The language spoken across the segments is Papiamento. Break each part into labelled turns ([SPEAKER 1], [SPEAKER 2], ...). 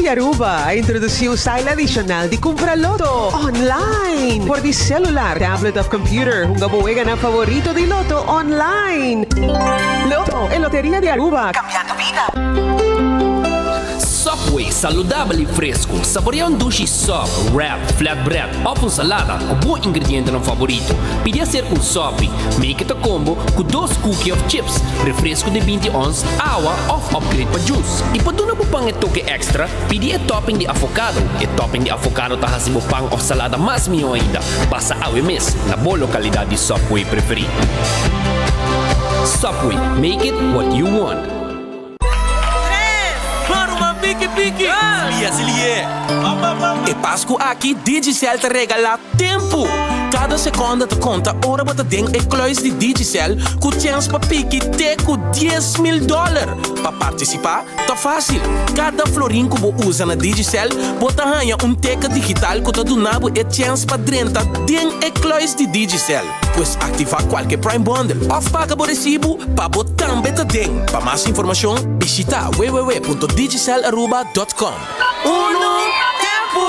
[SPEAKER 1] di Aruba a introduci un style adicional di cumpra Lotto online. For di celular, tablet of computer, hunga bo weganan favorito di Lotto online. Lotto, e loteria di Aruba, cambiando bida.
[SPEAKER 2] Subway, saludabel y fresco. Saborea un dushi sub, wrap, flatbread of un salada cu bo ingredientenan favorito. Pidi hacer un sopi. Make it a combo cu dos cookie of chips, refresco di binti ons, awa of upgrade pa juice. Y pa duna bo pan e toke extra, pidi e topping di avocado. E topping di avocado ta haci bo pan of salada mas miho ainda. Pasa awe mes na bo localidad di Subway preferi. Subway, make it what you want.
[SPEAKER 3] E Pasku aki Digicel ta regalá tempu! Kada sekonda ta konta ora bo ta den e kluis di Digicel ku chèns pa piki te ku 10,000 dòler. Pa partisipá ta fásil, kada florin ku bo usa na Digicel bo ta haña un teken digital ku ta duna bo e chèns pa drenta den e kluis di Digicel. Pues aktivá kualke Prime Bundle òf paga bo resibu pa bo tambe ta den. Pa mas informashon bishitá www.digicelaruba.com. Unu tempu!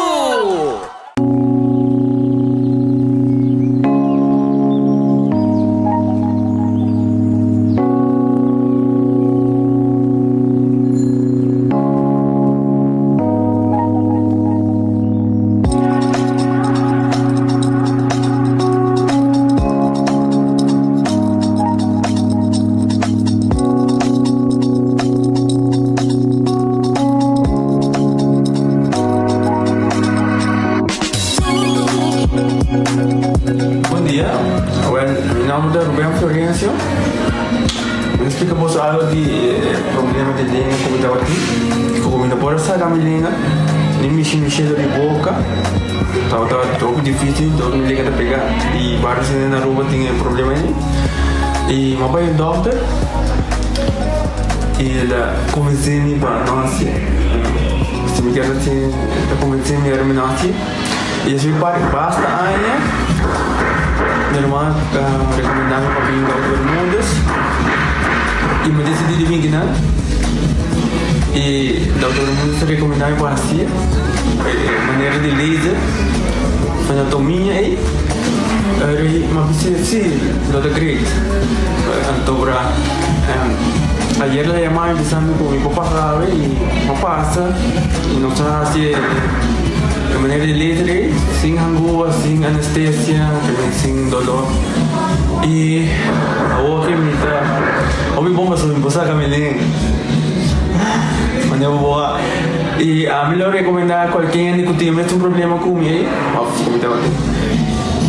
[SPEAKER 4] Bon dia, well mi nomber ta Ruben Florencio. Mi ta splika boso algo di e problema di lenga ku mi tabatin. Ku mi no por a saka mi lenga, ni mishi mi shelo di boka. Tabata hopi dificil, dor mi lenga ta pega y varios hende na Aruba tin e problema ey. Y mi a bay un dokter y el a convence mi pa no haci. Si mi kier haci, el a convence mi ora mi no haci. Y esey pa basta aña mi hermano a recomenda mi pa bin Dokter Bermudez y mi a decidi di bin kinan. Y Dokter Bermudez a recomenda mi pa haci. Manera di laser anatomia ei mi a bisa si lo ta great anto ora ayer la yama mi bisa mi ku mi por pasa awe i mi a pasa i nos a hasi e manera di laser ei sin hangua sin anestesia sin dolor i awor ke mi ta hopi bon pasobra mi por saka mi lenga manera bo a. I ami lo rekomendá kualke hende ku tin e mesun problema ku mi ei, òf ku mi tabatin,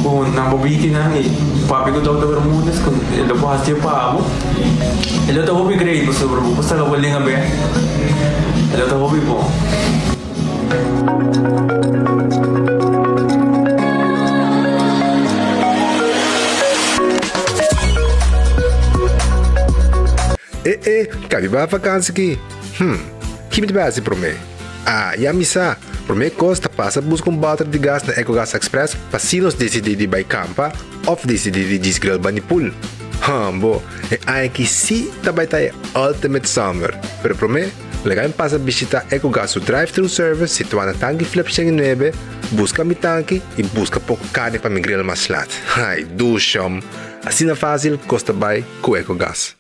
[SPEAKER 4] ku nan por biki nan i papia ku Dòkter Bermudez ku e lo por hasié pa bo. E lo ta hopi great pasobra bo por saka bo lenga bèk. E lo ta hopi bon.
[SPEAKER 5] E e, kabi bai vakansi ki? Hm, ki mi ta bai hasi promé? Ah, ya mi sa! Promé kos ta pasa buska un bòter di gas na Ecogas Express pa si nos disidí di bai kampa òf disidí di djis grill bani pool. Hambo, e aña aki sí ta bai ta e ultimate summer! Pero promé, laga mi pasa bishitá Ecogas su drive-thru service situá na Tanki Flip 109, buska mi tanki i buska poko karni pa mi grill mas lat. Ai, dushom! Asina fásil kos ta bai ku Ecogas.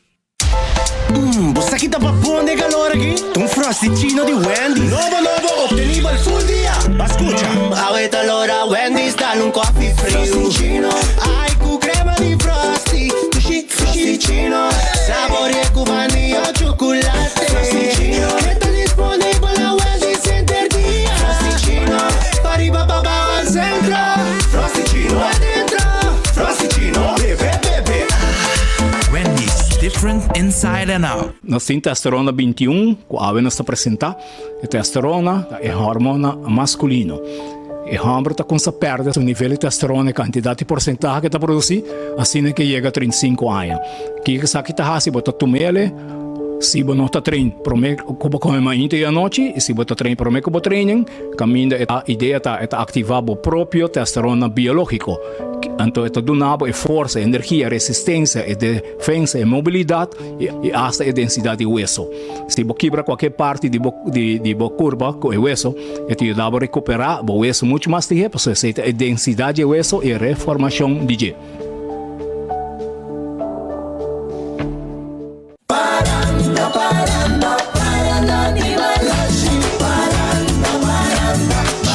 [SPEAKER 6] Mmm, bo sa ki ta babon den calor aki? Ta un Frosty-chino di Wendy's. Nobo nobo, obtenibel full dia. Ba scucha. Mmm, awe ta lora Wendy's dal un coffee friu. Frosty-chino, ai cu crema di Frosty. Dushi, Frosty-chino, saborea cu vanilla o chocolate. Frosty-chino, e ta disponibel na Wendy's henter dia. Frosty-chino, pariba pabao al centro. Frosty-chino, adentro. Frosty-chino, bebe, bebe.
[SPEAKER 7] Wendy's, different inside and out.
[SPEAKER 8] Nos tin testosterona 21 ku awe nos ta presentá. E testosterona ta e hormona maskulino. E hòmber ta kumsa pèrdè su nivel di testosterona, e kantidat i porsentahe ku e ta produsí, asina ke yega 35 aña. Kiko esaki ta hasi? Bo ta tum'el. Si bo no ta train prome ku bo kome mainta i anochi i si bo ta train prome ku bo training, kaminda e idea ta e ta aktivá bo propio testosterona biológiko. Anto e ta duna bo e forsa, e energia, e resistensia, e defensa, e mobilidat i asta e densidat di weso. Si bo kibra kualke parti di bo di bo kurpa ku e weso, e ta yuda bo rekuperá bo weso muchu mas lihé pasobra esei ta e densidat di e weso i e reformashon di dje.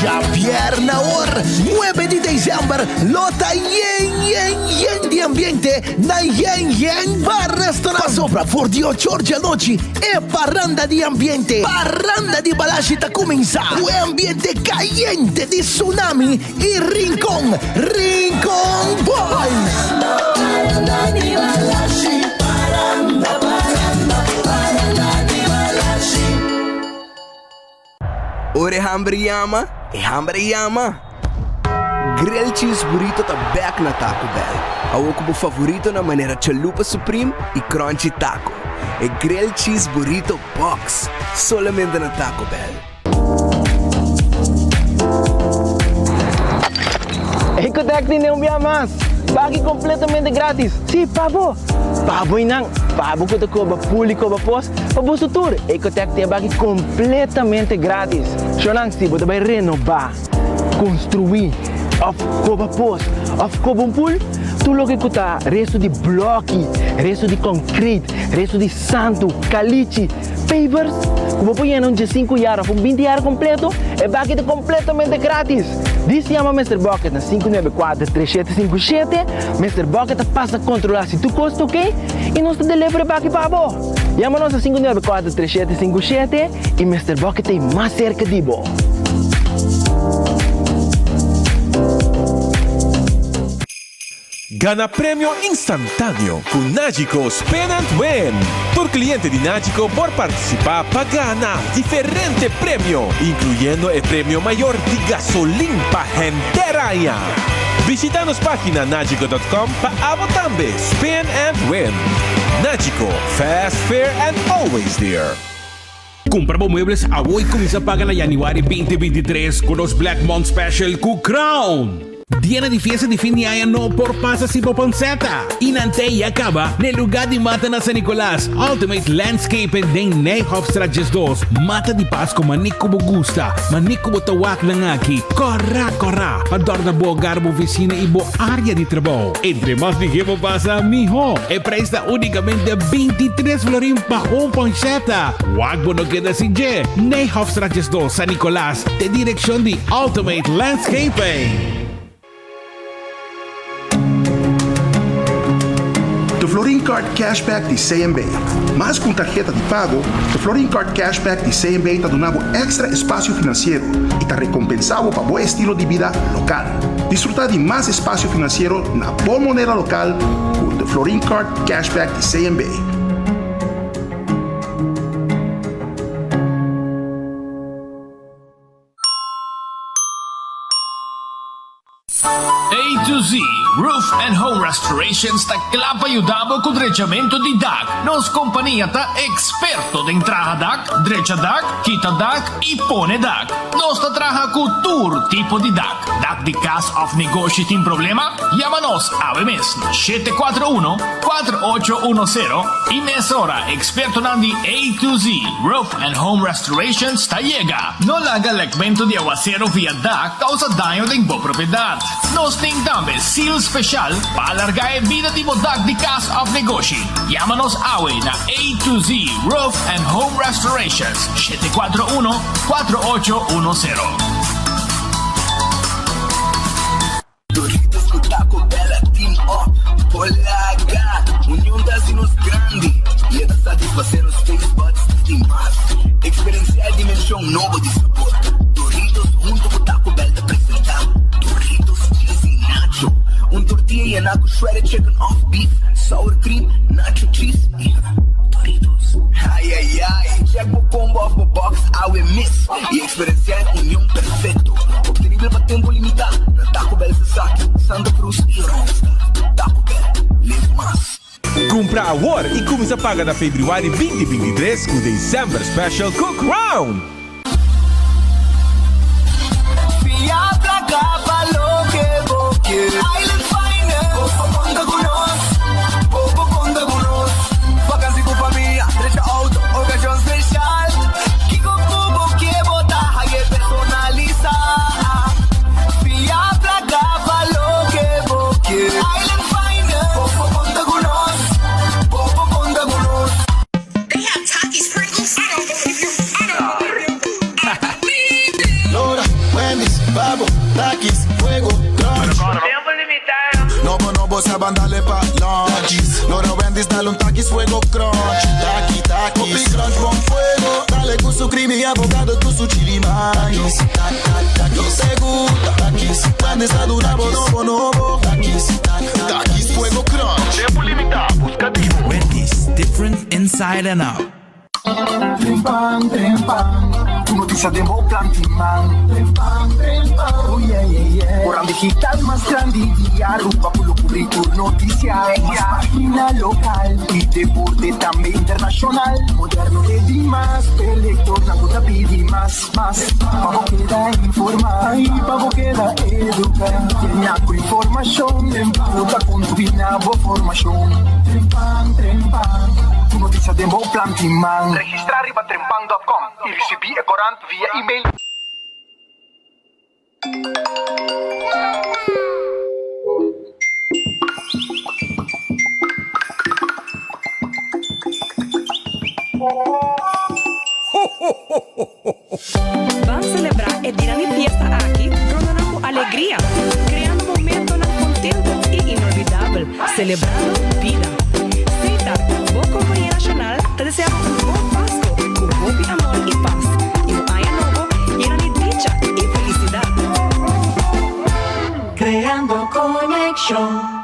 [SPEAKER 9] Djabièrnè awor, nuebe di desèmber, lo ta yen yen yen di ambiente na Yen Yen Bar Restaurant. Pasobra for di ocho or di anochi e paranda di ambiente, Paranda di Balashi ta kuminsá ku e ambiente kayente di Tsunami i Rincon, Rincon Boys!
[SPEAKER 10] Ora e hamber yama, e hamber a yama! Grilled Cheese Burrito ta bek na Taco Bell. Awor ku bo favoritonan manera Chalupa Supreme i Crunchy Taco. E Grilled Cheese Burrito Box! Solamente na Taco Bell.
[SPEAKER 11] Ecotec tin un bia mas! Baki completamente gratis! Sí, pa bo! Pa bo y nan! Pa bo cu ta coba pool y coba pos, pa boso tur! Ecotec tin e baki completamente gratis! Shownan, si bo ta bay renoba, construi, of coba pos, of coba un pool, tur loke cu ta resto di bloki, resto di concrete, resto di santu, calichi, Pavers ku bo por yena un diesinku yar òf un binti yar kompleto, e baki ta kompletamente gratis! Dis yama Mister Bucket na 594 3757, Mister Bucket ta pasa kontrolá si tur kos ta oke i nos ta deliver e baki pa bo! Yama nos na 594 3757 i Mister Bucket ta ei mas serka di bo!
[SPEAKER 12] Gana premio instantáneo ku Nagico Spin and Win! Tur kliente di Nagico por partisipá pa gana diferente premio, inkluyendo e premio mayor di gasolin pa henter aña. Bishita nos página nagico dot com pa abo tambe spin and win! Nagico, fast, fair and always there!
[SPEAKER 13] Kumpra bo muebles awo i kuminsá paga na yanüari 2023 ku nos Black Month Special ku Crown! Dianan di fiesta di fin di aña no por pasa sin bo panceta! I nan te ya caba n'e lugar di mata na San Nicolas, Ultimate Landscaping den Nijhofstraat 12. Mata di Pasco mane cu bo gusta, mane cu bo ta wak nan aki. Cora cora pa dorna bo hogar, bo oficina y bo area di trabou. Entre mas lihé bo pasa, mihó. E prijs ta unicamente 23 florin pa un ponceta. Wak bo no keda sin dje. Nijhofstraat 12, San Nicolas, te direccion di Ultimate Landscaping.
[SPEAKER 14] De Florin Card Cashback di CMB. Mas ku un tarheta di pago, de Florin Card Cashback di CMB ta duna bo èkstra espasio finansiero i ta rekompensá bo pa bo estilo di bida lokal. Disfrutá di mas espasio finansiero na bo moneda lokal ku de Florin Card Cashback di CMB.
[SPEAKER 2] A to Z Roof and Home Restorations ta kla pa yuda bo ku drechamentu di dak. Nos kompania ta eksperto den traha dak, drecha dak, kita dak i pone dak. Nos ta traha ku tur tipo di dak. Dak di kas òf negoshi tin problema? Yama nos awe mes na 741 4810 i mesora ekspertonan di A to Z Roof and Home Restorations ta yega. No laga lekmentu di awasero via dak kousa daño den bo propiedat. Nos tin tambe seal speshal pa alargá e bida di bo dak di kas òf negoshi. Yama nos awe na A to Z Roof and Home Restorations, 741 4810.
[SPEAKER 10] Doritos ku Taco Bell a team up por laga Union ta hasi nos grandi i e ta satisfasé nos taste buds di mas. Eksperensiá e dimenshon nobo di sabor. Doritos huntu ku Taco Bell ta presentá Doritos Cheesy Nacho, un tortilla yená ku shredded chicken òf beef, sour cream, nacho cheese i Doritos. Ai ai ai! Check bo combo òf bo box awe mes i Eksperensiá e union perfekto, optenibel pa tempu limitá na Taco Bell Sasaki, Santa Cruz i Oranjestad. Taco Bell, live mas!
[SPEAKER 12] Cumpra awor y cuminsa paga na februari 2023 cu December Special cu Crown!
[SPEAKER 10] Fia placa pa loke bo kier. Island Finance. Bo por conta cu nos. Bo por conta cu nos. Vakantie cu famia, drecha auto, ocasion special. Kico cu bo kier bo ta haye personalisa. Fia placa pa loke bo kier. Island Finance. Bo por conta cu nos. Bo por conta cu nos.
[SPEAKER 15] They have Takis Pringles? I don't believe you. I don't believe you. I believe it.
[SPEAKER 16] Lora, Wendy's, Babo, Takis, Fuego, Crunch.
[SPEAKER 15] Tempo limitado.
[SPEAKER 16] Nobo, nobo, saban dale pa lunch. Lora, Wendy's, dale un Takis, Fuego, Crunch. Taki, Takis. Poppy Crunch con fuego. Dale con su creamy avocado, con su chili mais. Takis, te gusta. Takis, Wendy's, dale un nobo, nobo, nobo. Takis, Takis, Fuego, Crunch.
[SPEAKER 7] Tempo limita, busca di bo. Wendy's, different inside and out.
[SPEAKER 10] Trempan, trempan, tur noticia den bo planti man. Trempan, trempan, oh yeah, yeah, yeah. Corant digital mas grandi di Aruba cu lo cubri tur noticia. Mas pagina local y deporte tambe internacional. Moderno e di mas, p'e lectornan cu ta pidi mas, mas. Pa bo keda informa y pa bo keda educa. Llena cu informacion cu ta contribui na bo formacion. Trempan, trempan, tur noticia den bo planti man.
[SPEAKER 17] Registra riba trempan dot com y ricibi e corant via email.
[SPEAKER 18] Ban celebra e dia di fiesta aki rondonan cu alegria, creando momentonan contento y inolvidabel, celebrando bida. Setar, bo compañia nacional, ta desea bo un bon Pasco cu hopi amor y paz, y un aña nobo yena di dicha y felicidad.
[SPEAKER 19] Creando conexion.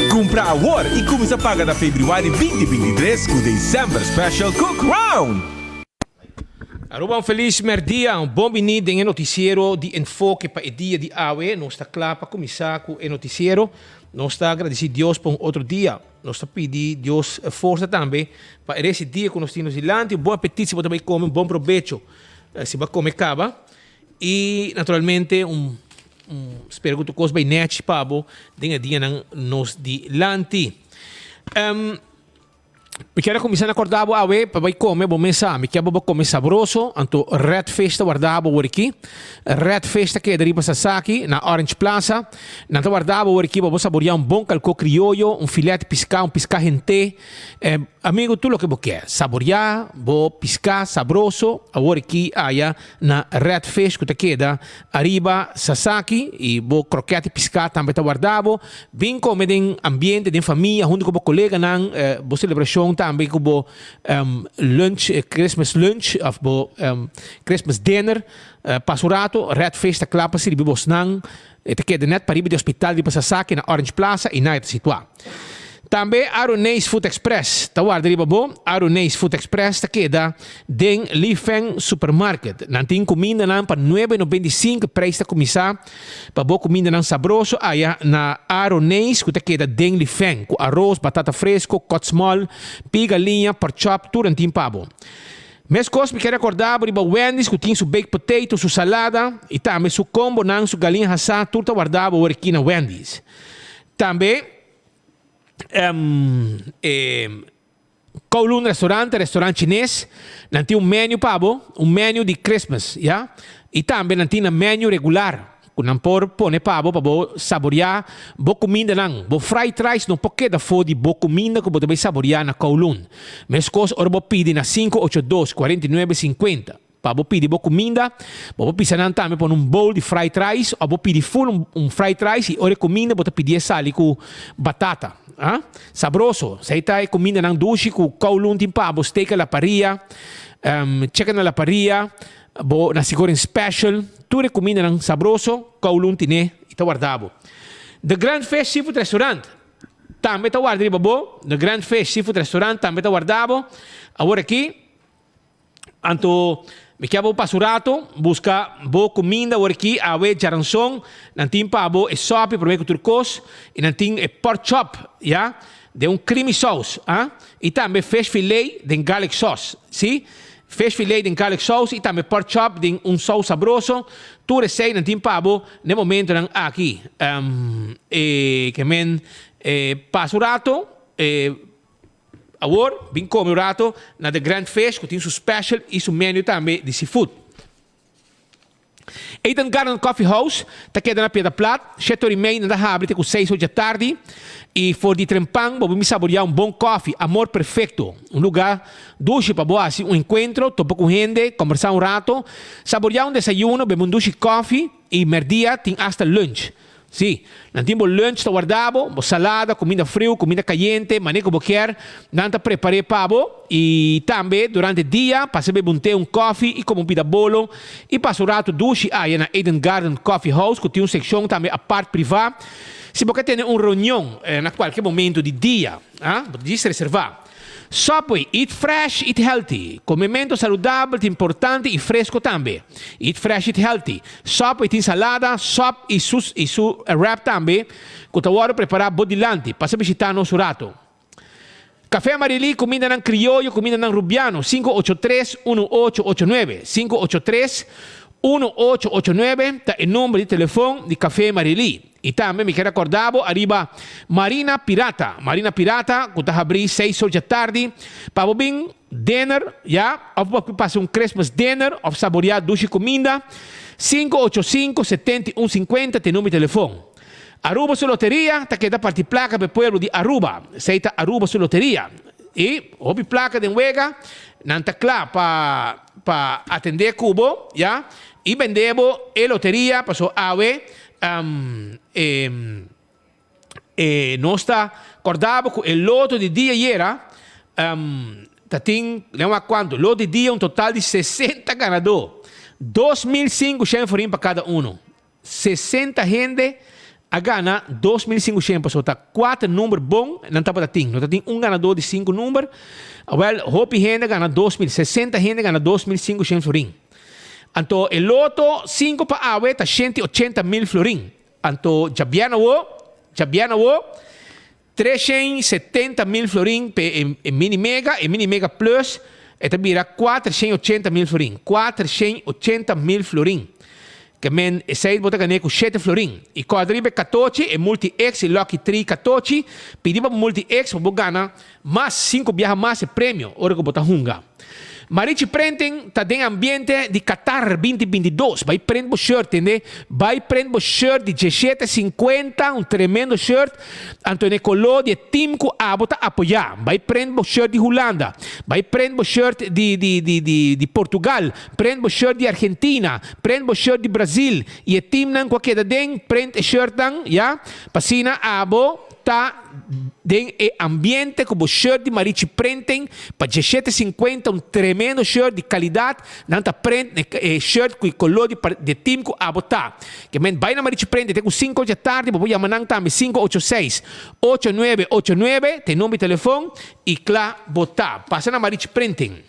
[SPEAKER 12] Cumpra awor y cuminsa paga na februari 2023 cu December Special cu Crown!
[SPEAKER 2] Aruba un felis merdia, un bon bini den e noticiero di Enfoke pa e dia di awe. Nos ta cla pa cuminsa cu e noticiero. Nos ta agradeci Dios pa un otro dia. Nos ta pidi Dios forsa tambe pa e rest di dia cu nos tin nos dilanti. Un bon apetit si bo ta bay come, un bon probecho si bo a come caba. Y naturalmente un un spera cu tur cos bay nechi pa bo den e dianan nos dilanti. Mi kier a kuminsá na kòrda bo awe pa bai kome bo mesa. Mi kier bo bo kome sabroso, anto Red Fish ta warda bo awor-aki. Red Fish ta keda riba Sasaki na Orange Plaza. Nan ta warda bo awor-aki pa bo saboriá un bon kalkó krioyo, un filet piská, un piská hent'é. Amigo, tur loke bo kier. Saboriá bo piská sabroso awor-aki aya na Red Fish ku ta keda Ariba Sasaki y bo kroket di piská tambe ta warda bo. Bin kome den ambiente, den famia, hunto ku bo koleganan. Bo selebrashon tambe ku bo lunch, Christmas lunch of bo Christmas dinner. Pasa un rato, Red Fish ta kla pa sirbi bosnan. E ta keda net pariba di hospital riba Sasaki na Orange Plaza y na e ta situá. Tambe Aruneis Food Express ta warda riba bo. Aruneis Food Express ta keda den Li Feng Supermarket. Nan tin kumindanan pa nuebe 95 prijs ta kuminsá pa bo kumindanan sabroso aya na Aruneis ku ta keda den Li Feng ku aros, batata fresko, kotsmòl, piga liña, porkchop tur nan tin pa bo. Meskos mi ke rekordá bo riba Wendy's ku tin su baked potato, su salada i tambe su kombonan, su galiña hasá tur ta wardá bo awor aki na Wendy's. Tambe e Kowloon Restaurant, restaurant chines, nan tin un menu pa bo, un menu di Christmas, ya. I tambe nan tin nan menu regular ku nan por pone pa bo pa bo saboriá bo kumindanan. Bo fried rice no por keda for di bo kuminda ku bo ta bai saboriá na Kowloon. Meskos ora bo pidi na 582 49 50. Pa bo pidi bo kuminda, bo por pisa nan tambe pone un bowl di fried rice of bo pidi full un un fried rice y ora e kuminda bo ta pidié sali ku batata. Ah, sabroso. Esei ta e kumindanan dushi ku Kowloon tin pa bo, steak a la parrilla, chicken a la parrilla, bo nasi goreng special, tur e kumindanan sabroso Kowloon tine y ta warda bo. The Grand Fish Seafood Restaurant tambe ta warda riba bo, The Grand Fish Seafood Restaurant tambe ta warda bo. Awor aki. Anto
[SPEAKER 13] Mi kier bo pasa un rato busca bo cuminda awor aki awe djaranson nan tin pa bo e sopi prome cu tur cos y nan tin e pork chop ya den un creamy sauce ah y tambe fish fillet den garlic sauce si fish fillet den garlic sauce y tambe pork chop den un saus sabroso tur esey nan tin pa bo na e momentonan aki e ke men pasa un rato e Awor, bin come un rato na The Grand Fish cu tin su special y su menu tambe di seafood. Eden Garden Coffee House ta keda na Piedra Plat, shete ora y mei nan ta habri te cu seis ora djatardi y for di trempan bo bin saboria un bon koffie, Amor Perfecto, un lugar dushi pa bo haci un encuentro, topa cu hende, combersa un rato, saboria un desayuno, bebe un dushi koffie y merdia tin hasta lunch. Sí, nan tin bo lunch ta warda bo, bo salada, kuminda friu, kuminda kayente, manera ku bo kier, nan ta prepar'é pa bo. I tambe durante dia pasa bebe un te, un kòfi i kome un pida bolo i pasa un ratu dushi aya na Eden Garden Coffee House ku tin un sekshon tambe apart privá si bo ke tene un reunion na kualke momento di dia, bo ta djis reservá. Subway, Eat fresh, eat healthy. Comemento saludabel ta importante y fresco tambe. Eat fresh, eat healthy. Subway tin salada, sop y su y su wrap tambe cu ta wordo prepara bo dilanti. Pasa bishita nos un rato. Café Amarili, cumindanan crioyo, cumindanan rubiano, 583 1889, 583 1889 ta e number di telefon di Café Amarili. I tambe mi kier acorda bo ariba Marina Pirata, Marina Pirata cu ta habri seis or dja tardi pa bo bin dinner ya of bo pasa un Christmas dinner of saborea dushi cuminda, 585 71 50 ta e number di telefon. Aruba su loteria ta keda parti placa pa e pueblo di Aruba, esey ta Aruba su loteria y hopi placa den wega nan ta cla pa pa atende cu bo ya y bende bo e loteria paso awe E e nos ta corda bo cu e loto di dia ayera ta tin den wak cuanto loto di dia un total di 60 ganador 2500 florin pa cada uno 60 hende a gana 2500 pasobra ta cuater number bon nan tabata tin no ta tin un ganador di cinco number awel hopi hende a gana 2000 60 hende a gana 2500 florin. Anto e loto sinku pa awe ta 180 mil florin. Anto djabièrnè awo, djabièrnè awo, 370 mil florin p'e e e mini mega, e mini mega plus e ta bira 480 mil florin, 480 mil florin. Ke men esei bo ta gané ku shete florin. I kòrda riba e katochi, e multi X, e lucky tree katochi, pidi pa bo multi X pa bo gana mas sinku biaha mas e premio ora ku bo ta hunga. Marichi Printing ta den ambiente di Qatar 2022. Bai print bo shirt, tende? Bai print bo shirt di diesshete sinkuenta, un tremendo shirt, anto en e koló di e team ku abo ta apoyá. Bai print bo shirt di Hulanda, bai print bo shirt di di di di di Portugal, print bo shirt di Argentina, print bo shirt di Brazil i e teamnan ku a keda den, print e shirtnan, ya, pa asina abo ta den e ambiente ku bo shirt di Marichi Printing pa diesshete sinkuenta un tremendo shirt di kalidat nan ta print e shirt ku e koló di di e team ku abo ta ke men bai na Marichi Printing te ku sinku dja tardi bo por yama nan tambe sinku ocho seis ocho nuebe ocho nuebe ta e number di telefon i kla bo ta pasa na Marichi Printing.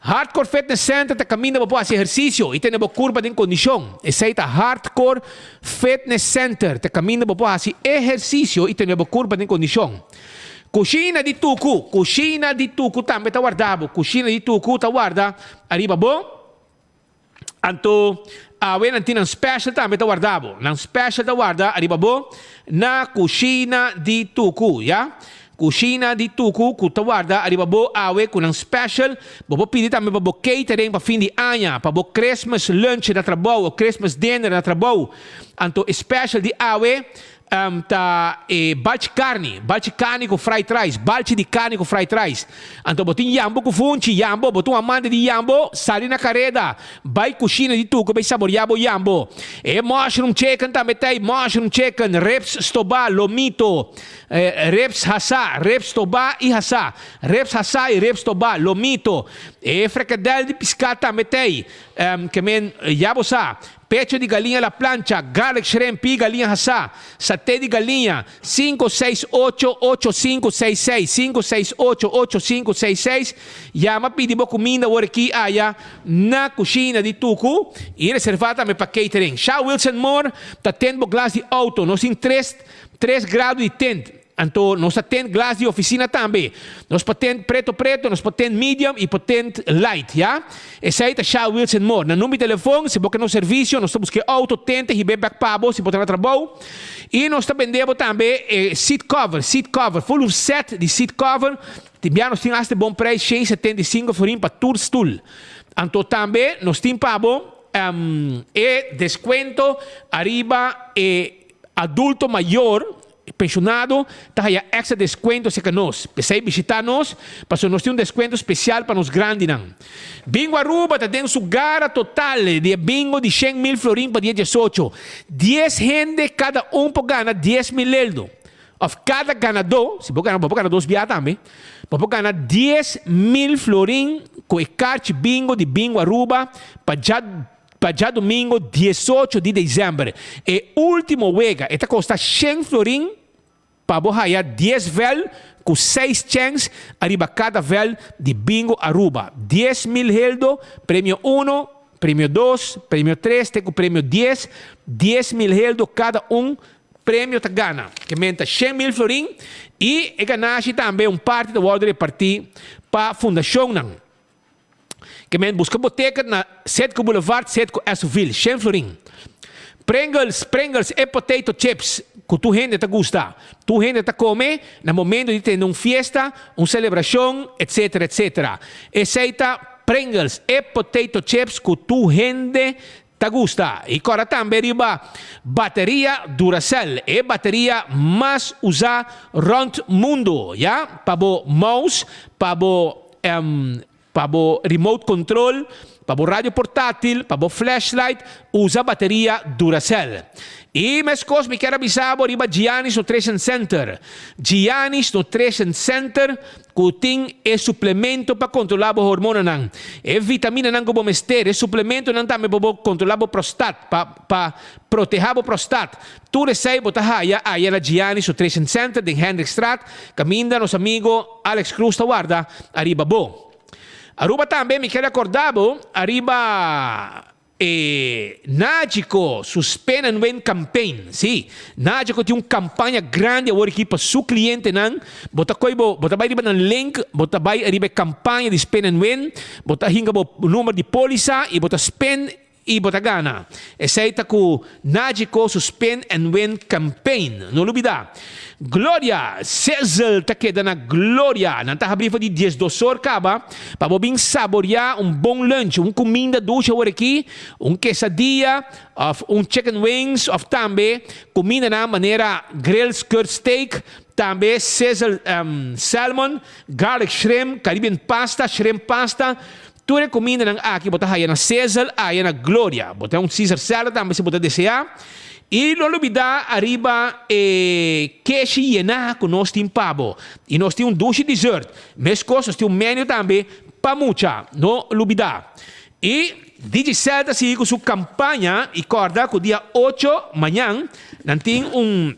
[SPEAKER 13] Hardcore Fitness Center ta kaminda bo por hasi ehersisio i tene bo kurpa den kondishon. Esei ta Hardcore Fitness Center ta kaminda bo por hasi ehersisio i tene bo kurpa den kondishon. Kushina di Tuku Kushina di Tuku tambe ta warda bo. Kushina di Tuku ta warda ariba bo. Anto awe nan tin nan special tambe ta warda bo. Nan special ta warda ariba bo na Cushina di Tucu, ya. Cushina di Tucu cu ta warda ariba bo awe cu nan special. Bo por pidi tambe pa bo catering pa fin di aña, pa bo Christmas lunch na trabou o Christmas dinner na trabou. Anto e special di awe Ta e balchi karni, balchi karni ku fried rice, balchi di karni ku fried rice. Anto bo tin yambo ku funchi, yambo, bo ta un amante di yambo, sali na kareda, bai kushina di Tuco bai saboria bo yambo. E mushroom chicken tambe ta ei, mushroom chicken, ribs stobá, lomito, ribs hasá, ribs stobá i hasá, ribs hasá i ribs stobá, lomito. E frikadel di piská tambe ta ei. Ke men ya bo sa, pecho di galiña la plancha, garlic shrimp, pi galiña hasá, saté di galiña, 568 8566, 568 8566, yama pidi bo kuminda awor aki aya na kushina di Tuku i reservá tambe pa catering. Sha Wilson Moore ta tent bo glas di outo, nos tin tres tres grado di tent. Anto nos ta tent glas di oficina tambe. Nos por tent preto preto, nos por tent medium y por tent light, ya. Esey ta Sha Wilson Moore. Na number di telefon, si bo ke nos servicio, nos ta busca e auto, tente, hib'e bek pa bo si bo ta na trabou. Y nos ta bende bo tambe e seat cover, seat cover, full un set di seat cover. Tin bia nos tin hasta e bon prijs, 175 florin pa tur stoel. Anto tambe nos tin pa bo e descuento ariba e adulto mayor. E penshonado ta haya extra deskuento serka nos. P'esei bishitá nos, pasobra nos tin un deskuento spesial pa nos grandinan. Bingo Aruba ta den su gara total di e bingo di 100,000 florin pa dia 18. Dies hende kada un por gana 10,000 leldo. Òf kada ganadó, si bo gana, bo por gana dos bia tambe, bo por gana 10,000 florin ku e karchi bingo di Bingo Aruba pa dja Pa djadumingo 18 di december e ultimo wega e ta costa shen florin pa bo haya dies vel cu seis chens ariba cada vel di Bingo Aruba. 10,000 heldo, premio uno, premio dos, premio tres te cu premio dies, 10,000 heldo cada un premio ta gana. Ke menta 100,000 florin y e ganashi tambe un parti ta wordo reparti pa fundacionnan. Ke men buska bo ticket na Citgo Boulevard, Citgo Esoville, Shen Florin. Pringles, Pringles e potato chips ku tur hende ta gusta. Tur hende ta kome na momento di tene un fiesta, un selebrashon, etc. Etc. Esei ta Pringles e potato chips ku tur hende ta gusta. I kòrda tambe riba bateria Duracell, e bateria mas usá rònt mundu, ya, pa bo mouse, pa bo pa bo remote control, pa bo radio portátil, pa bo flashlight, usa bateria Duracell. I meskos mi kier a bisa bo riba Giannis Nutrition Center. Giannis Nutrition Center Ku tin e suplemento pa kontrolá bo hormonanan, e vitaminanan ku bo mester, e suplementonan tambe pa bo kontrolá bo prostat, pa pa protehá bo prostat. Tur esei bo ta haya aya na Giannis Nutrition Center den Hendrikstraat, kaminda nos amigo Alex Cruz ta warda ariba bo. Aruba tambe mi kier akorda bo ariba. E Nagico su Spend and Win campaign. Sí, Nagico tin un campaña grandi awor aki pa su clientenan. Bo ta coy bo, bo ta bay riba nan link, bo ta bay riba e campaña di Spend and Win, bo ta hinga bo number di polisa y bo ta spend y bo ta gana. Esey ta cu Nagico su Spend and Win campaign. No lubida. Gloria! Sizzle ta keda na Gloria. Nan ta habri for di diesdos or kaba pa bo bin saboria un bon lunch, un kuminda dushi awor aki, un quesadilla of un chicken wings of tambe kumindanan manera grilled skirt steak, tambe sizzle salmon, garlic shrimp, Caribbean pasta, shrimp pasta. Tur e kumindanan aki bo ta haya na Sizzle aya na Gloria. Bo ta un Caesar salad tambe si bo ta desea. I no lubidá ariba e keshi yená ku nos tin pa bo. I nos tin un dushi dessert. Meskos nos tin un menu tambe pa mucha. No lubidá. I Digicel ta sigui ku su kampaña i kòrda ku dia ocho mañan nan tin un.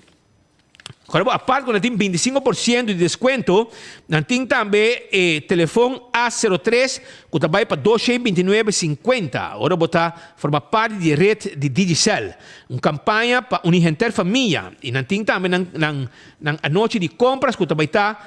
[SPEAKER 13] Ora bo apart ku nan tin 25% di deskuento, nan tin tambe e telefon A 03 ku ta bai pa 229,50 ora bo ta forma parti di e ret di Digicel. Un kampaña pa uni henter famia i nan tin tambe nan nan nan anochi di kompras ku ta bai ta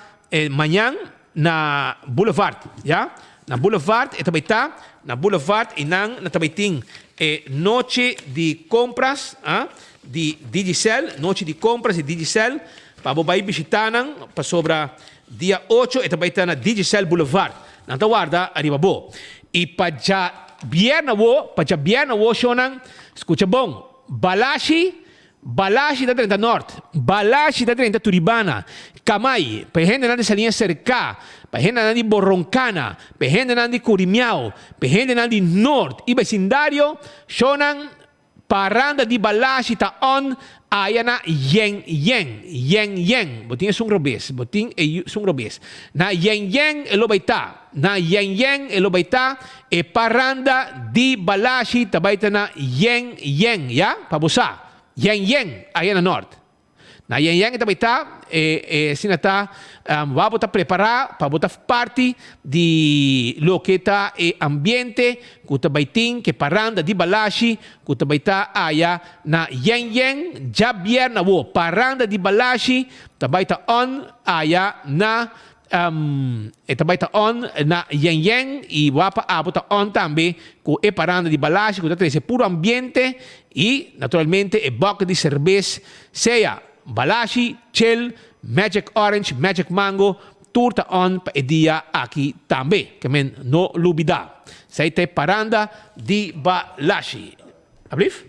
[SPEAKER 13] mañan na Boulevard, ya. Na Boulevard e ta bai ta, na Boulevard i nan nan ta bai tin e nochi di kompras a di Digicel, nochi di kompras di Digicel pa bo bai bishita nan pasobra dia ocho e ta bai ta na Digicel Boulevard. Nan ta warda ariba bo. I pa djabièrnè awo, pa djabièrnè awo shownan, skucha bon, Balashi Balashi ta drenta nort, Balashi ta drenta Turibana, Kamai, pa e hendenan di Saliña Serká, pa e hendenan di Boronkana, pa e hendenan di Kurimiao, pa e hendenan di nort i besindario, shownan Paranda di Balashi ta on. Aya na Yen Yen, Yen Yen, bo tin esun robes, bo tin esun robes. Na Yen Yen e lo bai ta, na Yen Yen e lo bai ta, e paranda di Balashi ta bai ta na Yen Yen, ya, pa bo sa. Yen Yen, aya na nort. Na Yen Yen e ta bai ta, e e asina ta, wou bo ta prepará pa bo ta parti di loke ta e ambiente ku ta bai tin ku e paranda di Balashi ku ta bai ta aya na Yen Yen djabièrnè awo. Paranda di Balashi ta bai ta on aya na e ta bai ta on na Yen Yen i wapa abo ta on tambe ku e paranda di Balashi ku ta trese puro ambiente i naturalmente e bòk di serbes sea Balashi, Chill, Magic Orange, Magic Mango tur ta on pa e dia aki tambe. Ke men no lubida. Esei ta e paranda di Balashi. Ablief?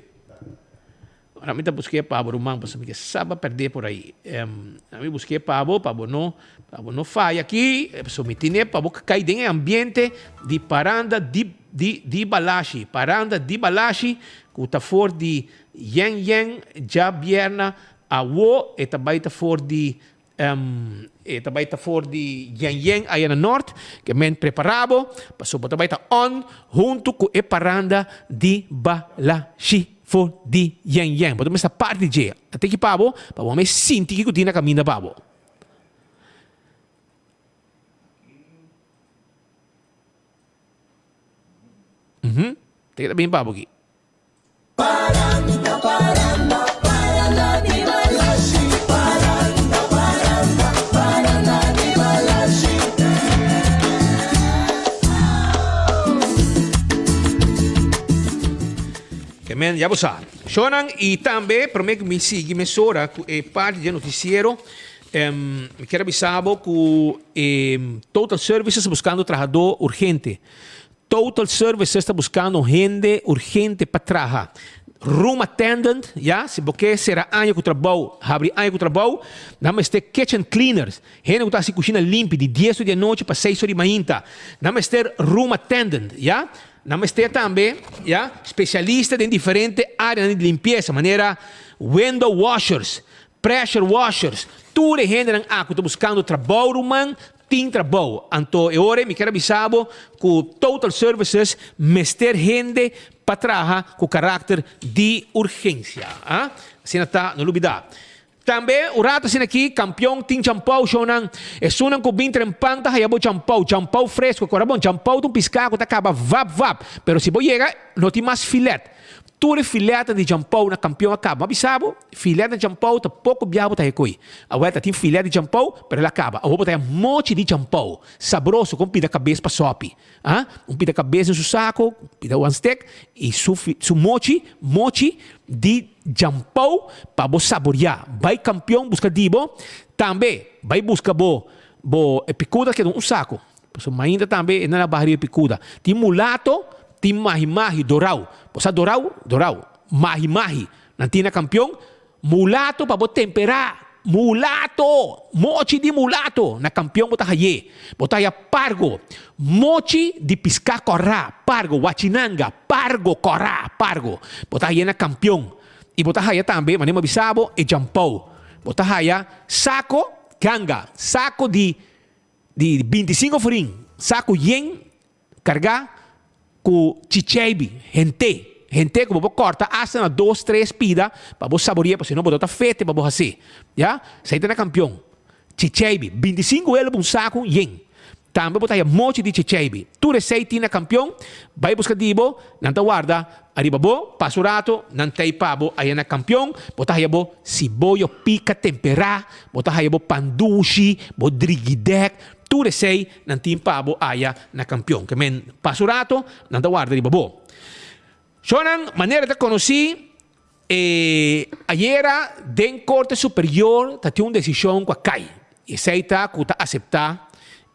[SPEAKER 13] Ora mi ta busk'é pa bo ruman pasobra mi ke sa bo a pèrd'é por ahí. Mi busk'é pa bo, pa bo no, pa bo no faya aki. Pasobra mi tine pa bo kai den e ambiente di paranda di, di, di Balashi. Paranda di Balashi ku ta for di Yen Yen djabièrna awo e ta bai ta for di E ta bai ta for di Yen Yen aya na nort, ke men prepara bo, pasobra bo ta bai ta on huntu ku e paranda di Balashi for di Yen Yen. Bo ta mester parti dje. Ta tiki pa bo, pa bo mes sinti kiko tin na kaminda pa bo. Tiki ta bin pa bo aki. Men, ya bo sa. Shownan y tambe prome cu mi sigui mesora cu e parti dje noticiero, mi kier a bisa bo cu e Total Services ta buscando trahador urgente. Total Services ta buscando hende urgente pa traha. Room attendant, ya, si bo ke sera aña ku trabou, habri aña ku trabou, nan mester kitchen cleaners, hende ku ta hasi kushina limpi di dies or di anochi pa seis or di mainta. Nan mester room attendant, ya. Nan mester tambe, ya, specialista den diferente areanan di limpiesa, manera window washers, pressure washers. Tur e hendenan aki ku ta buscando trabou, ruman, Tin trabou. Anto e ora ei mi kier a bisa bo ku Total Services mester hende pa traha ku karakter di urgensia. Asina ta, no lubida. Tambe un rato asina aki kampion tin champou shownan. Esunnan ku bin trempan ta haya bo champou, champou fresko. Kora bon, champou ta un piská ku ta kaba vap vap. Pero si bo yega no tin mas filet. Tur e filetnan di Jampou na kampion a kaba. M'a bisa bo, filet na Jampou ta poko biaha bo ta hekoi. Awel ta tin filet di Jampou, pero el a kaba. Awor bo ta haña mochi di Jampou. Sabroso, kon pida kabes pa sòpi. Ah, un pida kabes den su sako, pida wan stek, i su su mochi, mochi di Jampou pa bo saboriá. Bai kampion buska di bo. Tambe bai buska bo bo e pikuda keda un sako. Pasobra mainta tambe e nan a baha riba e pikuda. Tin mulato, tin mahi-mahi, dorau. Bo sa dorau? Dorau. Mahi-mahi. Nan tin na kampion. Mulato pa bo temperá. Mulato! Mochi di mulato! Na kampion bo ta hay'é. Bo ta haya pargo. Mochi di piská kòrá, pargo, wachinanga, pargo kòrá, pargo. Bo ta hay'é na kampion. I bo ta haya tambe, manera mi a bisa bo, e djampou. Bo ta haya sako, ganga, sako di. Di bintisinko forin, saku yen kargá ku chicheibi, hent'é, hent'é ku bo por kòrta asta na dos, tres pida pa bo sabori'é, pasobra si no bo no ta fete pa bo has'é. Ya, esei ta na kampion. Chicheibi, bintisinko welo pa un saku yen. Tambe bo ta haya mochi di chicheibi. Tur esei tin na kampion, bai buska di bo, nan ta warda ariba bo, pasa un rato, nan tei pa bo aya na kampion, bo ta haya bo siboyo pika temperá, Bo ta haya bo pan dushi, bo drigidek, tur esei nan tin pa bo aya na kampion. Ke men pasa un rato, nan ta warda riba bo. Shownan, manera ta konosí, e ayera den Korte Superior ta tin un desishon ku a kai. Esei ta ku ta aseptá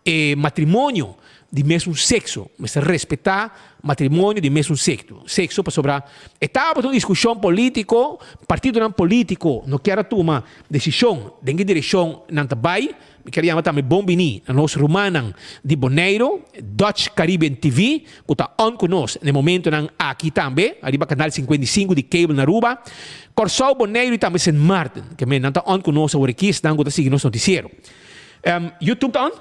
[SPEAKER 13] E matrimonio di mesun sekso, mester respetá matrimonio di mesun sekto, sekso pasobra e tabata un diskushon polítiko, partidonan polítiko no kier a tuma desishon den ki direkshon nan ta bai. Mi ker yama tambe bon bini na nos rumannan di Boneiru, Dutch Caribbean TV, ku ta on ku nos na e momentonan aki tambe, ariba kanal 55 di cable na Aruba, Kòrsou, Boneiru i tambe Sint Maarten. Ke men nan ta on ku nos awor aki, esnan ku ta sigui nos notisiero. YouTube ta on?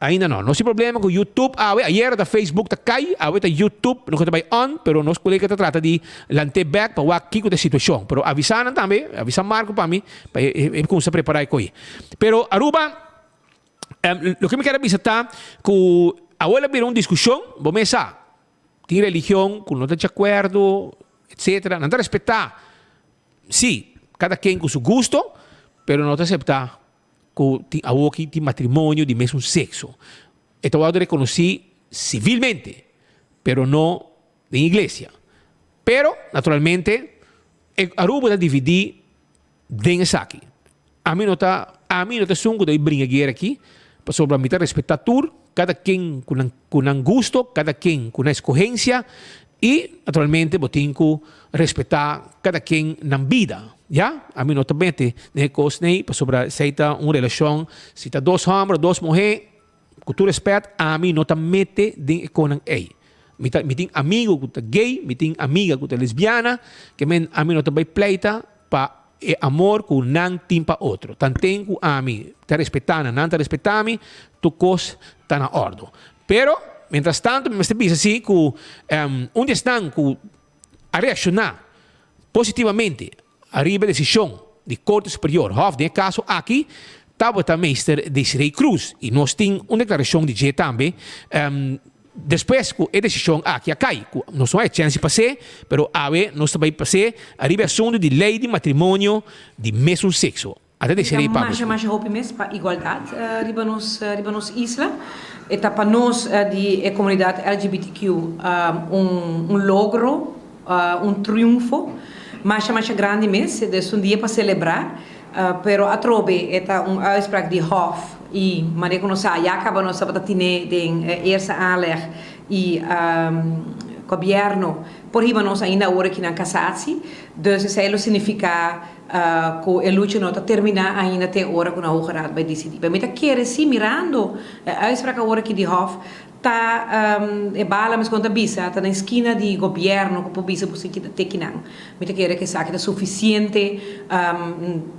[SPEAKER 13] Ainda no. Nos tin problema ku YouTube awe. Ayera ta Facebook ta kai, awe ta YouTube no ta bai on, pero nos kolega ta trata di lant'é bèk pa wak kiko ta e situashon. Pero avisá nan tambe, avisá Marco pa mi, pa e e kumsa prepará e koi. Pero Aruba, loke mi kier a bisa ta ku awe lo bira un diskushon, bo mes sa, tin religion ku no ta di akuerdo, etsetera, nan ta respetá, sí, kada ken ku su gusto, pero no ta aseptá ku tin awoki tin matrimonio di mesun sekso. E ta wòrdu rekonosí sivilmente, pero no den iglesia. Pero, naturalmente, e Aruba ta dividí den esaki. Ami no ta, ami no ta esun ku ta bringa guera aki, pasobra mi ta respetá tur, kada ken ku nan ku nan gusto, kada ken ku nan eskohensia, i naturalmente bo tin ku respetá kada ken nan bida. Ya, ami no ta mete den e kos nei, pasobra esei ta un relashon, si ta dos hòmber o dos muhé, ku tur rèspèt, ami no ta mete den e konan ei. Mi ta, mi tin amigu ku ta gay, mi tin amiga ku ta lesbiana, ke men ami no ta bai pleita pa e amor ku nan tin pa otro. Tanten ku ami ta respetá nan, nan ta respetá mi, tur kos ta na òrdu. Pero, mientras tanto, mi mester bisa si ku un di esnan ku a reakshoná positivamente ariba e desishon di Korte Superior, Hof den e kaso aki, tabata Meester Desiree Croes i nos tin un deklarashon di dje tambe despues ku e desishon aki a kai, ku nos no a e chèns di pas'é, pero awe nos ta bai pas'é ariba e asuntu di lei di matrimonio di mesun sekso. A ta
[SPEAKER 20] Desiree Pablo. Masha masha hopi mes pa igualdat riba nos riba nos isla. E ta pa nos di e komunidat LGBTQ un un logro, un triunfo masha masha grandi mes. Dus un dia pa selebrá. Pero atrobe e ta un uitspraak di Hof i manera ku nos sa ya kaba nos tabata tine den eerste aanleg i gobièrnu por hiba nos ainda awor aki nan kasatsi. Dus esei lo signifiká Cu e lucha no ta termina ainda te ora cu na Hoge Raad bay dicidi. Pero mi ta kere si mirando e uitspraak awor aki di Hof ta e bala mes con ta bisa ta na e skina di gobierno cu por bisa bo si kita teki nan. Mi ta kere cu esaki ta suficiente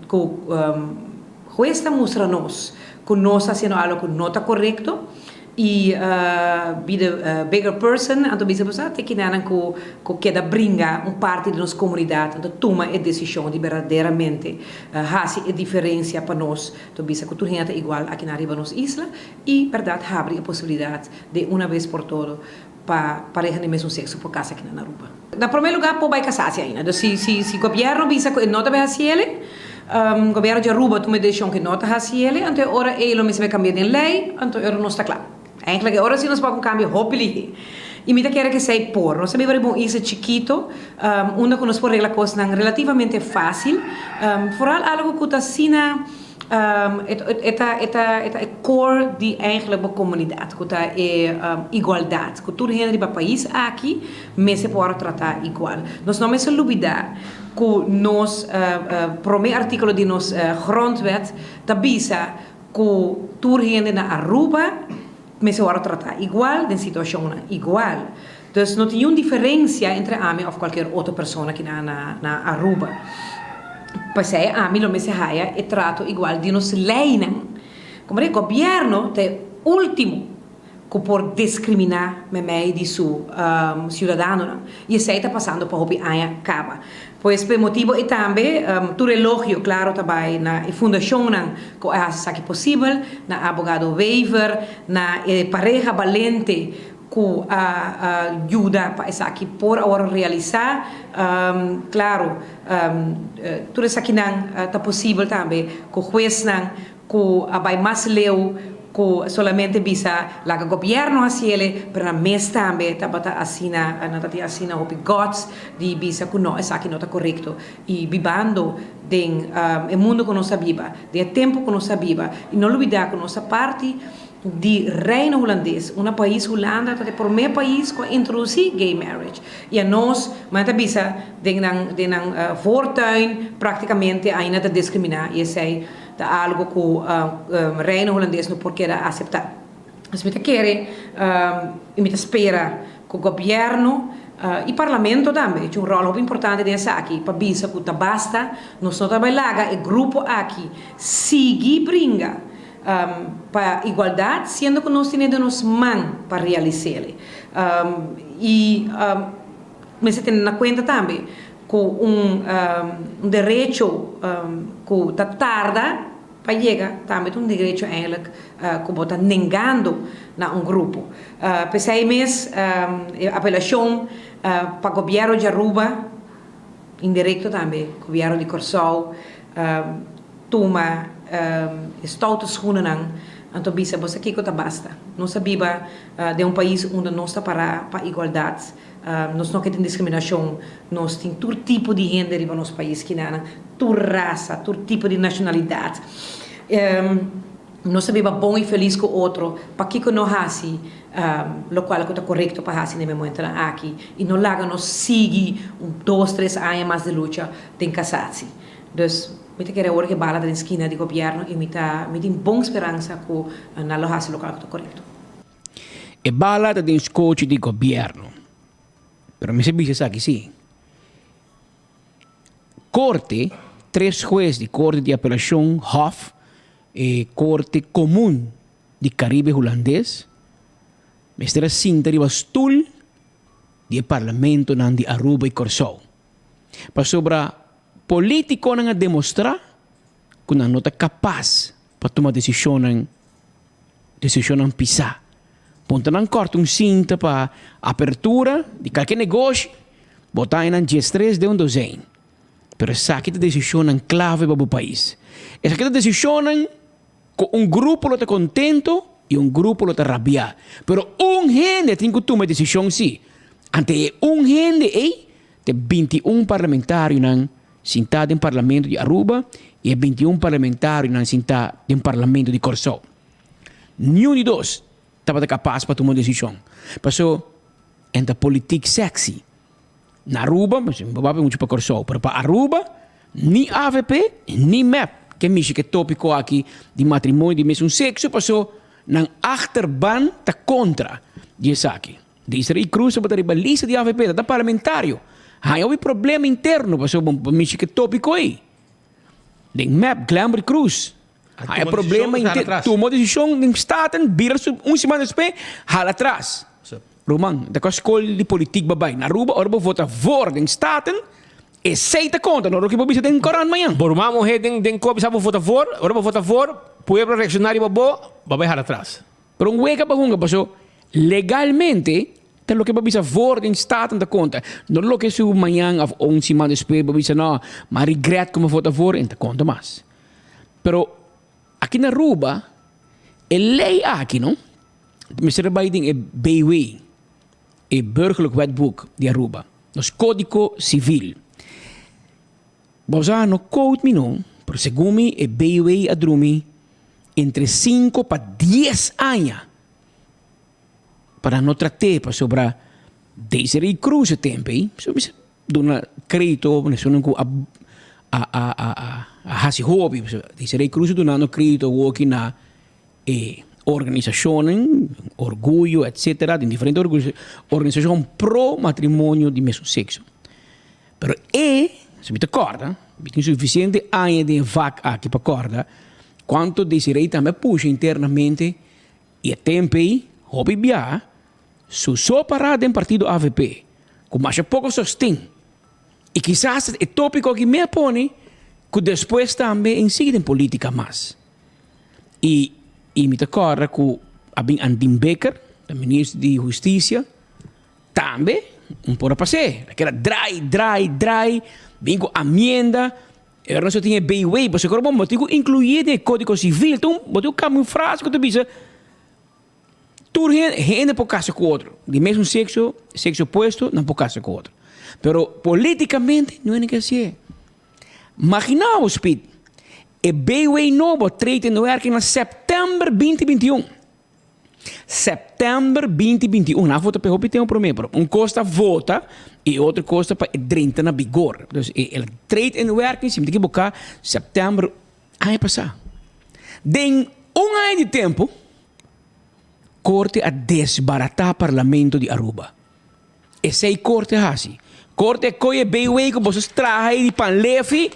[SPEAKER 20] cu hues ta mustra nos cu nos ta haciendo algo cu no ta corecto. Y be the bigger person, anto bisa bo sa te kinanan cu cu keda bringa un parti di nos comunidad, anto tuma e decision di berdaderamente haci e diferencia pa nos, to bisa cu tur hende ta igual aki nan riba nos isla y berdad habri e posibilidad de una vez por todo pa pareha di mesun sexo por casa aki nan na Aruba. Na prome lugar por bay casa haci ainda, dus si si si gobierno bisa cu e no ta bay haci ele, gobierno di Aruba tuma e decision cu e no ta haci ele, anto e ora ey lo mester bay cambia den ley, anto e ora nos ta cla. Eigenlijk e ora si nos por haci un cambio hopi lihe. Y mi ta kere cu esey por. Nos ta biba riba un isla chikito, unda cu nos por regla cosnan relativamente facil, vooral algo cu ta asina. E ta e ta e ta e core di eigenlijk bo comunidad cu ta e igualdad cu tur hende riba pais aki mester por worde trata igual. Nos no mester lubida cu nos prome articulo di nos grondwet ta bisa cu tur hende na Aruba mester worde trata igual den situacionnan igual. Dus no tin niun diferencia entre ami of cualkier otro persona ki na na Aruba. P'esei ami lo mester haya e trato igual di nos leynan. Como di gobierno ta e ultimo cu por discrimina memey di su ciudadanonan. Y esei ta pasando pa hopi aña caba. Pues p'e motibo ei tambe tur elogio claro ta bay na e fundacionnan cu a haci esaki posibel, na abogado Wever, na e pareha balente ku a yuda pa esaki por a wòrdu realisá. Klaro, tur esakinan ta posibel tambe ku huesnan ku a bai mas leu ku solamente bisa laga gobièrnu hasiele, pero nan mes tambe tabata asina, nan ta tin asina hopi guts di bisa ku no, esaki no ta korekto. I bibando den e mundu ku nos ta biba, den e tempu ku nos ta biba, i no lubidá ku nos ta parti di Reino Hulandes, una pais Hulanda ta e prome pais ku a introdusí gay marriage i anos manera ta bisa den nan den nan voortuin praktikamente ainda ta diskriminá i esei. ta algo ku Reino Hulandes no por keda aseptá. Pues mi ta kere i mi ta spera ku gobièrnu i parlamento tambe echa un ròl hopi importante den esaki pa bisa ku ta basta, nos no ta bai laga e grupo aki sigui bringa pa igualdat siendo ku nos tene den nos man pa realis'el. I mester tene na kuenta tambe ku un derecho ku ta tarda Pa yega tambe ta un derecho eigenlijk ku bo ta nengando na un grupo. P'esei mes e apelashon pa gobièrnu di Aruba, indirekto tambe gobièrnu di Kòrsou, tuma e stoute schoenennan anto bisa bo sa kiko ta basta. Nos a biba den un pais unda nos ta pará pa igualdat. Nos no ke tin diskriminashon, nos tin tur tipo di hende riba nos pais kinanan, tur rasa, tur tipo di nashonalidat. Nos ta biba bon i felis ku otro, pakiko no hasi lokual ku ta korekto pa hasi na e momentonan aki i no laga nos sigui un dos tres aña mas di lucha den kasatsi. Dus mi ta kere awor ke bala ta den skina di gobièrnu i mi ta mi tin bon speransa ku nan lo hasi lokual ku ta korekto.
[SPEAKER 21] E bala ta den skochi di gobièrnu. Pero mi sa bisa esaki sí. Korte, tres hues di Korte di Apelashon, Hof, e Korte Komun di Karibe Hulandes, mester a sinta riba stul di e parlamentonan di Aruba i Kòrsou. Pasobra polítikonan a demostrá ku nan no ta kapas pa tuma desishonnan Desishonnan pisá. Puntonan kòrta un sinta pa apertura di kalke negoshi, bo ta haña nan diestres den un dozein. Pero esaki ta desishonnan klave pa bo pais. Esaki ta desishonnan ku un grupo lo ta kontento i un grupo lo ta rabiá. Pero un hende tin ku tuma e desishon sí. Ante e un hende ei ta e 21 parlamentarionan sintá den Parlamento di Aruba i e 21 parlamentarionan sintá den Parlamento di Kòrsou. Niun di dos tabata kapas pa tuma un desishon. Paso en ta politik sexy. Na Aruba, mi no papia muchu pa Kòrsou, pero pa Aruba ni avp ni mep ke mishi ke topiko aki di matrimonio di mesun sekso paso nan achterban ta kontra di esaki. Desiree Cruz tabata riba lista di avp, ta parlamentario. Haña hopi problema interno pasobra bo mishi ke topiko ei. Den mep, Glenbert Cruz haña problema interno, tuma desishon den Staten, bira su un siman despues hala atras. Ruman, ta kua skol di politik bo bai? Na Aruba ora bo vota voor den Staten, esei ta konta, no loke bo bisa den korant mañan.
[SPEAKER 22] Bo ruman muhé den kop bisa bo vota voor, ora bo vota voor, pueblo reakshoná riba bo, bo bai hala atras.
[SPEAKER 21] Pero un wega pa hunga paso legalmente ta loke bo bisa voor den Staten ta konta. No loke su mañan of un siman despues bo bisa no, m'a regret ku m'a vota voor en ta konta mas. Pero aki na Aruba e ley aki no mester a bai den e BW, e Burgerlijk Wetboek di Aruba, nos Codigo Civil. Bo sa no quote mi no, pero segun mi e BW a drumi entre cinco pa dies aña pa nan no trat'é pasobra Desiree Cruz e tempo ei so mester duna crédito na esunnan ku a a a a a hasi hopi pasobra Desiree Cruz a dunando crédito awoki na e organisashonnan Orguyo etcetera den diferente organisashon pro matrimonio di mesun sekso. Pero e, si mi ta kòrda, mi tin sufisiente aña den e vak aki pa kòrda kuantu Desiree tambe a pusha internamente i e tempu ei hopi biaha su so pará den partido avp ku masha poko sosten i kisas e topiko aki mi a pone ku despues tambe en sigui den politika mas. I i mi ta kòrda ku a bin Andin Bikker, ta minister di hustisia. Tambe un por a pas'é. Ta keda drai, drai, drai, bin ku amienda. E ora nos tin e BW, pasobra ku bo tin ku inkluí den e kódigo sivil. Tur bo tin ku kambia un frase ku ta bisa tur hende, hende por kasa ku otro. Di mesun sekso, sekso opuesto, nan por kasa ku otro. Pero politikamente no hende ke hasié. Magina bo, Speed, e BW nobo treed in werking na sèptèmber binti 21. September 2021, nan a vota p'e hopi tempo prome, pero un kos ta vota i otro kos ta pa e drenta na bigor. Dus e el treed in werking, si mi ta ekiboká, september aña pasá. Den un aña di tempu, Korte a desbaratá Parlamento di Aruba. Esei Korte a hasi. Korte a kohe e BW ku boso traha ei di pan lefi,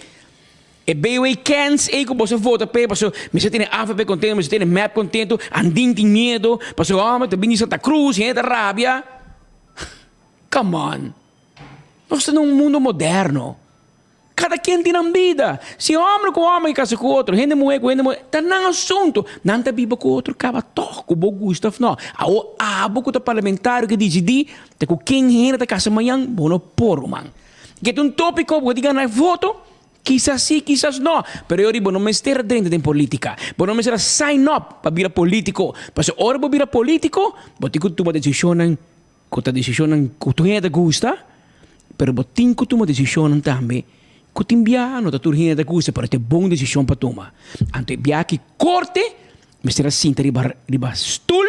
[SPEAKER 21] e BW kens ei ku boso vota p'e, pasobra mester tene avp kontentu, mester tene mep kontentu, andin tin miedo, pasobra hòmber ta bini di Santa Cruz, hende ta rabia. Come on! Nos ta na un mundo moderno. Kada ken tin nan bida. Si hòmber ku hòmber ke kasa ku otro, hende muhé ku hende muhé, ta nan asuntu. Nan ta biba ku otro kaba tòg, ku bo gusta òf nò. Awor abo ku ta parlamentario ke disidí ta ku ken hende ta kasa mañan, bo no por ruman. Ke ta un tópiko bo tin gana voto? Kisas sí, kisas nò. Pero e ora bo no mester a drenta den polítika. Bo no mester a sign up pa bira polítiko. Pasobra ora bo bira polítiko, bo tin ku tuma desishonnan Ku ta desishonnan ku tur hende ta gusta, pero bo tin ku tuma desishonnan tambe ku tin biaha no ta tur hende ta gusta, pero ta e bon desishon pa tuma. Anto e biaha ki korte mester a sinta riba riba stul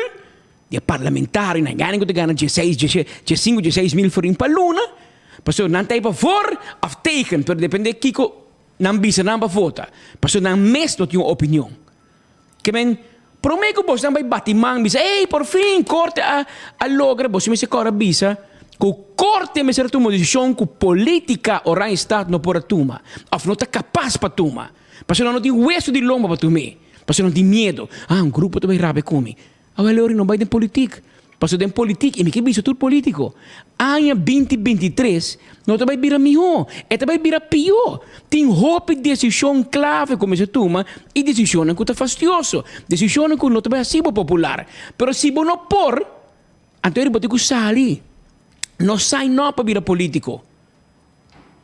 [SPEAKER 21] di e parlamentario nan gana ku ta gana dieseis, diesinku, dieseis mil florin pa luna, pasobra nan ta ei pa voor of tegen, pero depende kiko nan bisa nan pa vota, pasobra nan mes no tin un opinion. Ke men, promé ku bosnan bai bati man bisa, Ey, por fin korte a a logra, boso mester kòrda bisa ku korte mester a tuma un desishon ku polítika Oranjestad no por a tuma òf no ta kapas pa tuma. Pasobra nan no tin wesu di lomba pa tum'é, pasobra nan tin miedu. Ah, un grupo ta bai rabia ku mi. Awel ora no bai den politik. Paso den politik, i mi ke bisa tur politiko, aña binti 23 no ta bai bira mihó, e ta bai bira pió. Tin hopi desishon klave ku mester tuma i desishonnan ku ta fastioso, desishonnan ku no ta bai hasi bo popular. Pero si bo no por, anto eri bo tin ku sali. No sign up pa bira politiko.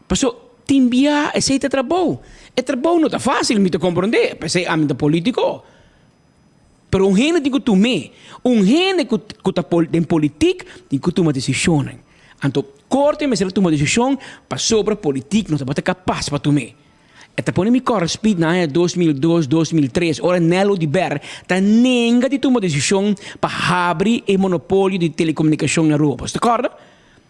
[SPEAKER 21] Paso tin bia esei ta trabou. E trabou no ta fásil, mi ta komprondé, p'esei ami ta politiko. Pero un hende tin ku tum'é. Un hende ku ku ta den politik tin ku tuma desishonnan. Anto korte mester a tuma desishon pasobra politik no tabata kapas pa tum'é. E ta pone mi kòrda speed na aña 2002, 2003 ora Nel Oduber ta nenga di tuma desishon pa habri e monopolio di telekomunikashon na Aruba. Bo ta kòrda?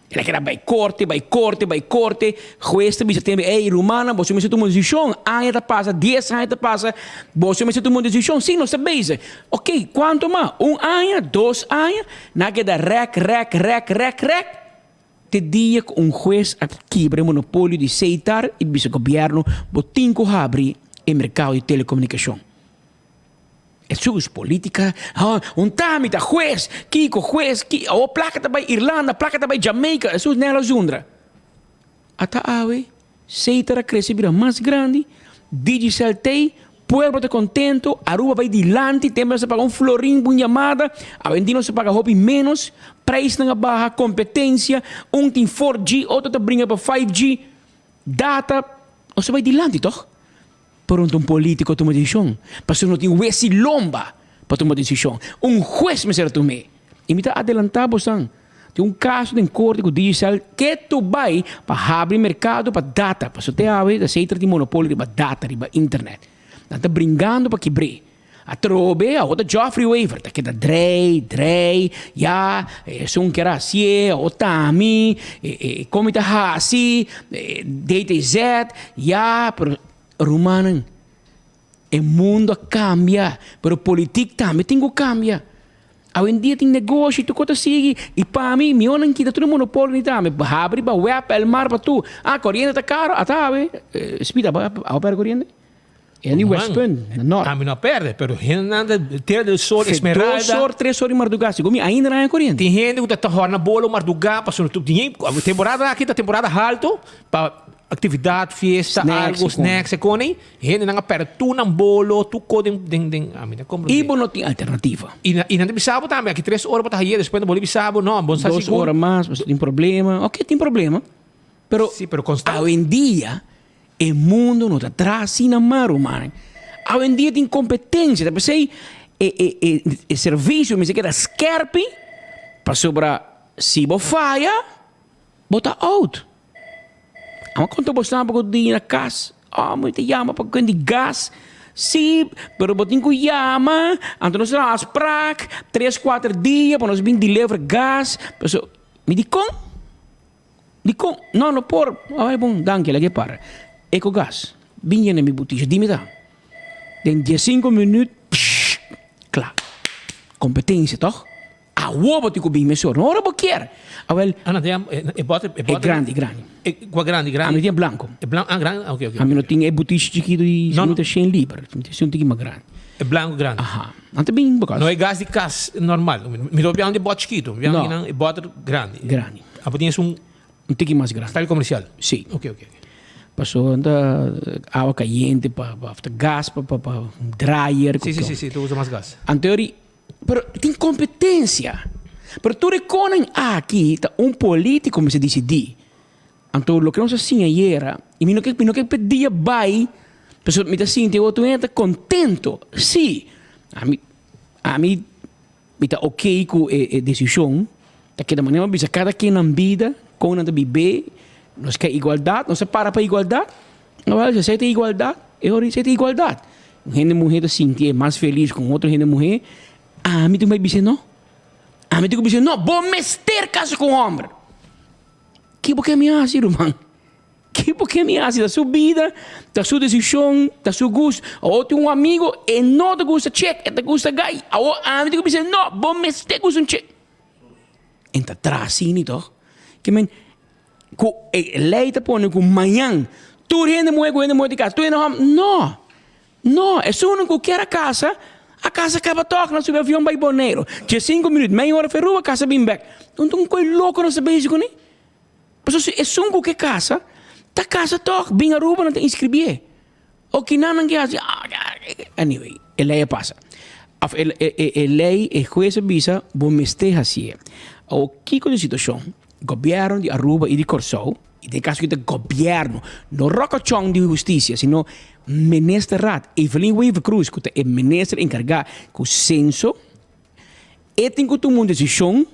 [SPEAKER 21] El a keda bai korte, bai korte, bai korte. Hues ta bisa tembe, Ey, rumannan, boso mester tuma un desishon. Aña ta pasa, dies aña ta pasa, boso mester tuma un desishon. Sí, nos ta bezig. Oké, kuantu mas? Un aña, dos aña? Nan a keda rèk, rèk, rèk, rèk, rèk, te dia ku un hues a kibra e monopolio di Seitar i bisa gobièrnu, Bo tin ku habri e merkado di telekomunikashon. Hesus, politica, ha, un ta mi ta hues, kiko hues, ki, awor placa ta bai Irlanda, placa ta bai Jamaica, Hesus nel a zundra. Ata awe, Setar a crece bira mas grandi, Digicel t'ey, pueblo ta contento, Aruba bai dilanti, tempo nos ta paga un florin pa un yamada, awendia nos ta paga hopi menos, prijsnan a baha, competencia, un tin 4G, otro ta bringa pa 5G, data, nos ta bai dilanti toch? Pronto un politico tuma decision, pasobra no tin wes y lomba pa tuma decision. Un hues mester a tum'é. Y mi ta adelanta bosan, tin un caso den corte cu Digicel ketu bay pa habri mercado pa data, pasobra te awe ta Setra tin monopolio riba data, riba internet. Nan ta bringando pa kibr'é. Atrobe awor ta Geoffrey Wever ta keda drei, drei, ya, esun kier a hasié, awor t'ami, kon mi ta hasi, DTZ, ya, pero rumannan, e mundo a kambia, pero politik tambe tin ku kambia. Awendia tin negoshi, tur kos ta sigui, i pa mi, mihó nan kita tur e monopolio ni tambe, habri pa web, Elmar pa tur, ah, koriente ta karo, ata awe, Speed, abo a pèrdè koriente? E di West Punt, na nort.
[SPEAKER 22] Ami no a perde, pero hendenan di Tierra del Sol, Esmeralda.
[SPEAKER 21] Dos or, tres or di mardugá, segun mi ainda nan a koriente.
[SPEAKER 22] Tin hende ku ta hòrna bolo mardugá pasobra tur tin temporada aki ta temporada haltu pa aktividat, fiesta, algu, snacks e koni. Hendenan a perde tur nan bolo, tur kos den den den ami ta komprendé.
[SPEAKER 21] I bo no tin alternativa.
[SPEAKER 22] I nan ta bisa bo tambe aki tres ora bo ta haye despues nan bolbe bisa bo no, bo no sa
[SPEAKER 21] Dos
[SPEAKER 22] sigur.
[SPEAKER 21] ora mas, pasobra tin problema. Oke, tin problema, pero awendia E mundo no ta traha asina mas, ruman. Awendia tin competencia, ta p'esey e e e e servicio mester keda skerpi pasobra si bo faya bo ta out. Amo konta bo esnan ku di na kas, oh mi ta yama pa kuent di gas, si pero bo tin ku yama anto nos ta afsprak tres kuater dia pa nos bin deliver gas, pasobra mi di kon? Dikon? No, no por. Awor bon, danki, lag'é para. Ecogas, bin yena mi butija. Di mi ta. Den diesinco minuut, psh, kla. Competencia, toch? Awo bo tin cu bin mesora, no ora bo kier. Awel.
[SPEAKER 22] Ah, no, e boter, e
[SPEAKER 21] boter. E grandi, grandi.
[SPEAKER 22] E cua grandi, grandi?
[SPEAKER 21] Ami tin e blanco.
[SPEAKER 22] E blanco, ah, grandi, ok, ok.
[SPEAKER 21] Ami no tin e butishi chikito di no, no. shen liber. Mi tin un tiki mas grandi.
[SPEAKER 22] E blanco grandi.
[SPEAKER 21] Aha. Nan ta bin because.
[SPEAKER 22] No e gas di cas normal. Mi no biaha di bot chikito, mi biaha no. e boter grandi.
[SPEAKER 21] Grandi.
[SPEAKER 22] Abo tin esun
[SPEAKER 21] Un tiki mas grandi.
[SPEAKER 22] Style comercial.
[SPEAKER 21] Si.
[SPEAKER 22] Ok, ok.
[SPEAKER 21] Paso anta awa cayente pa pa gas pa pa pa dryer.
[SPEAKER 22] Si, si, si, si, tu usa mas gas.
[SPEAKER 21] Anto Pero tin competencia. Pero tur e conan aki ta un politico mester dicidi. Anto loke nos a siña ayera, y mi no ke mi no ke pe dia bay, pasobra mi ta sinti otro hende ta contento. Si, ami ami mi ta ok cu e e decision, ta keda manera mi a bisa cada ken nan bida, con nan ta bibe, nos ke igualdad, nos a para pa igualdad, Awel, si esei ta igualdat, e ora esei ta igualdat. Un hende muhé ta sintié mas felis ku un otro hende muhé, ami tin ku bai bis'é no. Ami tin ku bis'é no, bo mester kasa ku un hòmber. Ke bo ke mi hasi, ruman? Ke bo ke mi hasi? Ta su bida, ta su desishon, ta su gusto. Awor tin un amigo, e no ta gusta chek, e ta gusta gai. Awor ami tin ku bis'é no, bo mester gusta un chek. En ta traha asina tòg. Ke men. Ku e lei ta pone ku mañan tur hende muhé ku hende muhé di kasa, tur hende hòmber. No! No! Esun ku kier a kasa, a kasa kaba tòg, nan subi avion bai Boneiru. Diesinku minüt, mei ora Feruba, kasa bin bèk. Nan ta un koi loko nan sa bezig kuné. Pasobra si esun ku ke kasa, ta kasa tòg, bin Aruba nan ta inskribié. O kinan nan ke hasi, anyway, e lei a pasa. Of e e e lei, e hues a bisa, bo mester hasié. Awor, kiko ta e situashon? Gobièrnu di Aruba i di Kòrsou, i den e kaso aki ta gobièrnu, no ròkòchòn di hustisia, sino Minister Raad, Evelyn Wever-Croes, ku ta e minister enkargá ku senso, e tin ku tuma un desishon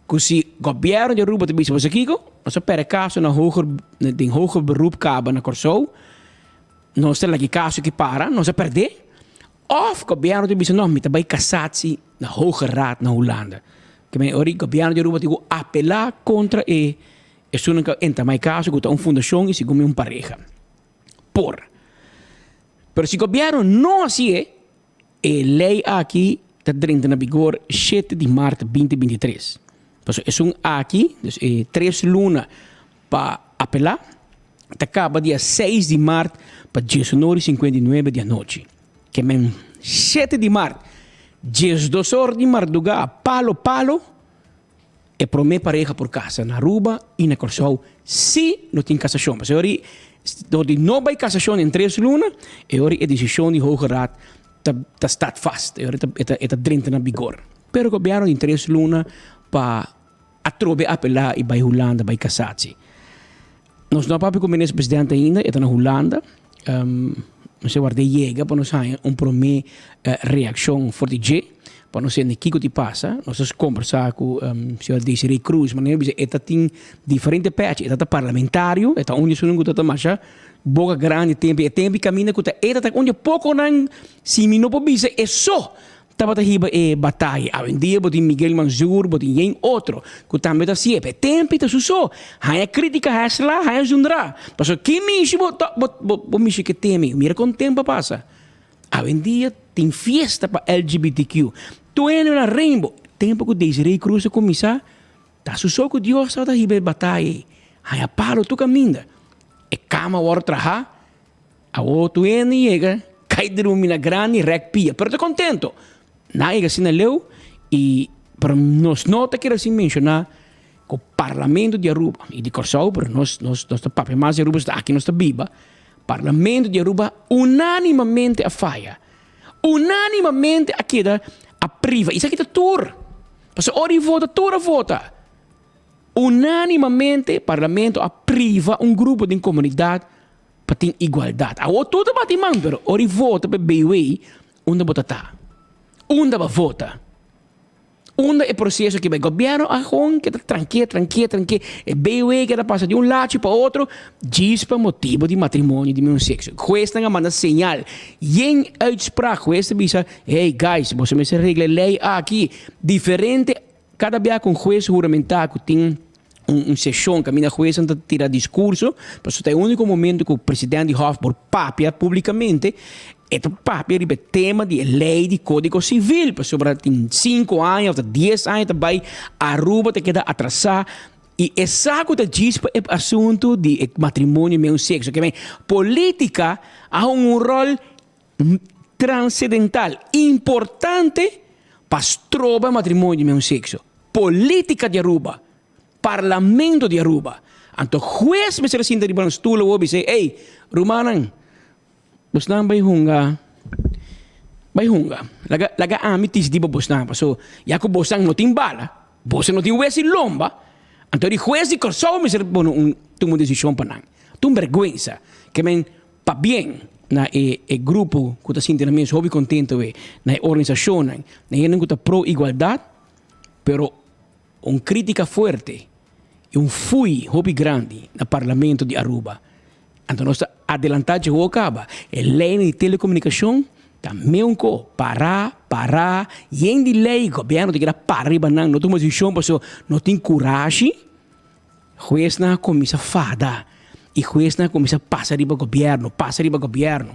[SPEAKER 21] ku si gobièrnu di Aruba ta bisa bo sa kiko, nos a pèrdè kaso na hoger, den hoger beroep kaba na Kòrsou, Nos ta laki kaso ki para, nos a pèrdé. Òf gobièrnu ta bisa no, mi ta bai kasatsi na Hoge Raad na Hulanda. Ke men ora gobièrnu di Aruba tin ku apelá kontra e esunnan ku a entamá e kaso ku ta un fundashon i segun mi un pareha. Por. Pero si gobièrnu no hasié, E lei aki ta drenta na bigor shete di mart binti 23. Pasobra esun aki, dus e tres luna pa apelá, ta kaba dia seis di mart pa diesunor i sinkuenta i nuebe di anochi. Ke men shete di mart, diesdos or di mardugá, palo palo, e promé pareha por kasa na Aruba i na Kòrsou si no tin kasashon. Pasobra e ora dor di no bai kasashon den tres luna, e ora e desishon di Hoge Raad ta ta staat vast, e ora e ta e ta drenta na bigor. Pero gobièrnu tin tres luna pa atrobe apelá i bai Hulanda bai kasatsi. Nos no a papia ku minister presidente ainda, e ta na Hulanda. No sé ward'é yega pa nos haña un promé reakshon for di dje, pa nos sende kiko ti pasa. Nos a kombersá ku señor Desiree Croes, manera mi bisa e ta tin diferente pèchi, e ta ta parlamentario, e ta un di esunnan ku ta ta masha boka grandi tempu, e tempu i kaminda ku ta e ta ta un di e pokonan, si mi no por bisa e so Tabata hiba e bataya. Awendia bo tin Miguel Manzur, bo tin yen otro ku tambe ta hasié. P'e tempu ta su so. Haña krítika, haña sla, haña zundrá. Pasobra ki mishi bo ta bo bo bo mishi ke teme? Mira kon tempu a pasa. Awendia tin fiesta pa LGBTQ. Tur hende na rainbow. Tempu ku Desiree Cruz a kuminsá, ta su so ku Dios tabata hiba e bataya ei. Haña palo tur kaminda. E kama wòrdu trahá. Awor tur hende yega kai drumi na grandi rèk pia, pero ta kontento. Nan yega asina leu i pero nos no ta kere sin menshoná ku Parlamento di Aruba i di Kòrsou, pero nos nos nos ta papia mas di Aruba pasobra aki nos ta biba, Parlamento di Aruba unánimamente a faya, unánimamente a keda a priva. Esaki ta tur, pasobra ora di vota tur a vota. Unánimamente Parlamento a priva un grupo den komunidat pa tin igualdat. Awor tur ta bati man, pero ora i vota pa e BW, unda bo ta ta? Unda bo a vota? Unda e proseso aki bai? Gobièrnu a gewoon keda tranke, tranke, tranke. E BW keda pasa di un lachi pa otro djis pa motibu di matrimonio di mismo sekso. Huesnan a manda señal. Yen uitspraak. Hues ta bisa, hey guys, boso mester regla e lei aki. Diferente, kada bia ku un hues huramentá ku tin. Un seshon kaminda huesnan ta tira diskurso, pasobra ta e úniko momento ku presidente di hòf por papia públikamente, e ta papia riba e tema di e lei di kódigo sivil, pasobra tin sinku aña òf ta dies aña ta bai Aruba ta keda atrasá i e sa ku ta djis pa e asuntu di e matrimonio meun sekso. Ke men polítika a hunga un ròl transedental importante pa stroba matrimonio di meun sekso. Politica di Aruba, Parlamento di Aruba. Anto hues mester a sinta riba nan stoel awor bisa ey, rumannan, bosnan bay hunga, bay hunga. Laga laga ami disidi pa bosnan paso ya cu bosnan no tin bala, bosnan no tin wes di lomba, anto di hues di Corsou mester pone un tuma un decision pa nan. Ta un berguensa. Ke men Pabien na e e grupo ku ta sinti nan mes hopi kontento we, na e organisashonnan, na hendenan ku ta pro igualdat, pero un kritika fuerte i un fui hopi grandi na Parlamento di Aruba. Anto nos ta adelantá dje hopi kaba. E leinan di telekomunikashon ta meun ko, pará, pará, yen di lei, gobièrnu ta keda para riba nan, no tuma desishon pasobra no tin kurashi. Huesnan a kuminsá fada i huesnan a kuminsá pasa riba gobièrnu, pasa riba gobièrnu,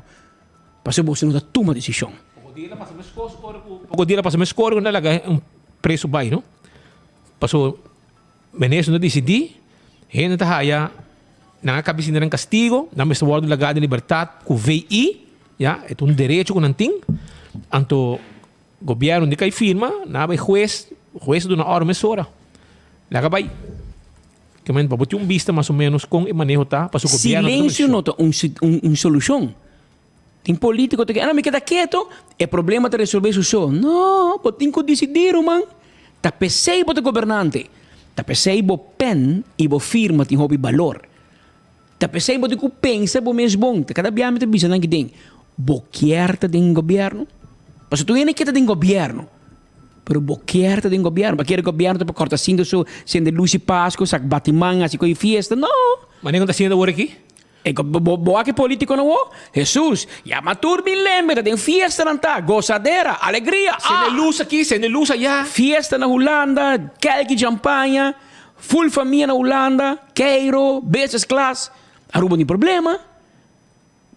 [SPEAKER 21] pasobra boso no ta tuma desishon.
[SPEAKER 22] Poko dia ta pasa meskos ora ku poko dia ta pasa meskos ora ku nan laga un preso bai no. Pasobra minister no disidí, hende ta haya nan a kaba sinti nan kastigo, nan mester wòrdu lagá den libertat ku VI, ya, e ta un derecho ku nan tin. Anto Gobierno di kai firma, nan a bai hues, hues a duna orde mesora. Laga bai. Ke men pa bo tin un bista mas o menos kon e maneho ta pa su gobierno ta tuma
[SPEAKER 21] Silencio
[SPEAKER 22] desishon.
[SPEAKER 21] no ta un un solushon. Tin politico ta ke, ah mi keda keto, e problema ta resolve su so. No, bo tin ku disidí ruman. Ta p'esei bo ta gobernante. Ta p'esei bo pen i bo firma tin hopi balor. Ta p'esei bo tin ku pensa bo mes bon. Ta kada bia mi ta bisa nan kiden, bo kier ta den gobièrnu? Pasobra tur hende ke ta den gobièrnu, pero bo kier ta den gobièrnu? Bo kier gobièrnu ta pa kòrta sinta so, sende lus i Pasku, sak bati man, hasi kos i fiesta? No!
[SPEAKER 22] Manera ku ta haciendo awor aki?
[SPEAKER 21] E bo bo wak e politikonan awor? Hesus, yama tur bin lembe, ta den fiestanan ta, gosadera, alegria, ah!
[SPEAKER 22] Sende lus aki, sende lus aya.
[SPEAKER 21] Fiesta na Hulanda, kelki champaña. Full famia na Hulanda, Cairo, business class, Aruba ni problema.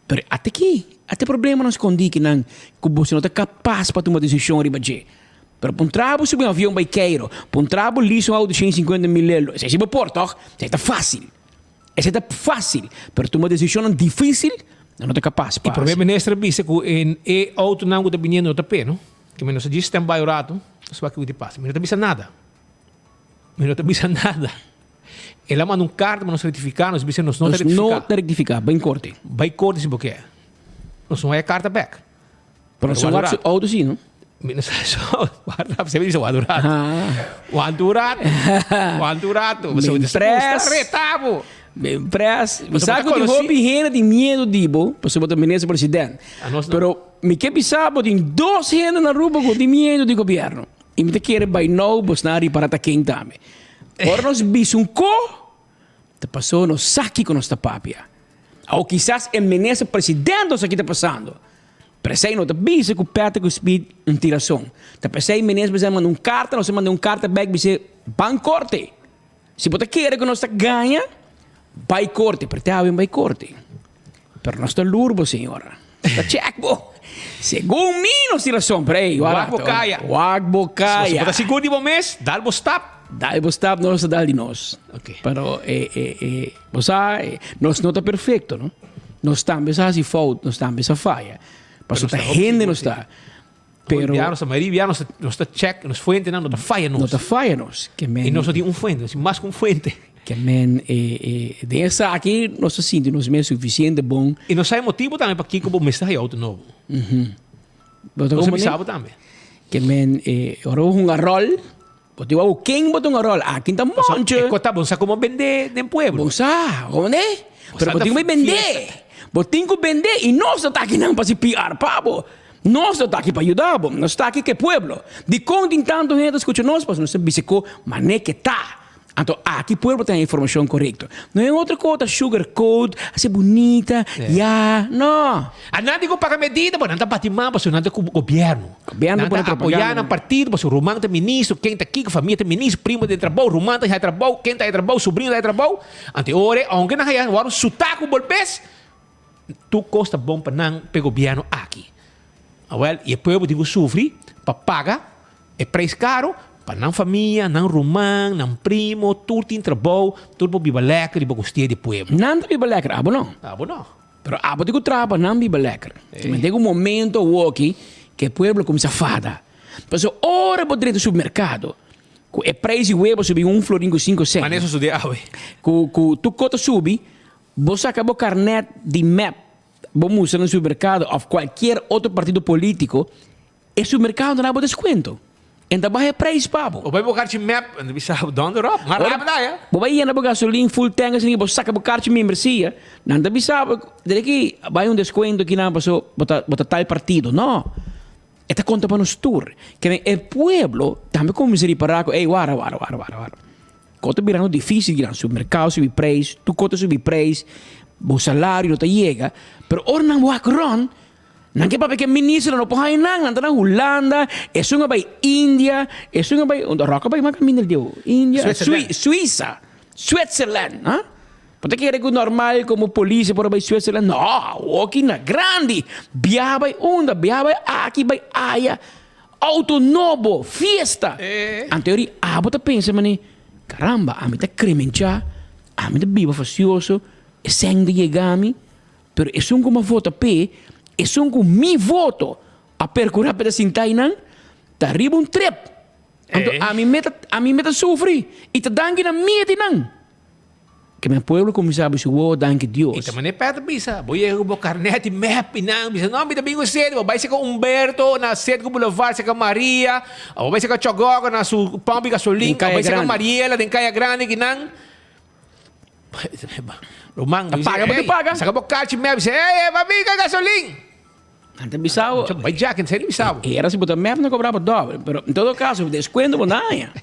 [SPEAKER 21] Pero ate ki, ate problemanan skondi kinan ku boso no ta kapas pa tuma desishon riba dje. Pero puntra bo subi un avion bai Cairo, puntra bo lease un auto 150 mil euro, esei si bo por tòg? Esei ta fásil. Esei ta fásil, pero tuma desishonnan difísil nan no ta kapas pa
[SPEAKER 22] E prome
[SPEAKER 21] hasi.
[SPEAKER 22] minister a bisa ku e autonan ku ta biniendo no ta p'e no. Ke men nos a djis stand by un rato, nos wak kiko ta pasa. Mi no ta bisa nada. Mi no ta bisa nada. El a manda un karta pa nos rectifiká, nos bisa nos no ta
[SPEAKER 21] Nos no
[SPEAKER 22] rectifiká.
[SPEAKER 21] ta rectifiká, bai korte.
[SPEAKER 22] Bai korte si bo ke. Nos no haya karta bèk.
[SPEAKER 21] Pero nos a wak su outo si, no?
[SPEAKER 22] Mi no sa su outo. Warda, semper bisa wak un rato. Wak un rato. Wak un rato.
[SPEAKER 21] Mi pres.
[SPEAKER 22] Reta bo.
[SPEAKER 21] Mi pres. Mi
[SPEAKER 22] Pasobra
[SPEAKER 21] sa
[SPEAKER 22] bo ta
[SPEAKER 21] ku tin
[SPEAKER 22] konosí.
[SPEAKER 21] hopi hende tin miedu di bo, pasobra bo ta minister president.
[SPEAKER 22] Anos no.
[SPEAKER 21] Pero mi ke bisa bo tin dos hende na Aruba ku tin miedu di gobièrnu. I mi ta kere bai nou bosnan ripara ta ken tambe. Ora nos bisa un ko, ta paso nos sa kiko nos ta papia. Awo kisas e minister president nos sa ki ta pasando. Pero esei no ta bisa ku Patrick ku Speed un tin rason. Ta p'esei minister president manda un karta, nos a manda un karta bek bis'é ban korte. Si bo ta kere ku nos ta gaña, bai korte. Pero te awe bai korte. Pero nos ta lur bo, señora. Ta check bo. Segun mi nos tin rason, pero ey,
[SPEAKER 22] Wak bo kaya.
[SPEAKER 21] Wak bo kaya.
[SPEAKER 22] Si bo ta sigur di bo mes, dal bo stap.
[SPEAKER 21] Dal bo stap, nos ta dal di nos.
[SPEAKER 22] Okay.
[SPEAKER 21] Pero eh, eh, eh, bo sa, eh, nos no ta perfecto, no? Nos tambe sa hasi fout, nos tambe sa faya. Pasobra ta hende nos ta.
[SPEAKER 22] Pero nos ta mayoria bia nos nos ta check nos fuentenan no ta faya nos.
[SPEAKER 21] No ta faya nos. Ke men
[SPEAKER 22] I nos no tin un fuente, nos tin mas ku un fuente.
[SPEAKER 21] Ke men e e den esaki nos ta sinti nos mes sufisiente bon.
[SPEAKER 22] I nos sa e motibu tambe pakiko bo mester haya outo nobo.
[SPEAKER 21] Bo ta
[SPEAKER 22] Nos a
[SPEAKER 21] como
[SPEAKER 22] bisa bo tambe.
[SPEAKER 21] Ke men e ora bo hunga ròl, bo tin wou ken bo ta hunga ròl. Aki ta monche.
[SPEAKER 22] E kota bo sa komo bende den pueblo.
[SPEAKER 21] Bo sa, komo ne? Pero bo tin ku bende. Bo tin ku bende i nos no ta akinan pa hasi PR pa bo. Nos no ta aki pa yuda bo, nos ta aki ku e pueblo. Dikon tin tantu hende ta skucha nos? Pasobra nos ta bisa ku manera ke ta. Anto aki pueblo ta informacion corecto. No e otro cosa ta sugar coat, haci bunita, ya, no.
[SPEAKER 22] A nan di cu paga medida, bo nan ta bati man pasobra nan ta cu gobierno.
[SPEAKER 21] Gobierno
[SPEAKER 22] Nan
[SPEAKER 21] pone
[SPEAKER 22] ta apoya
[SPEAKER 21] propaganda.
[SPEAKER 22] nan partido pasobra ruman ta ministro, ken ta kiko, famia ta ministro, primo ta den trabou, ruman ta haya trabou, ken ta haya trabou, sobrino ta haya trabou. Anto e ora aunke nan haya wòrdu suta cu bolbes, tur cos ta bon pa nan p'e gobierno aki. Awel, y e pueblo tin cu sufri pa paga E prijs caro pa nan famia, nan ruman, nan primo, tur tin trabou, tur por biba lekker riba costia di pueblo.
[SPEAKER 21] Nan ta biba lekker, abo no.
[SPEAKER 22] Abo no.
[SPEAKER 21] Pero abo tin cu traha pa nan biba lekker. Si mi den un momento awoki cu e pueblo cuminsa fada. Pasobra ora bo drenta supermercado cu e prijs di webo subi un florin cu cinco cent.
[SPEAKER 22] Manera sucede awe.
[SPEAKER 21] Cu cu tur cos ta subi, bo saca bo carnet di mep, bo mustra na supermercado of cualkier otro partido politico, E supermercado ta na bo descuento. En ta baha e prijs pa bo.
[SPEAKER 22] Bo bai bo karchi mep, en ta bisa bo donder op. Maar rap da ya.
[SPEAKER 21] Bo bai yena bo gasolin full tank asina bo saca bo karchi membresia, nan ta bisa bo dede ki bai un descuento kinan paso bo ta bo ta tal partido. No. E ta conta pa nos tur. Kende e pueblo tambe cuminsa ripara cu ey wara wara wara wara wara. Cos ta birando dificil kinan supermercado subi prijs, tur cos ta subi prijs, bo salario no ta yega, pero ora nan wak rond Nan ke papia ke ministro no por haña nan, nan ta na Hulanda, esun a bai India, esun a bai, unda Rock a bai mas kaminda el diu? India,
[SPEAKER 22] Switzerland.
[SPEAKER 21] Suiza, Switzerland, ha? Bo ta kere ku normal komo polis por a bai Switzerland? No, awoki na grandi, biaha bai unda, biaha bai aki, bai aya, auto nobo, fiesta. Anto yori abo ta pensa mane, caramba, ami ta kremenchá, ami ta biba fasioso, e sèn ta yega mi. Pero esun ku mi a vota p'e, esun ku mi voto a perkurá p'e ta sinta einan, ta riba un trep. Anto ami me ta, ami me ta sufri i ta danki na mi di nan. Ke mi pueblo kuminsá bisa, Wo, danki Dios.
[SPEAKER 22] I ta manera Pet a bisa, Bo yega ku bo karnet di mep i nan bisa, No, mi ta bin ku sed. Bo bai seka Humberto na Cedco Boulevard, seka Maria, bo bai seka Chogogo na su pòmp di gasolin, bo bai seka Mariela den Kaya Grandi kinan. Ruman,
[SPEAKER 21] Ta paga bo te paga.
[SPEAKER 22] Saka bo kachi mep, bisa, hey, hey, papi, ka gasolin.
[SPEAKER 21] Nan ta bisa bo.
[SPEAKER 22] Bai jack, en serio bisa bo.
[SPEAKER 21] Era si bo ta mep, nan kobra bo doble. Pero en todo caso, descuento bo naña.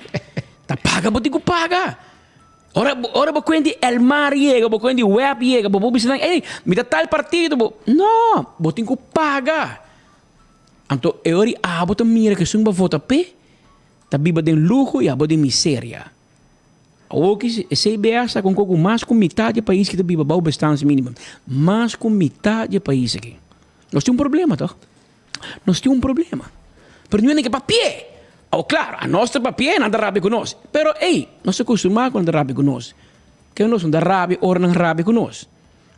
[SPEAKER 21] Ta paga bo tin ku paga. Ora, ora bo kuenti Elmar yega, bo kuenti Web yega, bo por bisa nan, hey, mi ta tal partido, bo. No, bo tin ku paga. Anto e ora abo ta mira ku esun bo vota p'e, ta biba den luho i abo den miseria. Awoki e CBS ta konko ku mas ku mitad di e pais ki ta biba bou bestaansminimum. Mas ku mitad di e pais aki. Nos tin un problema toch? Nos tin un problema. Pero niun hende ke papi'é. Awo klaro, anos ta papi'é, nan ta rabia ku nos. Pero ey, nos ta kustumá ku nan ta rabia ku nos. Ke nos no ta rabia ora nan rabia ku nos.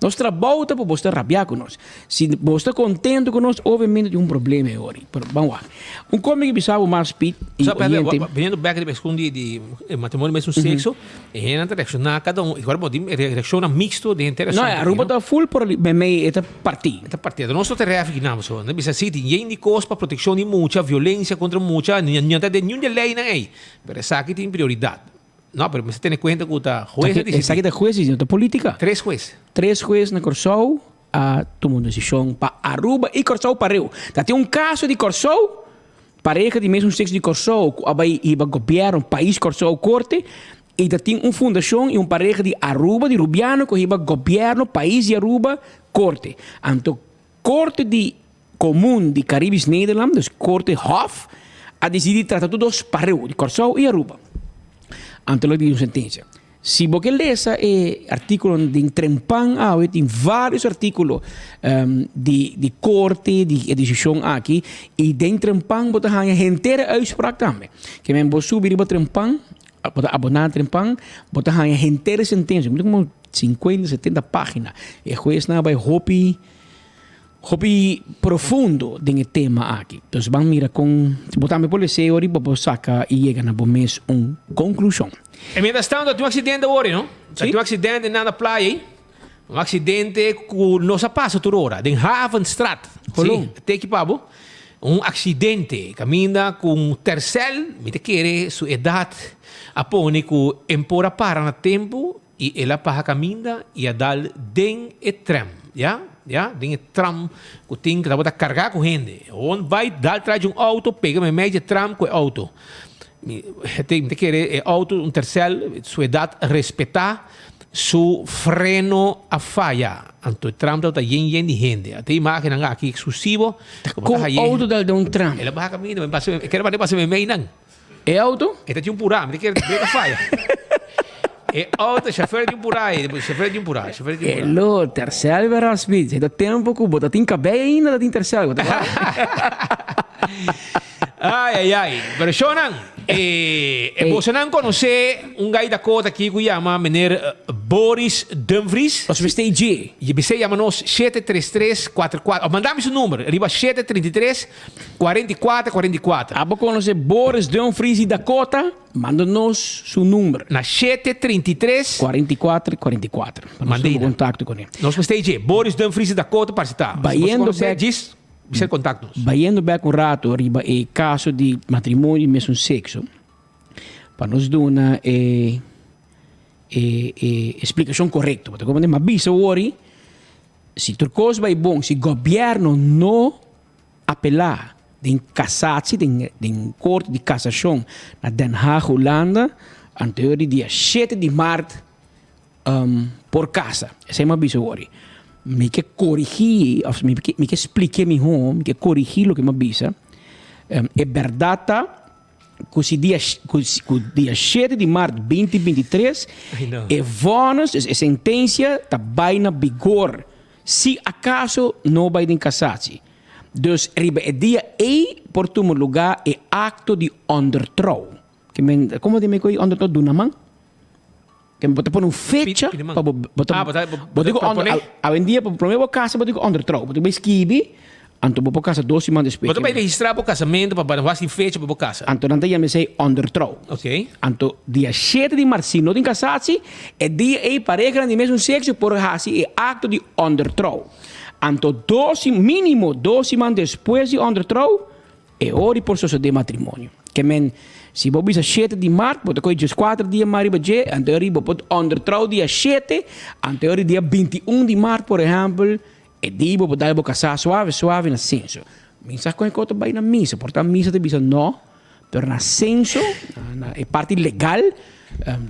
[SPEAKER 21] Nos trabou ta pa bos ta rabiá ku nos. Si bos ta kontentu ku nos, obviamente tin un problema e ori. Pero ban wak. Un kos mi ke bisa bo mas, Piet i
[SPEAKER 22] Sa, perde,
[SPEAKER 21] oyente.
[SPEAKER 22] Biniendo bek riba eskun di di matrimonio mesmo sexo, e hendenan ta reakshoná kada un, igual bo tin reakshonnan mixto den henter
[SPEAKER 21] No,
[SPEAKER 22] asuntu aki,
[SPEAKER 21] Aruba
[SPEAKER 22] no?
[SPEAKER 21] ta full por meimei e ta partí.
[SPEAKER 22] E ta partí. Nos no ta ref aki nan, pasobra nan bisa si tin yen di kos pa protekshon di mucha, violensia kontra mucha, no ta den niun di e leinan ei. Pero esaki tin prioridat. No, pero mester tene cuenta cu ta huez a dicidi.
[SPEAKER 21] Esaki ta huez dicidi, no ta politica.
[SPEAKER 22] Tres huez.
[SPEAKER 21] Tres huez na Corsou a tuma un decision pa Aruba y Corsou pareu. Ta tin un caso di Corsou, pareha di mesun sexo di Corsou cu a bay hiba gobierno, pais Corsou corte y ta tin un fundacion y un pareha di Aruba, di Rubiano cu a hiba gobierno, pais di Aruba, corte. Anto corte di comun di Caribisch Nederland, dus Corte Hof, a dicidi trata tur dos pareu, di Corsou y Aruba. Anto lo di un sentencia. Si bo ke lesa e articulo den Trempan awe, tin varios articulo di di corte, di e decision aki, y den Trempan bo ta haña henter e uitspraak tambe. Ke men bo subi riba Trempan, bo ta abona Trempan, bo ta haña henter e sentencia, como 50, 70 pagina. E huesnan a bai hopi. Hopi profundo den e tema aki. Dus ban mira kon bo tambe por lesa ori bo por saka i yega na bo mes un konklushon.
[SPEAKER 22] E mientras tanto tin un accidente awor no? Ta tin un accidente na na playa ei. Un accidente cu nos a pasa tur ora den Havenstraat.
[SPEAKER 21] Holon.
[SPEAKER 22] Si, teki pa bo. Un accidente caminda cu un tercel, mi ta kere su edad a pone cu en por a para na tempo I el a paha kaminda i a dal den e tram, ya, ya, den e tram ku tin ku tabata kargá ku hende. Hon bai dal tras di un outo, pega meimei di e tram ku e outo. Mi ta kere e auto un tercel su edad respeta su freno a faya anto e tram tabata yen yen di hende ata e imagennan aki exclusivo
[SPEAKER 21] Con auto dal den un tram?
[SPEAKER 22] El a baha caminda e kere manda pasa meimei nan.
[SPEAKER 21] E auto?
[SPEAKER 22] E ta tin un pura mi ta kere brek a faya e auto chauffeur tin un pura e chauffeur tin un pura chauffeur tin un pura.
[SPEAKER 21] Elo tercel bera speed e ta tempo cu bo ta tin cabey ainda ta tin tercel bo ta
[SPEAKER 22] Ai ai ai, pero shownan, e e bosonan konosé un gai Dakota aki ku yama meneer Boris Dumfries?
[SPEAKER 21] Nos mester e dje.
[SPEAKER 22] Je bisé yama nos 733 44, of manda mi su number riba 733 44 44.
[SPEAKER 21] Abo konosé Boris Dumfries di Dakota? Manda nos su number.
[SPEAKER 22] Na 733.
[SPEAKER 21] 44 44. Pa nos tuma kontakto kuné.
[SPEAKER 22] Nos mester e dje. Boris Dumfries di Dakota parse ta.
[SPEAKER 21] Bayendo bek.
[SPEAKER 22] Bisa contact nos.
[SPEAKER 21] Bayendo bek un rato riba e caso di matrimonio di mesun sexo, pa nos duna e e e explicacion corecto. Bo ta comprende? Ma bisa wori, si tur cos bay bon, si gobierno no apela den cassatie, den den corte di cassacion na Den Haag, Hulanda, anterior di dia shete di maart, por casa. Esei mi a bisa wori. Mi ke korigí, of mi ke, mi ke spliké mihó, mi ke korigí loke mi a bisa. E bèrdat ta ku si dia, ku, ku dia shete di mart binti binti tres, e vònis, dus e sentensia ta bai na bigor, si akaso no bai den kasatsi. Dus riba e dia ei por tuma lugá e akto di òndertrou. Ke men, komo di mi ku e òndertrou duna man? Ke bo ta pone un fecha pa bo bo ta bo tin ku awendia pa prome bo kasa bo tin ku ondertrouw bo tin ku bai skibi anto bo por kasa dos siman despues.
[SPEAKER 22] Bo ta bai registra bo kasamentu pa wak sin fecha pa bo kasa.
[SPEAKER 21] Anto nan ta yama esei ondertrouw. Anto dia shete di mart si no tin kasatsi e dia ei parehanan di mesun sekso por hasi e akto di ondertrouw. Anto dos minimo dos siman despues di ondertrouw E ora i por sosodé matrimonio. Ke men, si bo bisa shete di mart, bo ta kohe dieskuater dia mas riba dje, anto e ora bo por ondertrouw dia shete, anto e ora dia bintiun di mart, por ehèmpel, e dia bo por dal bo kasá suave suave na senso. Mi sa kon e kos ta bai na misa, por ta misa ta bisa no, pero na senso, na e parti legal,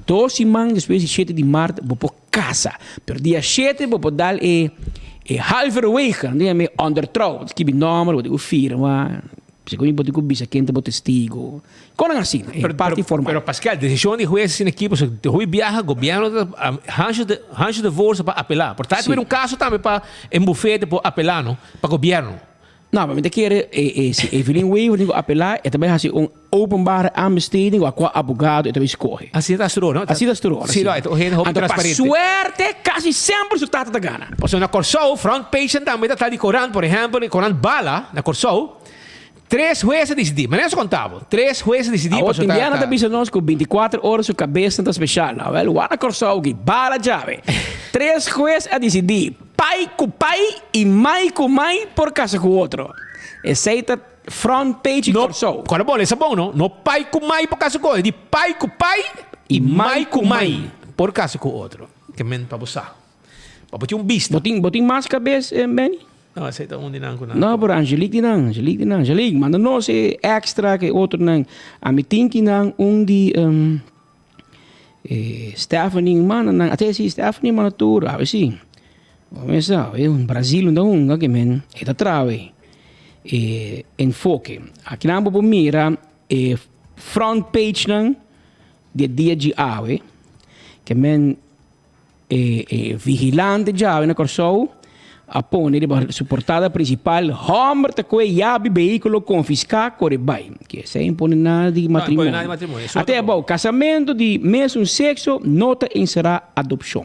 [SPEAKER 21] dos siman despues di shete di mart bo por kasa. Pero dia shete bo por dal e e halverwege, nan ta yama e ondertrouw, bo ta skibi nòmber, bo tin ku firma, segun bo tin ku bisa ken ta bo testigo, konan asina, e parti formal.
[SPEAKER 22] Pero Pascal, desishon di hues asina aki, pasobra te hopi biaha gobièrnu ta hansha de hansha de forsa pa apelá. Por ta tabata un kaso tambe pa e bufete por apelá no, pa gobièrnu.
[SPEAKER 21] No, pa mi ta kere e e si Evelyn Wever tin ku apelá, e ta bai hasi un openbare aanbesteding wa kua abogado e ta bai skohe.
[SPEAKER 22] Asina ta stror, no?
[SPEAKER 21] Asina ta stror,
[SPEAKER 22] Sí, no, e ta un hende hopi
[SPEAKER 21] Anto pa
[SPEAKER 22] transparente.
[SPEAKER 21] suerte kasi semper su tata ta gana.
[SPEAKER 22] Pasobra na Kòrsou, front page tambe ta ta di korant, por ehèmpel, e korant Bala na Kòrsou, tres hues a disidí, manera su konta bo, tres hues a disidí
[SPEAKER 21] Awor
[SPEAKER 22] pasobra ta
[SPEAKER 21] Tindiana ta bisa nos ku bintikuater ora su kabesnan ta speshal. Awel, wak na Kòrsou aki, Bala djawe. Tres hues a disidí. Pai ku pai i mai ku mai por kasa ku otro. Esei ta front page di Kòrsou.
[SPEAKER 22] Kòrda bo, lesa bon no. No pai ku mai por kasa ku otro. E di pai ku pai i mai ku mai por kasa ku otro. Ke men pa bo sa. Pa bo tin un bista.
[SPEAKER 21] Bo tin, bo tin mas kabes, Benny?
[SPEAKER 22] No, esei ta un di nan ku nan.
[SPEAKER 21] No, pero Angelique di nan, Angelique di nan. Angelique, manda nos e extra ku e otronan. Ami tin ki nan un di. E Stephanie manda nan, ate si Stephanie manda tur, awe si. Bo mesa, e un Brasil unda hunga ke men e ta trawe e enfoke. Aki nan bo por mira e front page nan di e dia dje awe, ke men E e vigilante djawe na Kòrsou a pone riba su portada prinsipal, Hòmber ta kohe yabi behíkulo konfiská kore bai. Ke esei no pone nada di matrimonio. Ate abou, kasamentu di mesun sekso no ta enserá adopshon.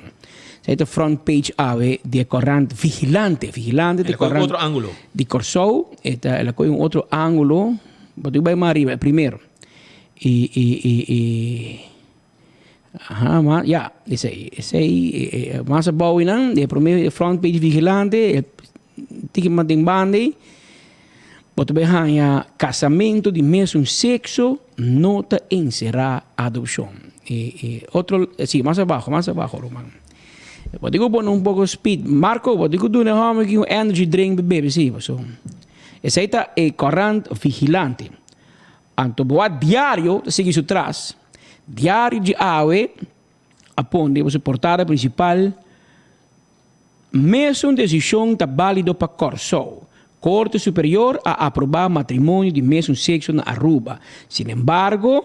[SPEAKER 21] Esei ta front page awe di e kòrant Vigilante. Vigilante ta e kòrant di Kòrsou. E ta el a kohe un otro ángulo. Bo tin ku bai mas ariba, e primero. I i i i. Aha, ma ya, esei, esei, mas abou einan, e prome front page vigilante, e tiki mas den banda ei, bo ta bay haña casamentu di mesun sexo no ta encerá adopcion. E, e otro, si, mas abajo, mas abajo, ruman. Bo tin ku pone un poko speed. Marco, bo tin ku duna e hòmber aki un energy drink pa bebe, si, pasobra esei ta e kòrant vigilante. Anto bo a Diario ta sigui su tras. Diario di awe a pone riba su portada principal, Mesun desishon ta bálido pa Kòrsou. Korte Superior a aprobá matrimonio di mesun sekso na Aruba. Sinembargo,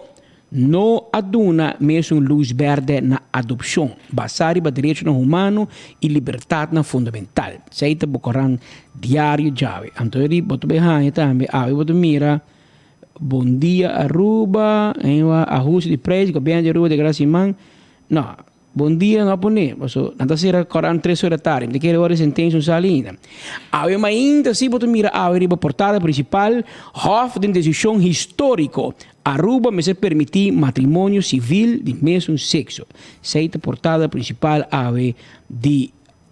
[SPEAKER 21] no a duna mesun lus bèrdè na adopshon, basá riba derechonan humano i libertatnan fundamental. Esei ta bo korant Diario djawe. Anto di bo ta bai haña tambe awe bo ta mira Bon Dia Aruba, ahuste di preis, gobièrnu di Aruba deklará siman. No. Bon dia no a pone, paso nan ta sera koran tres ora tardi, mi ta kere ora e sentensia no sali ainda. Awe mainta si bo ta mira awe riba portada principal, Hof den decision historico, Aruba mester permiti matrimonio civil di mesun sexo. Esey ta portada principal awe di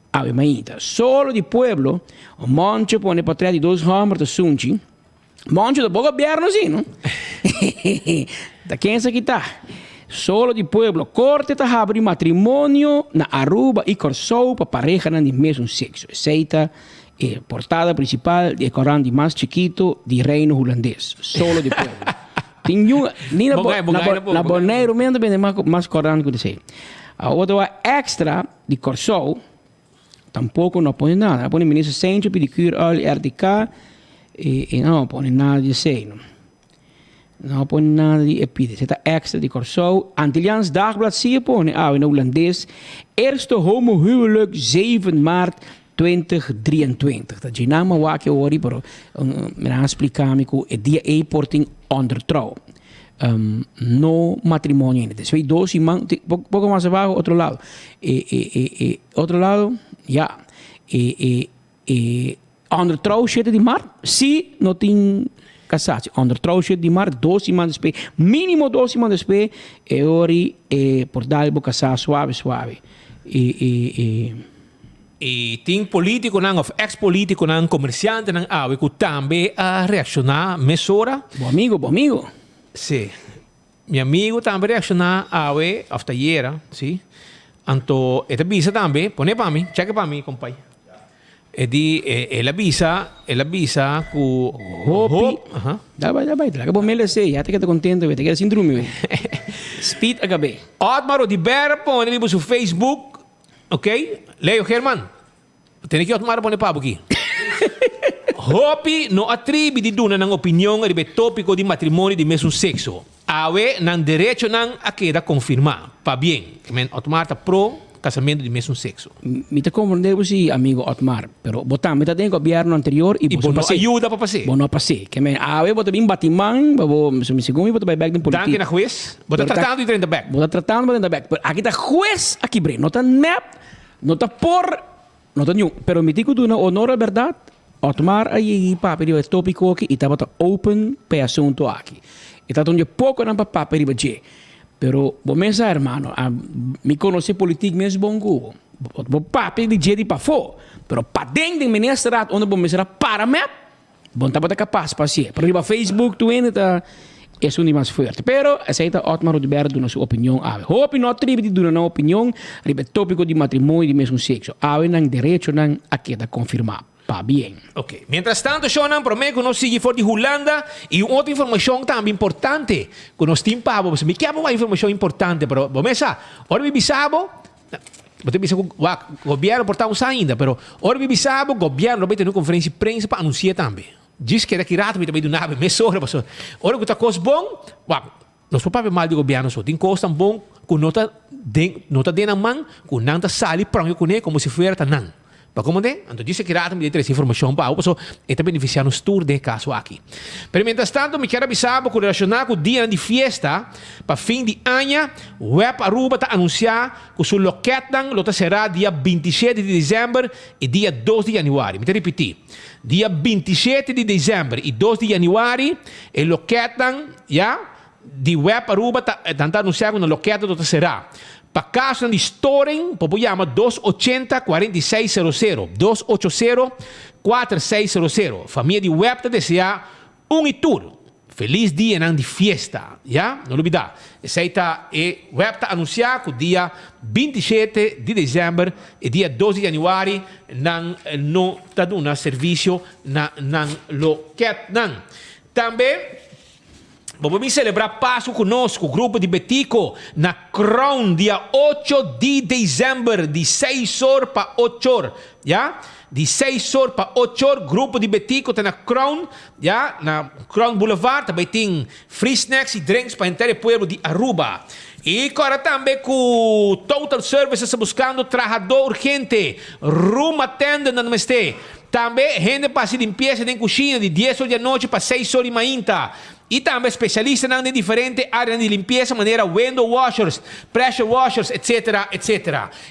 [SPEAKER 21] awe mainta. Solo di pueblo, Moncho pone portret di dos homber ta sunchi. Moncho ta bo gobierno si, no? Ta ken esaki ta? Solo di pueblo. Corte ta habri matrimonio na Aruba y Corsou pa parehanan di mesun sexo. Esey ta e portada principal di e corant di mas chikito di Reino Hulandes. Solo di pueblo. Tin yu ni na, bo, na, bo, na Boneiru men ta bende mas, mas corant ku esey. Awor ta wak extra di Corsou. Tampoco no a pone nada. A pone minister Sencho pidi Curoil y RTK y, y no a pone nada di esey. No, no a pone nada di e pidi. Esey ta extra di Corsou. Antilliaans Dagblad si a pone awe na Hulandes. Eerste homohuwelijk 7 maart 2023. Ta dje nan mawaki awor pero um, mi nan a splica mi cu e dia ey por tin ondertrouw. Um, no matrimonio ainda. Después dos siman, poco más abajo, otro lado. E, e, e, e, otro lado, ja. E, e, e, ondertrouw 7 di maart, si no tin casatie. Ondertrouw 7 di maart, dos siman después, mínimo dos siman después, e ori e por dal bo casá suave, suave. E, e, e,
[SPEAKER 22] I tin politiconan of ex-politiconan, comerciantenan awe cu tambe a reacciona mesora.
[SPEAKER 21] Bo amigo, bo amigo.
[SPEAKER 22] Si. Mi amigo tambe reacciona awe of ta ayera, si. Anto e ta bisa tambe, pone pa mi, check pa mi compai. E di, el a bisa, el a bisa cu
[SPEAKER 21] Hopi. Aha. Da bai, da bai. Laga bo mele esey. Ya ta keda contento we. Ta keda sin drumi we. Speed a gabe.
[SPEAKER 22] Otmar Oduber a pone riba su Facebook Ok, Leo German, tene ki Otmar a pone pa bo aki. Hopi no a tribi di duna nan opinion riba e tópiko di matrimonio di mesun sekso. Awe nan derechonan a keda konfirmá. Pabien. Men Otmar ta pro kasamentu di mesun sekso.
[SPEAKER 21] Mi ta komprendé bo si, amigo Otmar, pero bo tambe ta den e gobièrnu anterior i
[SPEAKER 22] I
[SPEAKER 21] bo
[SPEAKER 22] bo no
[SPEAKER 21] pas'é.
[SPEAKER 22] a yuda pa pas'é.
[SPEAKER 21] Bo no a pas'é. Ke men awe bo ta bin bati man pa bo, segun mi bo ta bai bèk den politik.
[SPEAKER 22] Danki na hues. Bo ta tratando di drenta bek.
[SPEAKER 21] Bo ta tratando pa drenta bek. Pero aki ta hues a kibr'é. No ta mep, no ta por, no ta niun. Pero mi tin ku duna honor al bèrdat, Otmar a yegi papia riba e tópiko aki i tabata open pa e asuntu aki. E tabata un di e pokonan pa papia riba dje. Pero bo mes sa hermano, a mi konosé politik mes bon ku bo. Bo papia di dje di pafó, pero paden den ministerraad unda bo mester a para mep, Bo no tabata kapas pa hasié. Pero riba Facebook tur hende ta esun di mas fuerte. Pero esei ta Otmar Oduber duna su opinion awe. Hopi no a tribi di duna nan opinion riba e tópiko di matrimonio di mesun sekso. Awe nan derechonan a keda konfirmá. Pabien.
[SPEAKER 22] Ok. Mientras tanto shownan promé ku nos sigui for di Hulanda i un otro informashon tambe importante ku nos tin pa bo. Mi ke bo wak informashon importante pero bo mes sa ora mi bisa bo Bo ta bisa ku wak gobièrnu por ta un sa ainda, pero ora mi bisa bo gobièrnu lo bai tene un konferensia di prensa pa anunsi'é tambe. Djis keda ki rato mi ta bai duna bo mesora pasobra ora ku ta kos bon, wak, nos por papia mal di gobièrnu so. Tin kosnan bon ku no ta den no ta den nan man ku nan ta sali prònke kuné komo si fuera ta nan. Pa komo den? Anto djis ki rato mi ta trese informashon pa abo pasobra e ta benefisiá nos tur den e kaso aki. Pero mientras tanto mi kier a bisa bo ku relashoná ku dianan di fiesta pa fin di aña, Web Aruba ta anunsiá ku su lokètnan lo ta será dia 27 di desèmber i dia 2 di yanüari. Mi ta ripití, dia 27 di desèmber i 2 di yanüari e lokètnan, ya, di Web Aruba ta nan ta anunsiá ku nan lokètnan lo ta será. Pa kasonan di storing bo por yama dos ochenta kuarenta i seis sero sero, dos ocho sero, kuater seis sero sero. Famia di Web ta deseá un i tur felis dianan di fiesta, ya? No lubidá, esei ta e Web ta anunsiá ku dia 27 di desèmber i dia dos di yanüari nan no ta duna servisio na nan lokètnan. Tambe. Bo por bin selebrá Pasku ku nos ku grupo di Betico na Crown dia ocho di dezèmber di seis or pa ocho or, ya. Di seis or pa ocho or grupo di Betico ta na Crown, ya, na Crown Boulevard ta bai tin free snacks y drinks pa henter e pueblo di Aruba. Y kòrda tambe ku Total Services ta buskando trahadó urgente, room attendant nan mester. Tambe hende pa hasi limpiesa den kushina di dies or di anochi pa seis or di mainta. I tambe spesialistanan den diferente áreanan di limpiesa manera window washers, pressure washers, etc. Etc.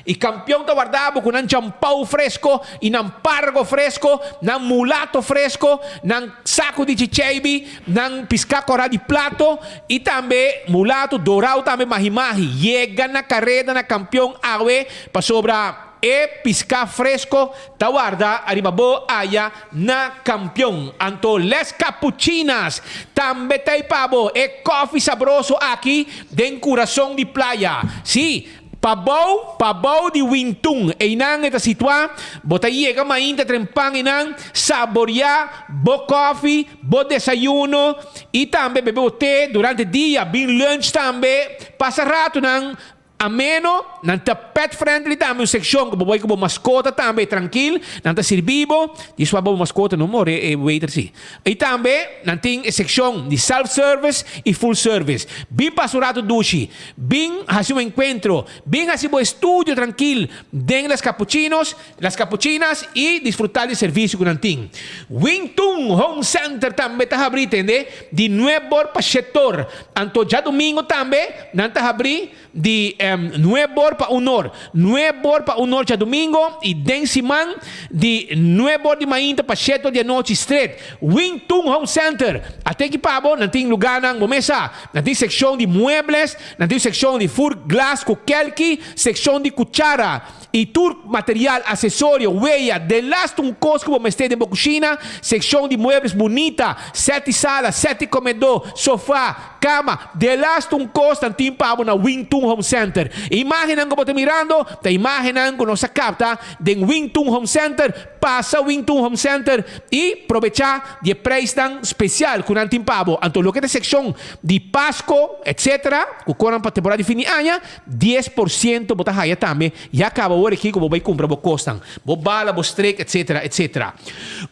[SPEAKER 22] I kampion ta warda bo ku nan champou fresko i nan pargo fresko, nan mulato fresko, nan saku di chicheibi, nan piská kòrá di plato i tambe mulato dorau tambe mahi-mahi. Yega na kareda na kampion awe pasobra E piská fresko ta warda ariba bo aya na Kampion. Anto Les Capuchinas tambe ta ei pa bo, e kòfi sabroso aki den kurason di playa. Sí, pabou, pabou di Wintun. Einan e ta situá. Bo ta yega mainta trempan einan, saboriá bo kòfi, bo desayuno i tambe bebe bo te durante dia. Bin lunch tambe, pasa ratunan Ameno, nan ta pet friendly tambe, un seccion cu bo bay cu bo mascota tambe trankil, nan ta sirbi bo, di swa bo mascota no more e waiter si. Y tambe nan tin e seccion di self service y full service. Bin pasa un rato dushi, bin haci un encuentro, bin haci bo estudio trankil den Las Capuchinos, Las Capuchinas y disfruta di servicio cu nan tin. Wingtun Home Center tambe ta habri tende di nuebor pa shetor. Anto djadumingo tambe nan ta habri di nuebor pa unor. Nuebor pa unor djadumingo y den siman di nuebor di mainta pa shetor di anochi stret. Wingtun Home Center a teki pa bo, nan tin lugarnan bo mes sa. Nan tin seccion di muebles, nan tin seccion di fur glas cu kelki, seccion di cuchara. I tur material, asesorio, weya, delaste un kos ku bo mester den bo kushina, sekshon di muebles bunita, sèt di sala, sèt di komedó, sofá, kama, delaste un kos nan tin pa bo na Wing Tun Home Center. E imágennan ku bo ta mirando ta imágennan ku nos a kapta den Wing Tun Home Center. Pasa Wing Tun Home Center i probechá di e preisnan spesial ku nan tin pa bo. Anto loke ta sekshon di Pasko, etsetera, ku konan pa temporada di fin di aña, 10% bo ta haya tambe, ya caba ora aki cu bo bay cumpra bo cosnan, bo bala, bo strek, etc. Etc.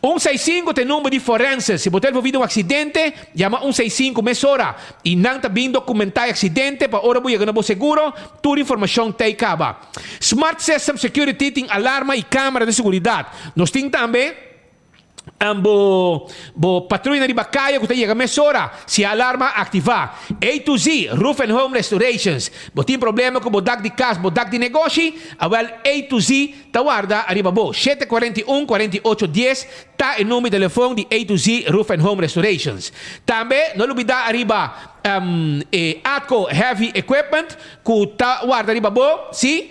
[SPEAKER 22] Un seis sinku ta e number di forense, si bo ta envolvi den un accidente, yama un seis sinku mesora y nan ta bin documenta e accidente pa ora bo yega na bo seguro, tur informacion ta ey caba. Smart System Security tin alarma y camera di seguridad. Nos tin tambe. Bo bo patruya riba kaya ku ta yega mesora si e alarma aktivá. A to Z Roof and Home Restorations. Bo tin problema ku bo dak di kas, bo dak di negoshi? Awèl A to Z ta warda ariba bo. 7 41 48 dies ta e number di telefon di A to Z Roof and Home Restorations. Tambe no lubidá ariba e Atco Heavy Equipment ku ta warda riba bo, si.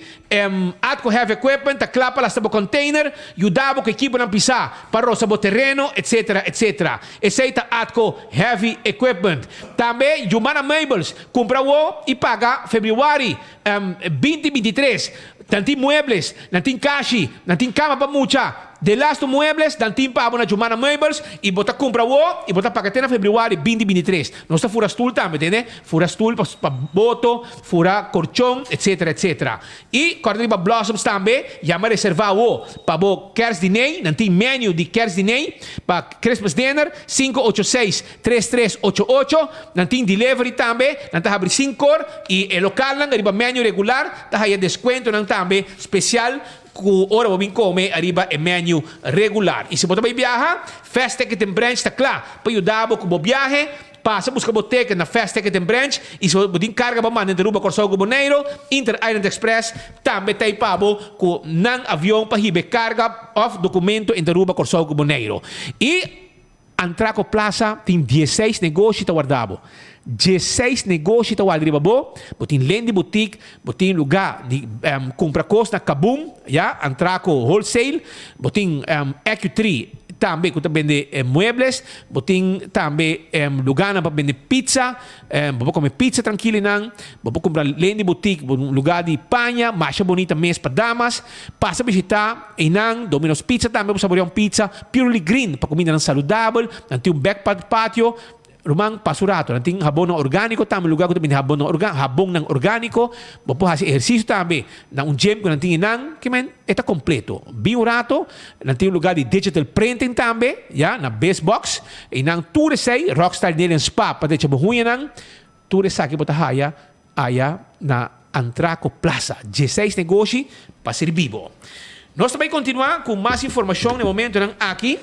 [SPEAKER 22] Atco Heavy Equipment ta kla pa lasta bo container, yuda bo ku ekiponan pisá pa rosa bo tereno, etc. Etc. Esei ta Atco Heavy Equipment. Tambe Jumana Meubels, kumpra awo i paga febrüari 2023. Nan tin muebles, nan tin kashi, nan tin kama pa mucha. De lastu muebles nan tin pa bo na Jumana Meubels i bo ta kumpra awo i bo ta paga te na febrüari 2023. Nos ta fura stul tambe, tende? Fura stul pa pa boto, fura korchon, etcetera, etcetera. I kòrda riba Blossoms tambe, yama reservá awo pa bo kerstdiner, nan tin menu di kerstdiner pa Christmas dinner, 586 3388, nan tin delivery tambe, nan ta habri sinkor i e lokalnan riba menu regular ta haya deskuentonan tambe spesial Ku ora bo bin kome ariba e menu regular. I si bo ta bai biaha, Fast Ticket and Branch ta kla pa yuda bo ku bo biahe. Pasa buska bo ticket na Fast Ticket and Branch i si bo tin karga pa manda entre Aruba, Kòrsou ku Boneiru, Inter Island Express tambe ta ei pa bo ku nan avion pa hiba e karga òf dokumento entre Aruba, Kòrsou ku Boneiru. I. Antraco Plaza tin dieseis negoshi ta warda bo. Dieseis negoshi ta warda riba bo. Bo tin Lendy Boutique, bo tin luga di cumpra cos na Kaboom, ya, Antraco Wholesale, bo tin Ecu-Tree tambe cu ta bende muebles, bo tin tambe luganan pa bende pizza, Bo por come pizza trankil einan, bo por cumpra Lendy Boutique, bo un lugar di paña masha bonita mes pa damas. Pasa bishita einan, Domino's Pizza tambe bo saborea un pizza, Purely Green pa cumindanan saludabel, nan tin un back patio. Ruman, pasa un rato. Nan tin habonnan orgániko tambe, lugá ku ta bini habonnan orga, habonnan orgániko. Bo por hasi ehersisio tambe na un gym ku nan tin einan. Ke men, e ta kompleto. Bin un rato, nan tin un lugá di digital printing tambe, ya, na Bizbox. Einan tur esei, Rockstar Nail and Spa pa drecha bo huñanan. Tur esaki bo ta haya aya na Antraco Plaza. Dieseis negoshi pa sirbi bo. Nos ta bay continua cu mas informacion na e momentonan aki.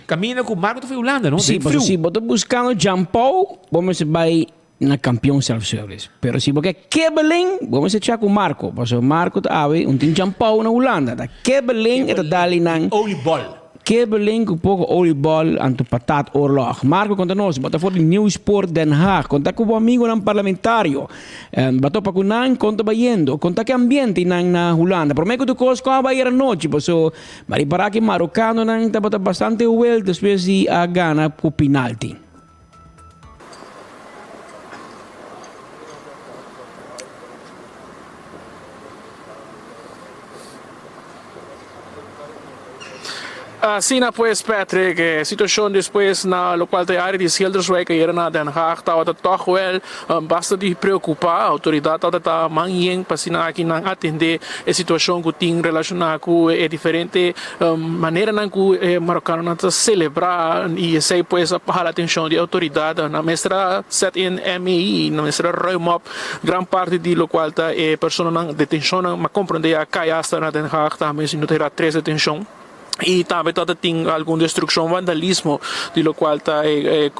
[SPEAKER 22] Caminda cu Marco ta for Hulanda, no?
[SPEAKER 21] Sí,
[SPEAKER 22] Den
[SPEAKER 21] pasobra
[SPEAKER 22] friu.
[SPEAKER 21] si bo ta buscando Jean-Paul, bo mester bay na Campeon Self Service. Pero si bo ke kibbeling, bo mester cha cu Marco. Pasobra Marco ta awe un tin Jean-Paul na Hulanda. Ta kibbeling e ta dali nan.
[SPEAKER 22] Oliebol.
[SPEAKER 21] Kibbeling ku poko oliebol anto patat oorlog. Marco konta nos, bo ta for di Nieuwspoort Den Haag. Konta ku bo amigonan parlamentario. Bo a topa ku nan, kon ta bayendo? Konta ke ambiente nan na Hulanda. Prome ku tur kos kon a bai ayera nochi, paso mi a ripara ke marokanonan tabata bastante huel despues di a gana ku pinalti.
[SPEAKER 1] Asina pues Patrick, e situacion despues na locual ta e area di Schilderswijk ayera na Den Haag tabata toch wel basta di preocupa. Autoridad tabata ta man yen pa asina aki nan atende e situacion cu tin relaciona cu e diferente maneranan cu e Marocanonan ta celebra y esey pues a hala atencion di autoridad. Nan mester a set in MEI, nan mester a ruim op Gran parti di locual ta e personanan detencionnan, ma comprende a cay hasta na Den Haag tambe si no ta era tres detencion y tambe ta tin algun destruccion vandalismo di locual ta e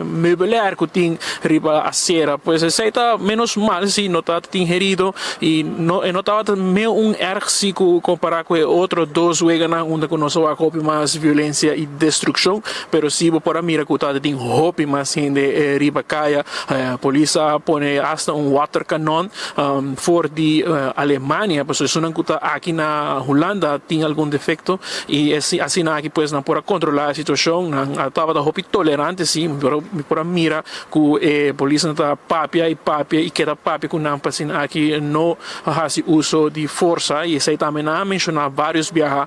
[SPEAKER 1] meubilair cu tin riba acera. Pues esey ta menos mal si no ta tin herido y no e no tabata meo un erg si cu compara cu e otro dos weganan unda cu nos a wak hopi mas violencia y destruccion pero si bo por a mira cu ta tin hopi mas hende riba caya. Polis a pone hasta un waterkanon for di Alemania, pasobra esunnan ku ta aki na Hulanda tin algun defekto i asina aki pues nan por a kontrolá e situashon. Nan tabata hopi tolerante si, pero mi por a mira ku e polisnan ta papia i papia i keda papia ku nan pa asina aki no hasi uso di forsa i esei tambe nan a menshoná vários biaha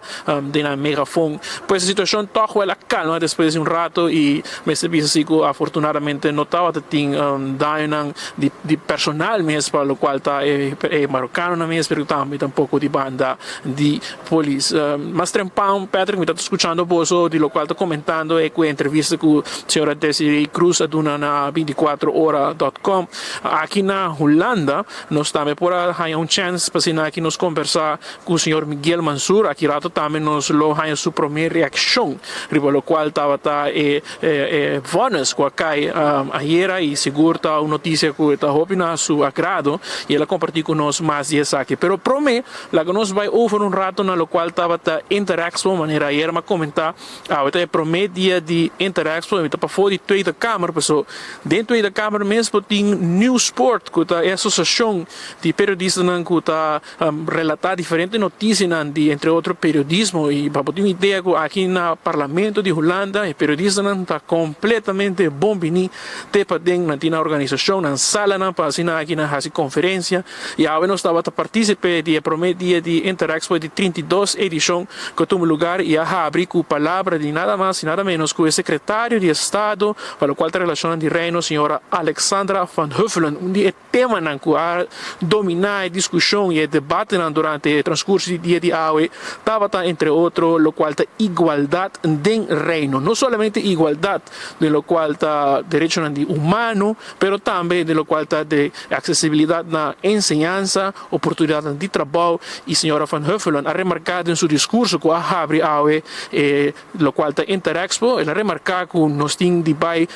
[SPEAKER 1] den nan megafon. Pues e situashon tòg wèl a kalma despues di un rato i Mester bisa si ku afortunadamente no tabata tin dañonan di di personal mes pa lokual ta e e marokanonan mes pero tambe tampoko di banda di polis. Mas trempan Patrick mi ta skuchando boso di lokual ta komentando e ku e entrevista ku señora Desiree Cruz a duna na 24 ora dot com. Aki na Hulanda nos tambe por a haña un chèns pa asina aki nos kombersá Ku señor Miguel Mansur aki rato tambe nos lo haña su promé reakshon riba lokual tabata e e vònes ku a kai ayera i sigur ta un notisia ku ta hopi na su agrado i el a kompartí ku nos mas di esaki. Pero promé laga nos bai over un rato na lokual tabata Interexpo manera ayera mi a komentá Awe ta e promé dia di Interexpo i mi ta pafó di Tweede Kamer paso den Tweede Kamer mes bo tin Nieuwspoort ku ta e asosiashon di periodistanan ku ta relatá diferente notisianan di entre otro periodismo i pa bo tin un idea ku aki na Parlamento di Hulanda e periodistanan ta kompletamente bon biní te paden nan tin nan organisashon nan salanan pa asina aki nan hasi konferensia i awe nos tabata partísipe di e promé dia di Interexpo di 32 edishon ku a tuma lugar i a habri ku palabra di nada mas i nada ménos ku e sekretario di Estado pa lokual ta relashonnan di Reino señora Alexandra van Huffelen un di e Temanan ku a dominá e diskushon i e debatenan durante e transkurso di dia di awe tabata entre otro lokual ta igualdat den Reino. No solamente igualdat den lokual ta derechonan di humano, pero tambe den lokual ta de aksesibilidat na enseñansa, oportunidatnan di trabou i señora Van Huffelen a remarká den su diskurso ku a habri awe e Locual ta Interexpo, el a remarca cu nos tin di bay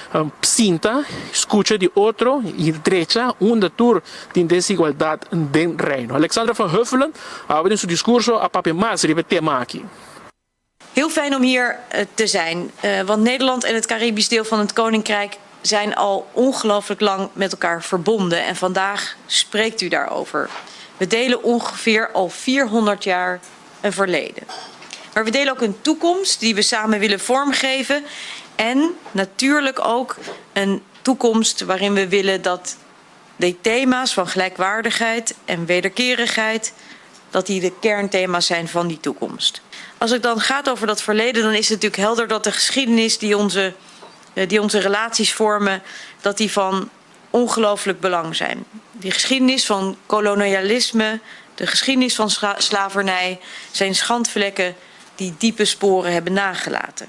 [SPEAKER 1] sinta, scucha di otro y drecha unda tur tin desigualdad den Reino. Alexandra van Huffelen awe den su discurso a papia mas riba e tema aki.
[SPEAKER 3] Heel fijn om hier te zijn, want Nederland en het Caribisch deel van het Koninkrijk zijn al ongelooflijk lang met elkaar verbonden en vandaag spreekt u daarover. We delen ongeveer al 400 jaar een verleden. Maar we delen ook een toekomst die we samen willen vormgeven en natuurlijk ook een toekomst waarin we willen dat de thema's van gelijkwaardigheid en wederkerigheid dat die de kernthema's zijn van die toekomst. Als het dan gaat over dat verleden, dan is het natuurlijk helder dat de geschiedenis die onze Die onze relaties vormen, dat die van ongelooflijk belang zijn. Die geschiedenis van kolonialisme, de geschiedenis van slavernij zijn schandvlekken die diepe sporen hebben nagelaten.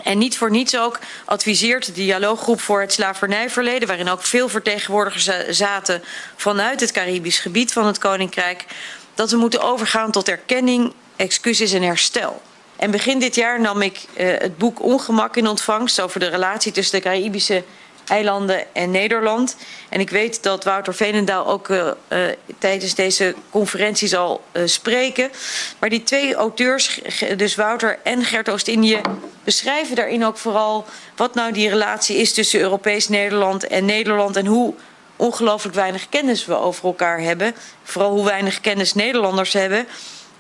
[SPEAKER 3] En niet voor niets ook adviseert de dialooggroep voor het slavernijverleden, waarin ook veel vertegenwoordigers zaten vanuit het Caribisch gebied van het Koninkrijk, dat we moeten overgaan tot erkenning, excuses en herstel. En begin dit jaar nam ik uh, het boek Ongemak in ontvangst over de relatie tussen de Caraïbische eilanden en Nederland. En ik weet dat Wouter Veenendaal ook uh, uh, tijdens deze conferentie zal uh, spreken. Maar die twee auteurs, dus Wouter en Gert Oost-Indië, beschrijven daarin ook vooral wat nou die relatie is tussen Europees Nederland en Nederland en hoe ongelooflijk weinig kennis we over elkaar hebben. Vooral hoe weinig kennis Nederlanders hebben.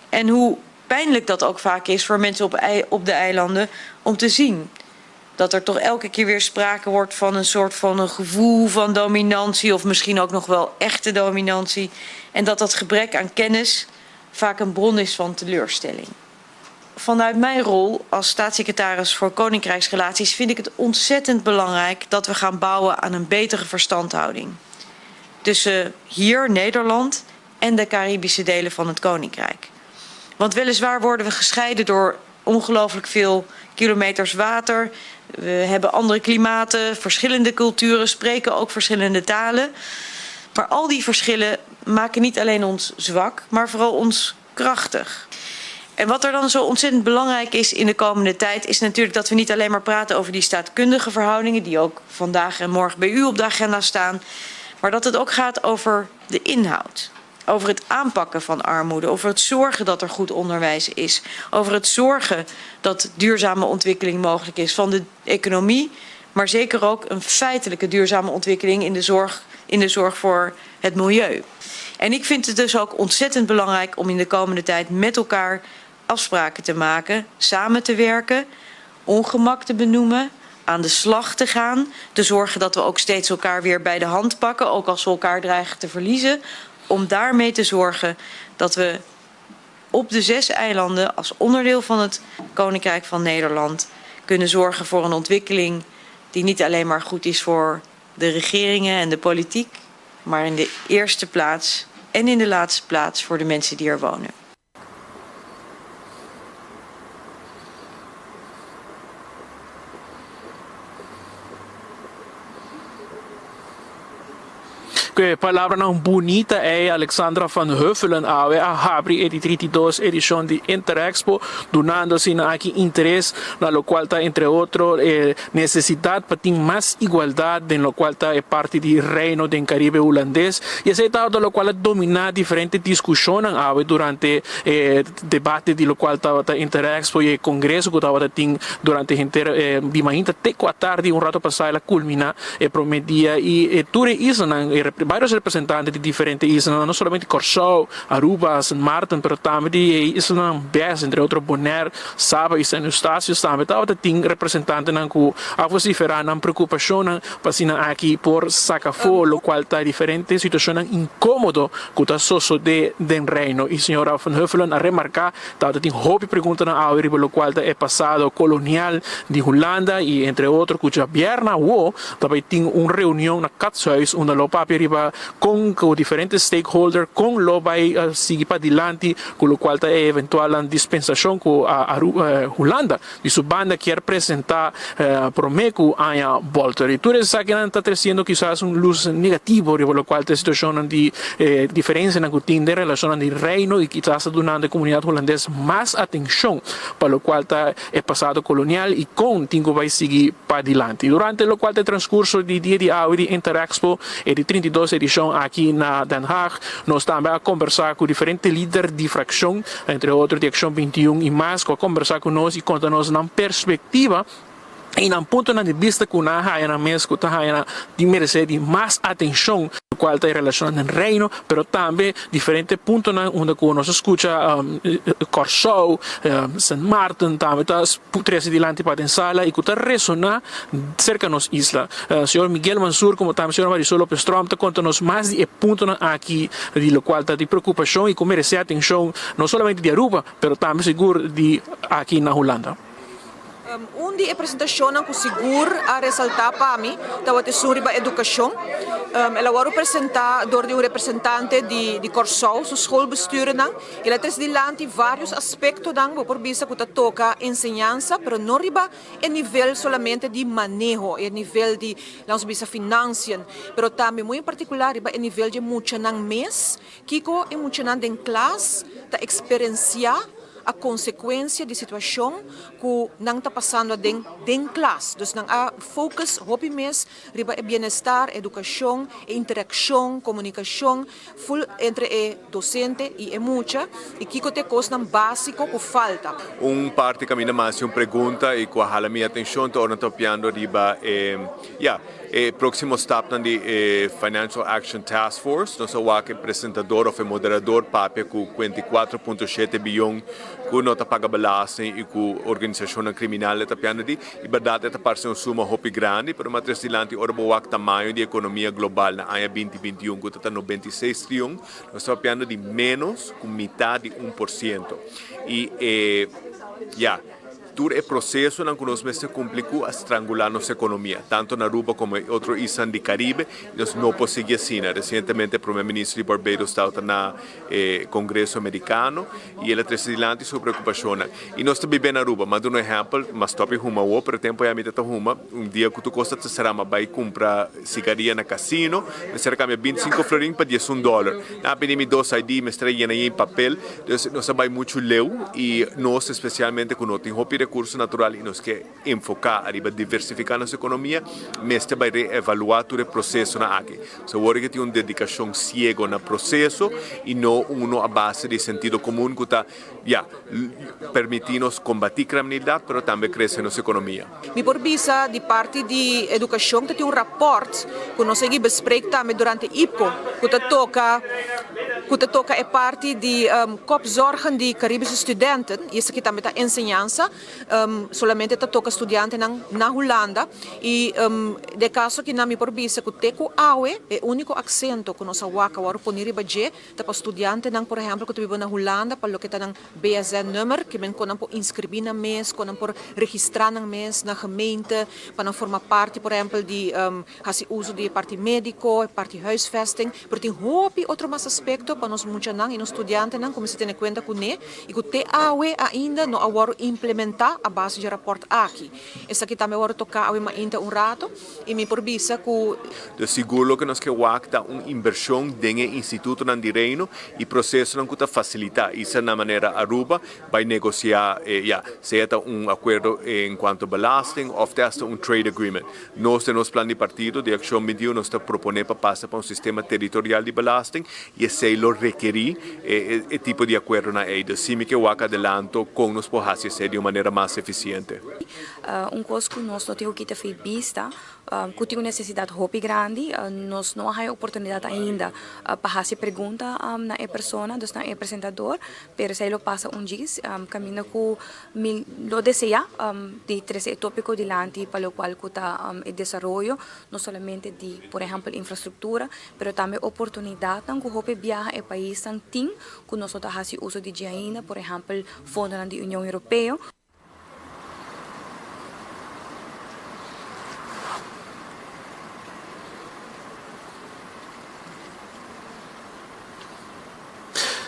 [SPEAKER 3] En hoe pijnlijk dat ook vaak is voor mensen op, op de eilanden om te zien dat er toch elke keer weer sprake wordt van een soort van een gevoel van dominantie, of misschien ook nog wel echte dominantie. En dat dat gebrek aan kennis vaak een bron is van teleurstelling. Vanuit mijn rol als staatssecretaris voor Koninkrijksrelaties vind ik het ontzettend belangrijk dat we gaan bouwen aan een betere verstandhouding. Tussen hier, Nederland, en de Caribische delen van het Koninkrijk. Want weliswaar worden we gescheiden door ongelooflijk veel kilometers water. We hebben andere klimaten, verschillende culturen, spreken ook verschillende talen. Maar al die verschillen maken niet alleen ons zwak, maar vooral ons krachtig. En wat er dan zo ontzettend belangrijk is in de komende tijd, is natuurlijk dat we niet alleen maar praten over die staatkundige verhoudingen, die ook vandaag en morgen bij u op de agenda staan, maar dat het ook gaat over de inhoud. Over het aanpakken van armoede, over het zorgen dat er goed onderwijs is, over het zorgen dat duurzame ontwikkeling mogelijk is van de economie, maar zeker ook een feitelijke duurzame ontwikkeling in de zorg, in de zorg voor het milieu. En ik vind het dus ook ontzettend belangrijk om in de komende tijd met elkaar afspraken te maken, samen te werken, ongemak te benoemen, aan de slag te gaan, te zorgen dat we ook steeds elkaar weer bij de hand pakken, ook als we elkaar dreigen te verliezen, om daarmee te zorgen dat we op de zes eilanden als onderdeel van het Koninkrijk van Nederland kunnen zorgen voor een ontwikkeling die niet alleen maar goed is voor de regeringen en de politiek, maar in de eerste plaats en in de laatste plaats voor de mensen die er wonen.
[SPEAKER 1] Ku e palabranan bunita ei Alexandra van Huffelen awe a habri e di 32 edishon di Interexpo, dunando asina aki interes na lokual ta entre otro e nesesidat pa tin mas igualdat den lokual ta e parti di Reino den Karibe Hulandes i esei tabata lokual a dominá diferente diskushonnan awe durante e debate di lokual tabata Interexpo i e kongreso ku tabata tin durante henter e di mainta te ku atardi un rato pasá el a kulminá E promé dia i e tur e islanan, e varios representante di diferente islanan, no solamente Kòrsou, Aruba, Sint Maarten, pero tambe di e islanan bes, entre otro Bonaire, Saba i Sint Eustatius tambe tabata tin representantenan ku a vosiferá nan preokupashonnan pa asina aki por saka afó lokual ta diferente situashonnan inkómodo ku ta sosodé den Reino. I señora Van Huffelen a remarká Tabata tin hopi preguntanan awe riba lokual ta e pasado kolonial di Hulanda i entre otro ku djabièrna awo ta bai tin un reunion na Catshuis unda lo papia riba kon ku diferente stakeholder kon lo bai sigui padilanti ku lokual ta e eventualnan dispensashon ku Hulanda di su banda kier presenta prome ku aña bolter. I tur esakinan ta tresiendo kisas un lus negativo riba lokual ta e situashonnan di e diferensianan ku tin den relashonnan di Reino i kisas ta dunando e komunidat hulandes mas atenshon pa lokual ta e pasado kolonial i kon tin ku bai sigui padilanti. Durante lokual ta e transkurso di dia di awe di Interexpo e di 32 edishon aki na Den Haag nos tambe a kombersá ku diferente lider di frakshon Entre otro di Accion 21 y mas cu a combersa cu nos y conta nos nan perspectiva y nan puntonan di bista cu nan a haya nan mes cu ta haya nan di merece di mas atencion cual ta e relacionnan den Reino pero tambe diferente puntonan unda cu nos a scucha Corsou, Sint Maarten tambe ta trece dilanti pa den sala y cu ta resona cerca nos isla. Señor Miguel Mansur como tambe señora Marisol Lopez Tromp ta conta nos mas di e puntonan aki di locual ta di preocupacion y cu merece atencion no solamente di Aruba pero tambe sigur di aki na Hulanda.
[SPEAKER 4] Un di e presentashonnan ku sigur a resaltá pa mi tabata esun riba edukashon. El a wòrdu presentá dor di un representante di di Kòrsou, su schoolbestuurnan. El a trese dilanti vários aspektonan bo por bisa ku ta toka enseñansa, pero no riba e nivel solamente di maneho, e nivel di lanos bisa financiën, pero tambe muy en partikular riba e nivel di e muchanan mes, kiko e muchanan den klas ta eksperensiá a konsekuensia di situashon ku nan ta pasando aden den klas. Dus nan a focus hopi mes riba e bienestar, edukashon, e interakshon, komunikashon ful entre e dosente i e mucha i kiko ta e kosnan básiko ku falta.
[SPEAKER 5] Un parti kaminda mas di un pregunta i ku a hala mi atenshon ta ora nan ta papiando riba e, ya, e próksimo stapnan di e Financial Action Task Force. Nos a wak e presentador òf e moderador papia ku kuenta i kuater punto shete biyon ku no ta paga belasting i ku organisashonnan kriminal e ta piando di. I bèrdat e ta parse un suma hopi grandi, pero matres dilanti ora bo wak tamaño di ekonomia global na aña binti 21 ku ta ta 96 trion, nos ta papiando di ménos ku mitá di un por siento. I e, ya, tur e prosesonan ku nos mester kumpli ku a strangulá nos ekonomia, tantu na Aruba komo e otro islan di Karibe, i nos no por sigui asina. Resientemente Prome Minister di Barbados tabata na e Kongreso Merikano i el a trese dilanti su preokupashonnan. I nos ta biba na Aruba. M'a duna un ehèmpel, m'a stòp di huma awor, pero e tempu ya mi ta ta huma. Un dia ku tur kos ta será m'a bai kumpra sigaria na kasino, mester a kambia bintisinko florin pa diesun dòler. Nan a pidi mi dos ID, mester a yena yen papel. Dus nos a bai muchu leu i nos espesialmente ku no tin hopi rekurso natural i nos ke enfoká ariba diversifiká nos ekonomia, mester bai reevaluá tur e prosesonan aki. So awor ke tin un dedikashon siego na proseso i no uno a base di sentido komun ku ta, ya, permití nos kombatí kriminalidat pero tambe krese nos ekonomia.
[SPEAKER 4] Mi por bisa di parti di edukashon ta tin un rapòrt ku nos a sigui bespreek tambe durante IPCO ku ta toka ku ta toka e parti di kopzorgen di Caribische studenten i esaki tambe ta enseñansa solamente ta toka studiantenan na Hulanda i den e kaso akinan mi por bisa ku te ku awe e úniko aksento ku nos a wak a wòrdu poni riba dje Ta pa studiantenan, por ehèmpel, ku ta biba na Hulanda, pa loke ta nan BSN-nummer, ke men kon nan por inskribí nan mes, kon nan por registrá nan mes na gemeente, pa nan forma parti, por ehèmpel, di hasi uso di e parti médiko, e parti huisvesting. Pero tin hopi otro mas aspekto pa nos muchanan i nos studiantenan ku mester tene kuenta kuné i ku te awe ainda no a wòrdu implementá a base dje rapòrt aki. Esaki tambe a wòrdu toká awe mainta un rato. I mi por bisa ku.
[SPEAKER 5] Dus sigur loke nos ke wak ta un invershon den e institutonan di Reino i prosesonan ku ta fasilitá isa na manera Aruba bai negosiá ya sea ta un akuerdo en kuanto belasting òf te asta un trade agreement. Nos den nos plan di partido di Akshon 21 nos ta proponé pa pasa pa un sistema teritorial di belasting i esei lo rekerí e tipo di akuerdonan ei. Dus si mi ke wak adelanto kon nos por hasi esei di un manera mas efisiente.
[SPEAKER 23] Un kos ku nos no tin ku kita fi bista, ku tin un nesesidat hopi grandi, nos no a haña oportunidat ainda pa hasi pregunta na e persona, dus na e presentador, pero esei lo pasa un djis, kaminda ku mi lo deseá di trese e tópiko dilanti pa lokual ku ta e desaroyo, no solamente di por ehèmpel infrastruktura, pero tambe oportunidatnan ku hopi biaha e paisnan tin ku nos no ta hasi uso di dje ainda, por ehèmpel fondonan di Union Europeo.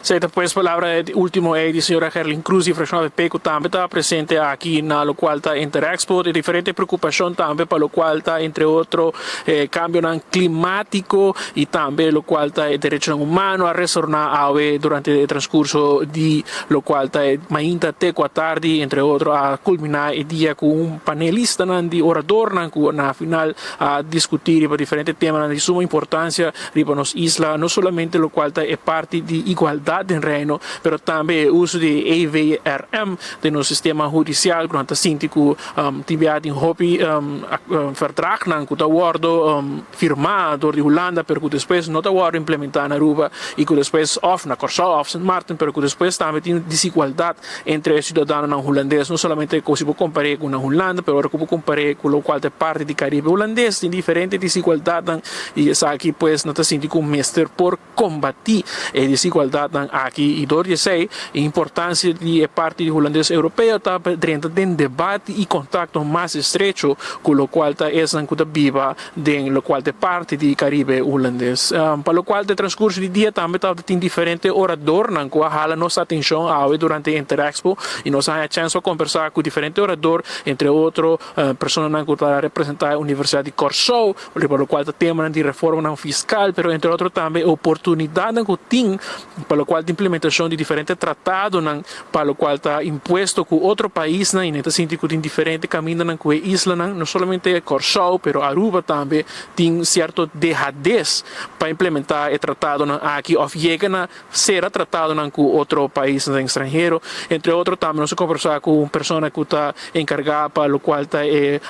[SPEAKER 1] Esei ta pues palabra di ultimo ei di señora Gerlin Cruz di fraccion avp cu tambe ta presente aki na locual ta Interexpo. Di diferente preocupacion tambe pa locual ta entre otro e cambionan climatico y tambe locual ta e derechonan humano a resorna awe durante e transcurso di locual ta e mainta te cu atardi, entre otro a culmina e dia cu un panelistanan di oradornan cu na final a discuti riba diferente temanan di suma importancia riba nos isla, no solamente locual ta e parti di igualdad den Reino, pero tambe e uso di e EVRM den nos sistema hudicial cu nan ta sinti cu tin bia tin hopi verdragnan cu ta wordo firma dor di Hulanda pero cu despues no ta wordo implementa na Aruba y cu despues of na Corsou of Sint Maarten pero cu despues tambe tin desigualdad entre e ciudadanonan Hulandes no solamente cu si bo compare cu na Hulanda pero ora cu bo compare cu locual ta e parti di Caribe Hulandes tin diferente desigualdadnan y esaki pues no ta sinti cu mester por combati e desigualdadnan. islanan aki i dor di esei e importansia di e parti di Hulandes Europeo ta pa drenta den debate i kontakto mas estrecho ku lokual ta esnan ku ta biba den lokual ta e parti di Karibe Hulandes. Pa lokual ta e transkurso di dia tambe tabata tin diferente oradornan ku a hala nos atenshon awe durante e Interexpo i nos a haña chèns pa kombersá ku diferente orador, entre otro personanan ku ta representá e Universidat di Kòrsou riba lokual ta temanan di reformanan fiskal, pero entre otro tambe e oportunidatnan ku tin pa lokual ta implementashon di diferente tratadonan pa lokual ta impuesto ku otro paisnan i nan ta sinti ku tin diferente kamindanan ku e islanan, no solamente Kòrsou pero Aruba tambe tin sierto dehades pa implementá e tratadonan aki òf yega na sera tratadonan ku otro paisnan ekstranhero. Entre otro tambe nos a kombersá ku un persona ku ta enkargá pa lokual ta e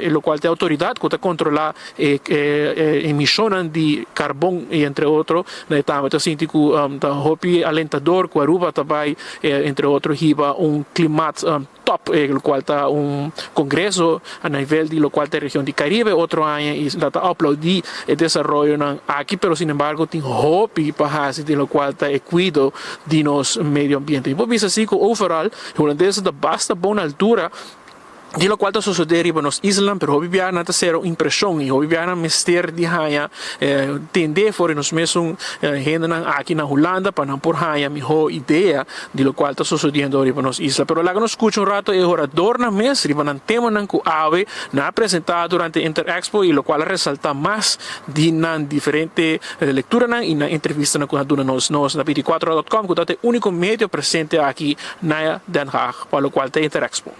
[SPEAKER 1] lokual ta e outoridat ku ta kontrolá e emishonnan di karbon i entre otro e tambe ta sinti ku ta hopi alentador ku Aruba ta bai entre otro hiba un klimat top lokual ta un kongreso a nivel di lokual ta e region di Karibe otro aña i nan ta aplaudí e desaroyonan aki pero sinembargo tin hopi pa hasi den lokual ta e kuido di nos medio ambiente. Mi por bisa si ku overal hulandeses ta basta bon na altura di lokual ta sosodé riba nos islanan pero hopi biaha nan ta sera un impreshon i hopi biaha nan mester di haña tende for di nos mesun hendenan aki na Hulanda pa nan por haña mihó idea di lokual ta sosodiendo riba nos isla. Pero laga nos skucha un rato e oradornan mes riba nan temanan ku awe nan a presentá durante Interexpo i lokual a resaltá mas di nan diferente lekturanan i nan entrevistanan ku nan a duna nos. Nos na binticuatro hora dot com ku ta e úniko medio presente aki na Den Haag pa lokual ta Interexpo.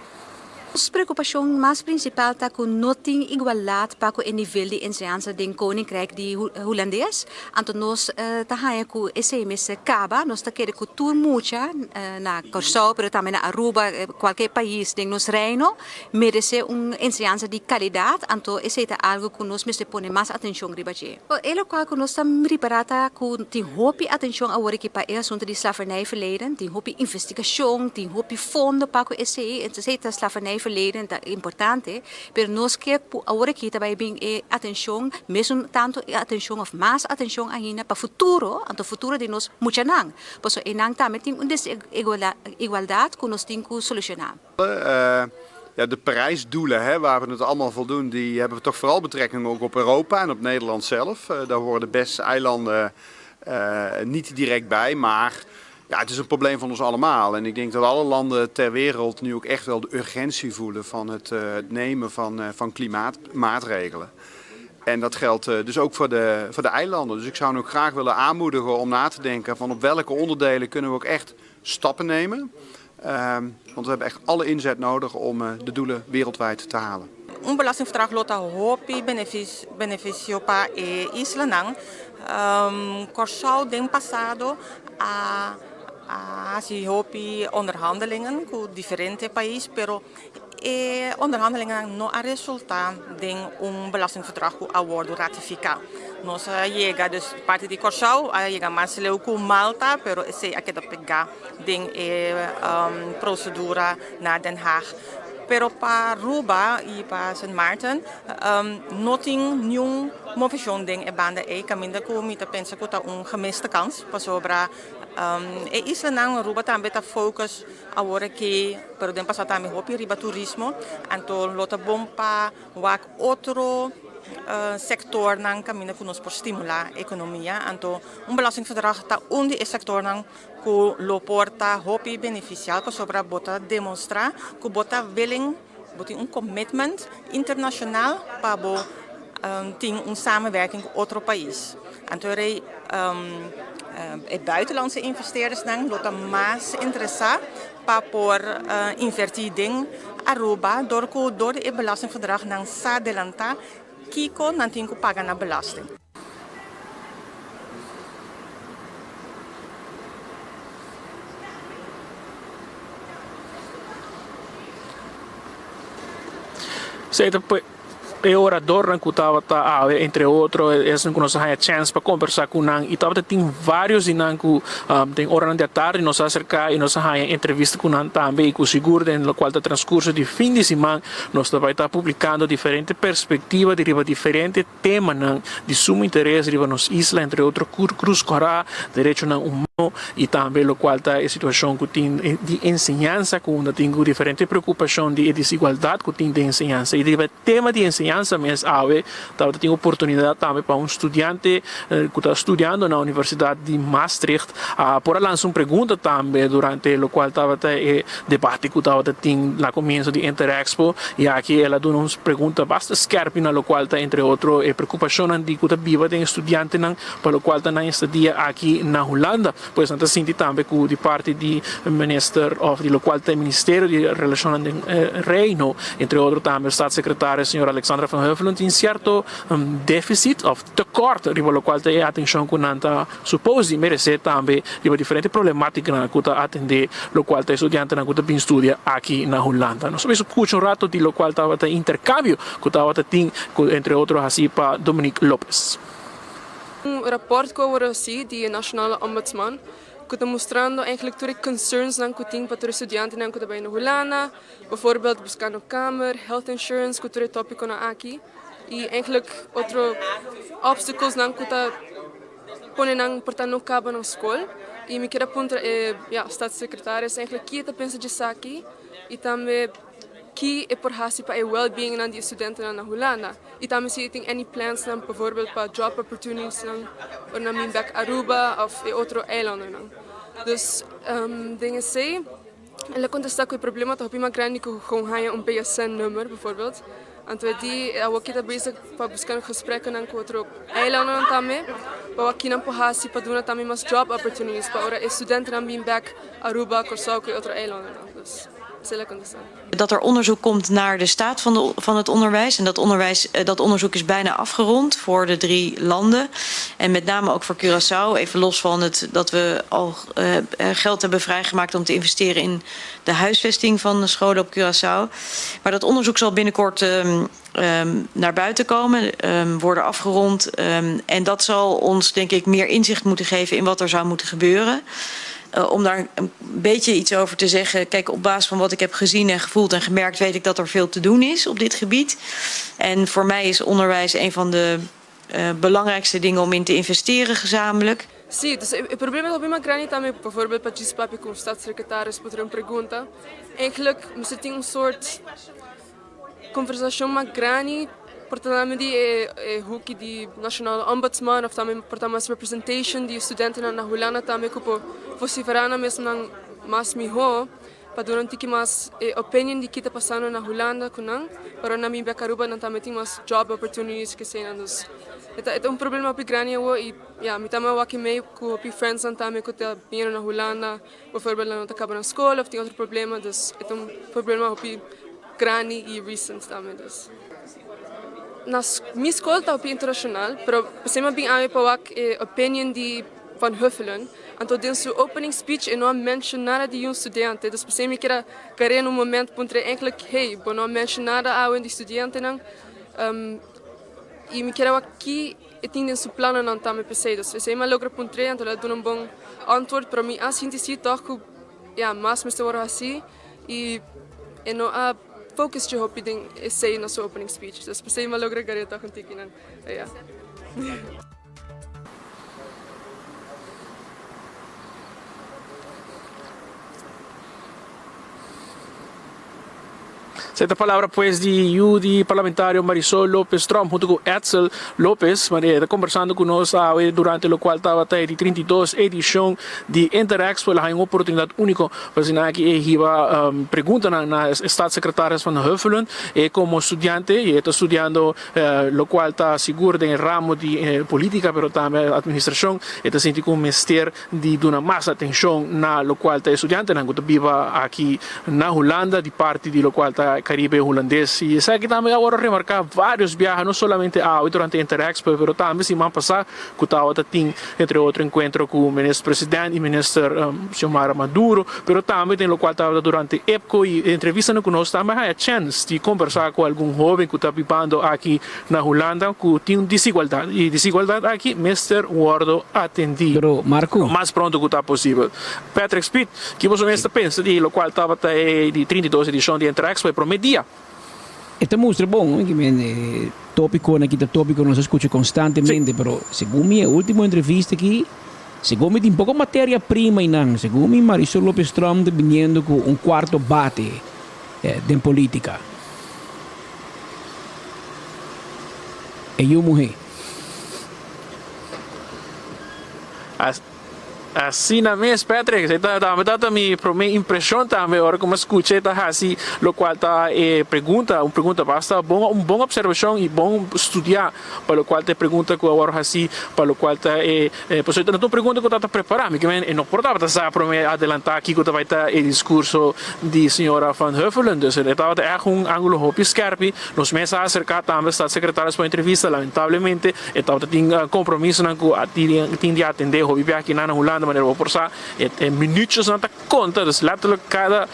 [SPEAKER 6] Nos preokupashon mas prinsipal ta ku no tin igualdat pa ku e nivel di enseñansa den Koninkrijk di Hulandes. Anto nos ta haña ku esei mester kaba. Nos ta kere ku tur mucha na Kòrsou pero tambe na Aruba, kualke pais den nos Reino meresé un enseñansa di kalidat. Anto esei ta algu ku nos mester pone mas atenshon riba dje. E lokual ku nos ta ripará ta ku tin hopi atenshon awor aki pa e asuntu di slavernijverleden. Tin hopi investigashon, tin hopi fondo pa ku esei, esei ta slavernijverleden ta importante, pero nos ke ku awor aki ta bai bin e atenshon, mesun tantu e atenshon òf mas atenshon ainda pa futuro, anto futuro di nos muchanan, pasobra einan tambe tin un desigualdat ku nos tin ku solushoná.
[SPEAKER 7] Ja, de Parijsdoelen, hè, waar we het allemaal voldoen, die hebben toch vooral betrekking ook op Europa en op Nederland zelf. Daar horen de beste eilanden niet direct bij, maar ja, het is een probleem van ons allemaal. En ik denk dat alle landen ter wereld nu ook echt wel de urgentie voelen van het, het nemen van, van klimaatmaatregelen. En dat geldt dus ook voor de, voor de eilanden. Dus ik zou ook graag willen aanmoedigen om na te denken van op welke onderdelen kunnen we ook echt stappen nemen. Ehm, want we hebben echt alle inzet nodig om de doelen wereldwijd te halen.
[SPEAKER 8] Un belastingverdrag lo ta hopi benefisio pa e islanan. Kòrsou den pasado a hasi hopi onderhandelingen ku diferente pais, pero e onderhandelingennan no a resultá den un belastingverdrag ku a wòrdu ratifiká. Nos a yega, dus parti di Kòrsou a yega mas leu ku Malta, pero esei a keda pegá den e prosedura na Den Haag. Pero pa Aruba y pa Sint Maarten no tin niun movecion den e banda ey caminda cu mi ta pensa cu ta un gemiste kans pasobra e islanan Aruba tambe ta focus awor aki pero den pasado tambe hopi riba turismo anto lo ta bon pa wak otro sectornan caminda cu nos por stimula economia anto un belastingverdrag ta un di e sectornan ku lo por ta hopi benefisial pasobra bo ta demostrá ku bo ta willing, bo tin un commitment internashonal pa bo tin un samenwerking ku otro pais. Anto rei e buitenlandse investeerdersnan lo ta mas interesá pa por invertí den Aruba dor ku dor di e belastingverdrag nan sa delantá kiko nan tin ku paga na belasting.
[SPEAKER 1] Esei ta. E oradornan ku tabata awe, entre otro esnan ku nos a haña chèns pa kombersá ku nan i tabata tin vários di nan ku den oranan di atardi nos a aserká i nos a haña entrevista ku nan tambe i ku sigur den lokual ta transkurso di fin di siman nos ta bai ta publikando diferente perspektiva di riba diferente temanan di sumo interes riba nos isla, entre otro Cruz Cora, derechonan humano i tambe lokual ta e situashon ku tin di enseñansa ku unda tin ku diferente preokupashon di e desigualdat ku tin den enseñansa. I riba e tema di enseñansa mes awe tabata tin oportunidat tambe pa un studiante ku ta studiando na Universidat di Maastricht a por a lansa un pregunta tambe durante lokual tabata e debate ku tabata tin na komienso di Interexpo i aki el a duna un pregunta basta skerpi na lokual ta entre otro e preokupashonnan di ku ta biba den e studiantenan pa lokual ta nan estadia aki na Hulanda. Pues nan ta sinti tambe ku di parti di minister òf di lokual ta e ministerio di relashonnan den Reino entre otro tambe staatssecretaris señor Alexandra van Huffelen tin sierto deficit òf tekort riba lokual ta e atenshon ku nan ta Supos di meresé tambe riba diferente problemátikanan ku ta atendé lokual ta e studiantenan ku ta bin studia aki na Hulanda. Nos a bisa skucha un rato di lokual tabata e interkambio ku tabata tin ku entre otro hasi pa Dominique Lopez.
[SPEAKER 9] Un rapòrt ku a wòrdu hasí di e Nationale Ombudsman ku ta mustrando eigenlijk tur e concernsnan ku tin pa tur e studiantenan ku ta bai na Hulanda, bijvoorbeeld buskando kamer, health insurance ku tur e tópikonan aki i eigenlijk otro obstaclesnan ku ta pone nan por ta no kaba nan skol i mi kier a puntra e ya staatssecretaris eigenlijk ki e ta pensa djesaki i tambe ki e por hasi pa e wellbeing nan di e studentenan na Hulanda i tambe si e tin any plans nan bijvoorbeeld pa job opportunities nan ora nan bin bek Aruba of e otro eilandennan. Dus den esei el a kontesta ku e problema ta hopi mas grandi ku gewoon haña un BSN nummer bijvoorbeeld. Anto e di e awoki ta bezig pa buska gesprekkenan ku otro eilannan tambe pa wak kinan por hasi pa duna tambe mas job opportunities pa ora e studentenan bin bek Aruba, Kòrsou ku e otro eilannan. Dus esei la kontestá.
[SPEAKER 3] Dat er onderzoek komt naar de staat van, de, van het onderwijs. En dat, onderwijs, eh, dat onderzoek is bijna afgerond voor de drie landen. En met name ook voor Curaçao. Even los van het dat we al uh, geld hebben vrijgemaakt om te investeren in de huisvesting van de scholen op Curaçao. Maar dat onderzoek zal binnenkort um, um, naar buiten komen, um, worden afgerond. En dat zal ons, denk ik, meer inzicht moeten geven in wat er zou moeten gebeuren. Uh, om daar een beetje iets over te zeggen. Kijk, op basis van wat ik heb gezien en gevoeld en gemerkt, weet ik dat er veel te doen is op dit gebied. En voor mij is onderwijs een van de uh, belangrijkste dingen om in te investeren gezamenlijk.
[SPEAKER 9] Sí, dus e problema ta hopi mas grandi tambe, bijvoorbeeld pa djis papia ku un staatssecretaris por trae un pregunta. Eigenlijk mester tin un soort conversacion mas grandi por ta tambe di e e hoeki di Nationale Ombudsman of tambe por ta mas representation di e studentenan na Hulanda tambe ku por vocifera nan mesnan mas miho pa duna un tiki mas e opinion di ki ta pasando na Hulanda ku nan, pero nan bin bek Aruba nan tambe tin mas job opportunities kesenan dus e ta e ta un problema hopi grandi awo i ya mi tambe a wak mei ku hopi friendsnan tambe ku ta bini na Hulanda bijvoorbeeld nan no ta kaba nan skol of tin otro problema dus e ta un problema hopi grandi i recent tambe dus na mi skol ta hopi internashonal pero p'esei mi a bin awe pa wak e opinion di Van Huffelen. Anto den su opening speech e no a mention nada di un studiante, dus p'esei mi kier a kere un moment puntra e enkele, hey, bo no a mention nada awe di studiantenan? I mi kier a wak ki e tin den su planonan tambe p'esei. Dus esei mi a logra puntr'é, anto el a duna un bon antwoord, pero mi a sinti si tòg ku ya, mas mester wòrdu hasí i e no a focus dje hopi den esei na su opening speech. Dus p'esei mi a logra kere tòg un tiki nan. Ya.
[SPEAKER 1] Esei ta palabra pues di yu di parlamentario Marisol Lopez Tromp hunto cu Edsel Lopez. Maria ta conversando cu nos awe durante locual tabata e di 32 edicion di Interexpo. El a haña un oportunidad unico pa asina aki e hiba preguntanan na Staatssecretaris Van Huffelen. E como studiante y e ta studiando Locual ta sigur den e ramo di politica pero tambe administracion e ta sinti cu mester di duna mas atencion na locual ta e studiantenan cu ta biba aki na Hulanda di parti di locual ta. Caribe Hulandes. Y esaki tambe a worde remarca varios biaha, no solamente awe durante Interexpo, pero tambe siman pasa cu tawata tin entre otro encuentro cu Minister President y Minister Xiomara Maduro, pero tambe den locual tabata durante IPCO y entrevistanan cu nos tambe haya chens di conversa cu algun hoben cu ta bibando aki na Hulanda cu tin un desigualdad y desigualdad aki mester wordo atendi
[SPEAKER 21] Pero Marco.
[SPEAKER 1] mas pronto cu ta posibel. Patrick Speed, ki boso mes ta pensa di locual tabata e di 32 edicion di Interexpo e prome dia?
[SPEAKER 21] E ta mustra bon, ki men e topiconan aki ta topico nos a scucha constantemente, pero segun mi e ultimo entrevista aki, segun mi tin poco materia prima einan, segun mi Marisol Lopez Tromp ta biniendo cu un cuarto bate den politica. E yu muhe.
[SPEAKER 1] Asina mes, Patrick. Esei ta tambe tabata mi promé impreshon tambe ora ku mi a skucha e ta hasi lokual ta e pregunta, un pregunta basta bon, un bon opservashon i bon studiá pa lokual ta e pregunta ku a wòrdu hasi pa lokual ta e pasobra no ta un pregunta ku tabata prepará. Mi ke men e no por tabata sa promé adelantá kiko ta bai ta e diskurso di señora Van Huffelen. Dus e tabata ègt un ángulo hopi skèrpi. Nos mes a aserká tambe statssekretaris pa entrevista. Lamentablemente E tabata tin compromisonan cu a tin di atende hopi biaha kinan na Hulanda manera bo por sa e minuutjesnan ta conta dus letterlijk cada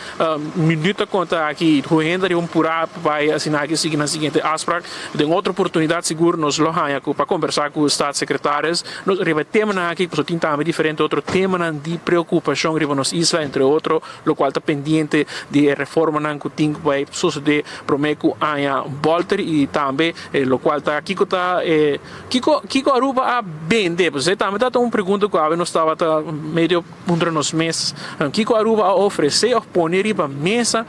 [SPEAKER 1] minuut ta conta aki cu hende riba un pura pa bay asina aki sigui nan siguiente afspraak. Den otro oportunidad sigur nos lo haya cu pa combersa cu staatssecretaris nos riba e temanan aki pasobra tin tambe diferente otro temanan di preocupacion riba nos isla entre otro locual ta pendiente di e reformanan cu tin cu bay sosode prome cu aña bolter y tambe E locual ta kico ta e kico kico Aruba a bende? Pues esey tambe ta un pregunta cu awe nos tabata medio puntra nos mes. Kico Aruba a ofrece of pone riba mesa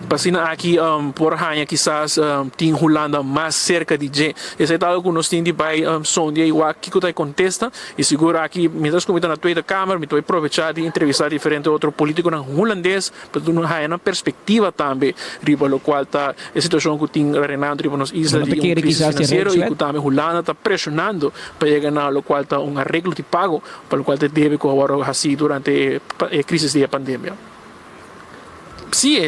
[SPEAKER 1] pa asina aki por haña kisas tin Hulanda mas cerca di dje? Esey ta algo cu nos tin di bay sondia y wak kico ta e contesta. Y sigur aki mientras cu mi ta na Tweede Kamer mi ta bay probecha di entrevista diferente otro politiconan Hulandes pa duna haña nan perspectiva tambe riba locual ta E situacion cu tin renando riba nos isla di un crisis financiero y cu tambe Hulanda ta presionando pa yega na locual ta un areglo di pago pa locual ta e debe cu a wordo haci durante e crisis di e pandemia. Si,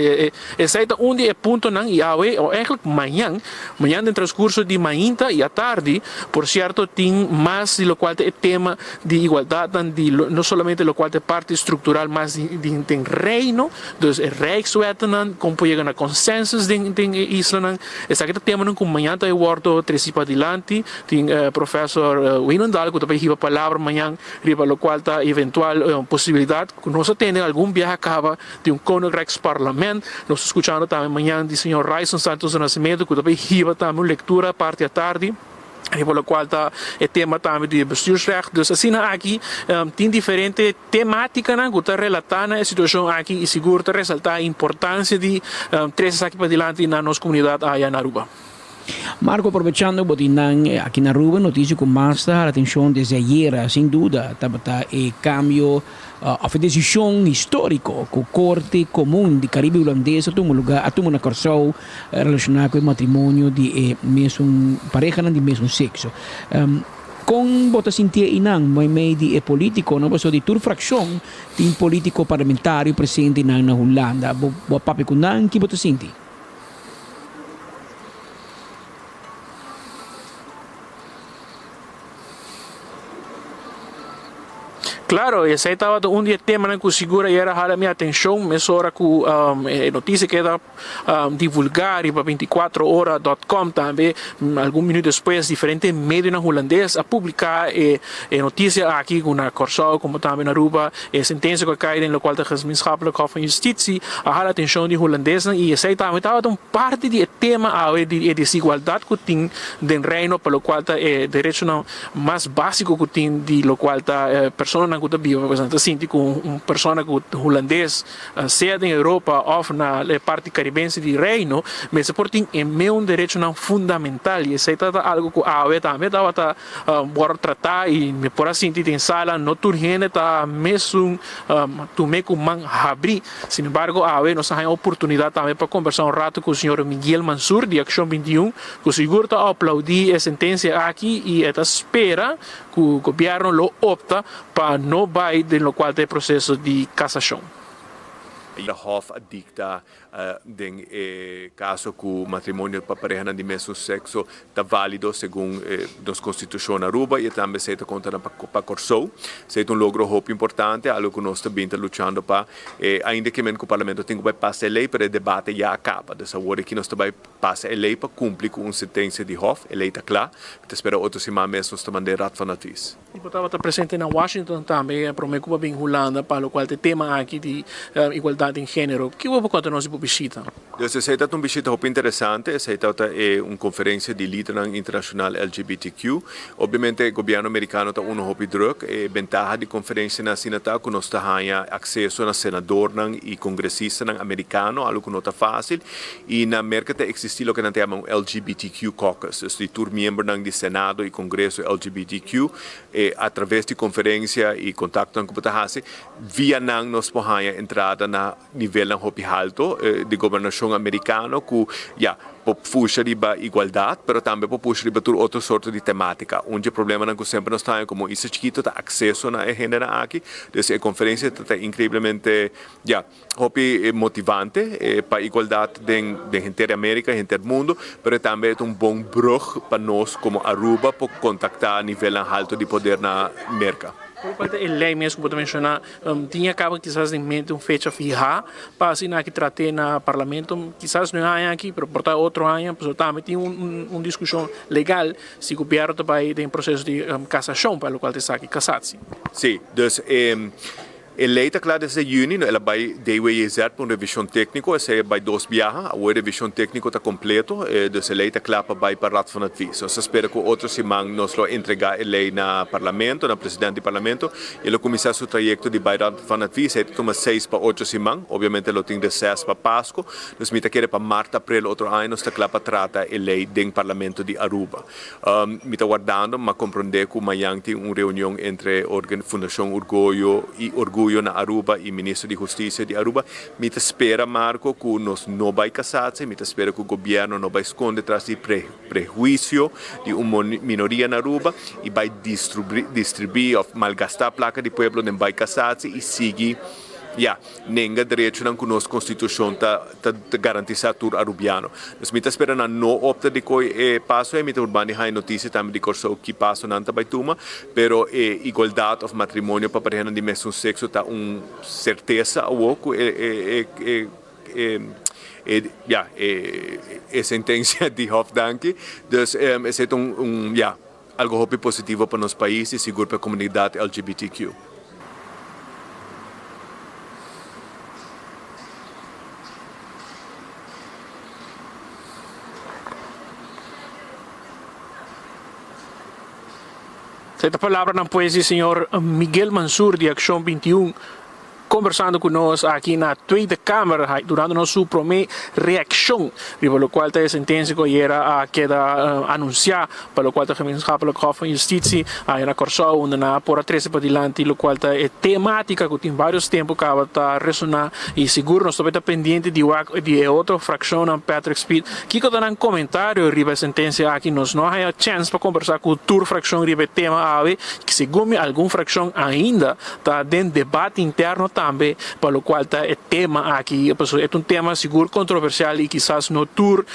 [SPEAKER 1] esey ta un di e puntonan y awe o eigenlijk mañan, mañan den transcurso di mainta y atardi, por cierto tin mas di locual ta e tema di igualdadnan di no solamente locual ta e parti structural mas di den Reino, Dus e Rijkswettennan, kon por yega na consensus den den e islanan. Esaki ta temanan ku mañan ta e wordo tresi padilanti. Tin professor Wijnendaal ku ta bay hiba palabra mañan riba lokual ta eventual posibilidat ku nos a tene algun biaha kaba di un Koninkrijksparlament. Nos ta skuchando tambe mañan di señor Ryson Santos do Nascimento ku ta bay hiba tambe un lektura parti atardi. Riba locual ta e tema tambe di bestuursrecht. Dus asina aki tin diferente tematicanan cu ta relata na e situacion aki y sigur ta resalta e importancia di trece esaki padilanti na nos comunidad aya na Aruba.
[SPEAKER 21] Marco, aprovechando bo tin nan aki na Aruba, noticia cu mas ta hala atencion desde ayera, sin duda, tabata e cambio Of e desishon históriko ku Korte Komun di Karibe Hulandes a tuma lugá a tuma na Kòrsou relashoná ku e matrimonio di e mesun parehanan di mesun sekso. Kon bo ta sintié einan meimei di e polítikonan? Pasobra di tur frakshon tin polítiko parlamentario presente einan na Hulanda. Bo a papia ku nan? Ki bo ta sinti?
[SPEAKER 1] Claro, esey tabata un di e temanan cu sigur ayer a hala mi atencion mesora cu e noticia keda divulga riba 24 ora dot com tambe algun minuut despues diferente medionan hulandes a publica e noticia aki cu na Corsou como tambe na Aruba e sentencia cu a cay den locual ta Gemeenschappelijk Hof van Justitie a hala atencion di hulandesnan y esey tambe tabata un parti di e tema awe di e desigualdad cu tin den Reino pa locual ta e derechonan mas basico cu tin di locual ta personanan cu ta biba pasobra nan ta sinti cu un persona cu hulandes sea den Europa of na e parti caribense di Reino mester por tin e meun derechonan fundamental y esey ta algo cu awe tambe tabata worde trata y mi por a sinti den sala no tur hende ta mesun tume cu man habri. Sin embargo awe nos a haña oportunidad tambe pa combersa un rato cu señor Miguel Mansur di Accion 21 cu sigur ta aplaudi e sentencia aki y e ta spera cu gobierno lo opta pa no bay den locual ta e proceso di casacion.
[SPEAKER 5] Hof a dicta den e caso cu matrimonio pa parehanan di mesun sexo ta valido segun nos Constitucion na Aruba y tambe esey ta conta na pa Corsou. Esey ta un logro hopi importante, algo cu nos ta bin ta luchando pa. Ainda ke men cu Parlamento tin cu bay pasa e ley, pero e debate ya a caba. Dus awor aki nos ta bay pasa e ley pa cumpli cu un sentencia di Hof. E ley ta cla. Mi ta spera otro siman mes nos ta manda e Raad van Advies.
[SPEAKER 1] Y bo tabata presente na Washington tambe prome cu bo a bin Hulanda pa locual ta e tema aki di igualdad den genero. Kico bo por conta nos di bo bishita?
[SPEAKER 5] Dus esey ta un bishita hopi interesante. Esey tabata e un conferencia di lidernan internacional LGBTQ. Obviamente e gobierno Mericano ta uno hopi druk. E bentaha di conferencianan asina ta cu nos ta haya acceso na senadornan y congresistanan Americano, algo cu no ta facil. Y na Merca ta existi loke nan ta yama un LGBTQ caucus, dus di tur miembronan di Senado y Congreso LGBTQ, e a traves di conferencia y contactonan cu bo ta haci, via nan nos por haya entrada na nivelnan hopi halto di gobernacion Americano cu, ya, por pusha riba igualdad, pero tambe por pusha riba tur otro sorto di tematica. Un dje problemanan cu semper nos ta haya como isla chikito ta acceso na e hendenan aki, dus e conferencia ta ta increiblemente, ya, Hopi motivante pa igualdat den den henter Amerika, henter mundo, pero tambe e ta un bon brug pa nos komo Aruba por kontaktá nivelnan halto di poder na Merka.
[SPEAKER 1] Por cual ta e ley mes cu bo ta menciona, tin ya caba kisas den mente un fecha fiha pa asina aki trate na Parlamento? Kisas no e aña aki, pero por ta otro aña, pasobra tambe tin un discusion legal si gobierno ta bay den proceso di casacion pa locual ta esaki, casatio.
[SPEAKER 5] Si, dus e E ley ta cla desde juni, no el a bay DWJZ pa un revision tecnico, esey a bay dos biaha, awor e revision tecnico ta completo, dus e ley ta cla pa bay pa Raad van Advies. Nos ta spera cu otro siman nos lo entrega e ley na Parlamento, na President di Parlamento, y e lo cuminsa su trayecto di bay Raad van Advies, esey ta tuma seis pa ocho siman, obviamente lo tin reces pa Pasco, dus mi ta kere pa mart, april otro aña nos ta cla pa trata e ley den Parlamento di Aruba. Mi ta wardando, m'a comprende cu mañan tin un reunion entre Fundacion Urgoyo y Orguyo na Aruba y Minister di Husticia di Aruba. Mi ta spera, Marco, cu nos no bay casarse, mi ta spera cu gobierno no bay sconde tras di prehuicio di un minoria na Aruba y bay distribi of malgasta placa di pueblo den bay casarse y sigui, ya. Nenga derechonan ku nos konstitushon ta ta garantisá tur arubiano. Dus mi ta spera nan no opta di koi e paso ei, mi ta urbandi haña notisia tambe di Kòrsou ki paso nan ta bai tuma, pero e igualdat òf matrimonio pa parehanan di mesun sekso ta un sertesa awor ku e e e e e ya e e sentensia di Hof danki. Dus esei ta un un ya algo hopi positivo pa nos pais y sigur pa e comunidad LGBTQ.
[SPEAKER 1] Esei ta palabranan pues di señor Miguel Mansur di Accion 21. Kombersando ku nos aki na Tweede Kamer durando nos su promé reakshon riba lokual ta e sentensia ku ayera a keda anunsiá pa lokual ta Gemeenschappelijk Hof van Justitie aya na Kòrsou unda nan a por a trese padilanti lokual ta e temátika ku tin vários tempu kaba ta resoná i sigur nos ta pendiente di wak di e otro frakshonnan Patrick Speed kiko ta nan komentario riba e sentensia aki nos no a haña chèns pa kombersá ku tur frakshon riba e tema awe segun mi algun frakshon ainda Ta den debate interno tambe pa locual ta e tema aki, pasobra e ta un tema sigur controversial y kisas no tur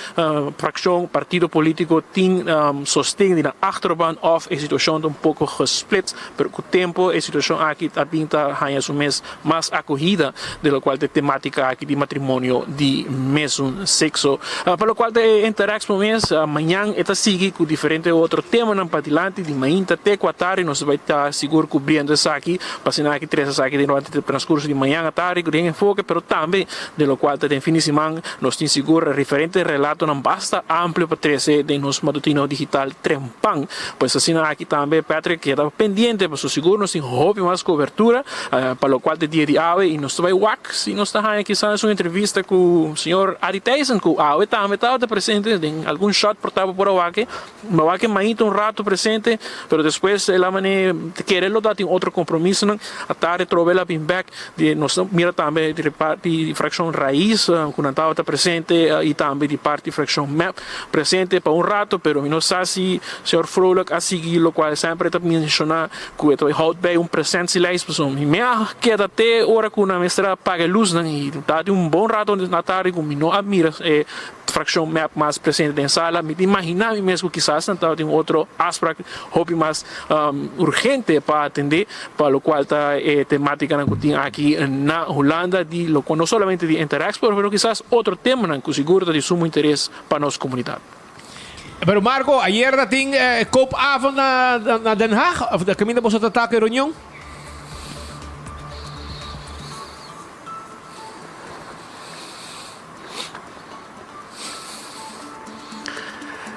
[SPEAKER 1] fraccion, partido politico tin sosten di nan achterban of e situacion ta un poco gesplits, pero cu tempo e situacion aki ta bin ta haya su mes mas acogida de locual ta e tematica aki di matrimonio di mesun sexo. Pa locual ta e Interexpo mes, mañan e ta sigui cu diferente otro temanan padilanti di mainta te cu atardi nos ta bay ta sigur cubriendo esaki pa asina aki trece esaki durante e transcurso di mañan atardi cu den enfoke pero tambe den locual ta den fin di siman nos tin sigur diferente relatonan basta amplio pa trece den nos matutino digital trempan pues asina aki tambe Patrick keda pendiente pasobra sigur nos tin hopi mas cobertura pa locual ta e dia di awe y nos ta bay wak si nos ta haya kisas un entrevista cu señor Arie Thijssen cu awe tambe tabata presente den algun shot por taba por a wak. Mi wak e mainta un rato presente, pero despues el a mane ta kere lo ta tin otro compromisonan. A tarde trobe el a bin bek. Di nos ta mira tambe di parti di fraccion Raiz cu nan tabata presente y tambe di parti fraccion mep presente pa un rato pero mi no sa si señor Vrolijk a sigui locual semper e ta menciona cu e ta bay houd bij un presentielijst pasobra mi a keda te ora cu nan mester a paga e luznan y ta tin un bon rato na tardi cu mi no a mira e fraccion mep mas presente den sala. Mi ta imagina mi mes cu kisas nan tabatin un otro afspraak hopi mas urgente pa atende pa locual ta e tematicanan cu tin aki na Hulanda di locual no solamente di Interexpo pero kisas otro temanan cu sigur ta di sumo interes pa nos comunidad.
[SPEAKER 22] Pero Marco, ayer ta tin e koopavond na Den Haag of caminda boso ta ta cu e reunion?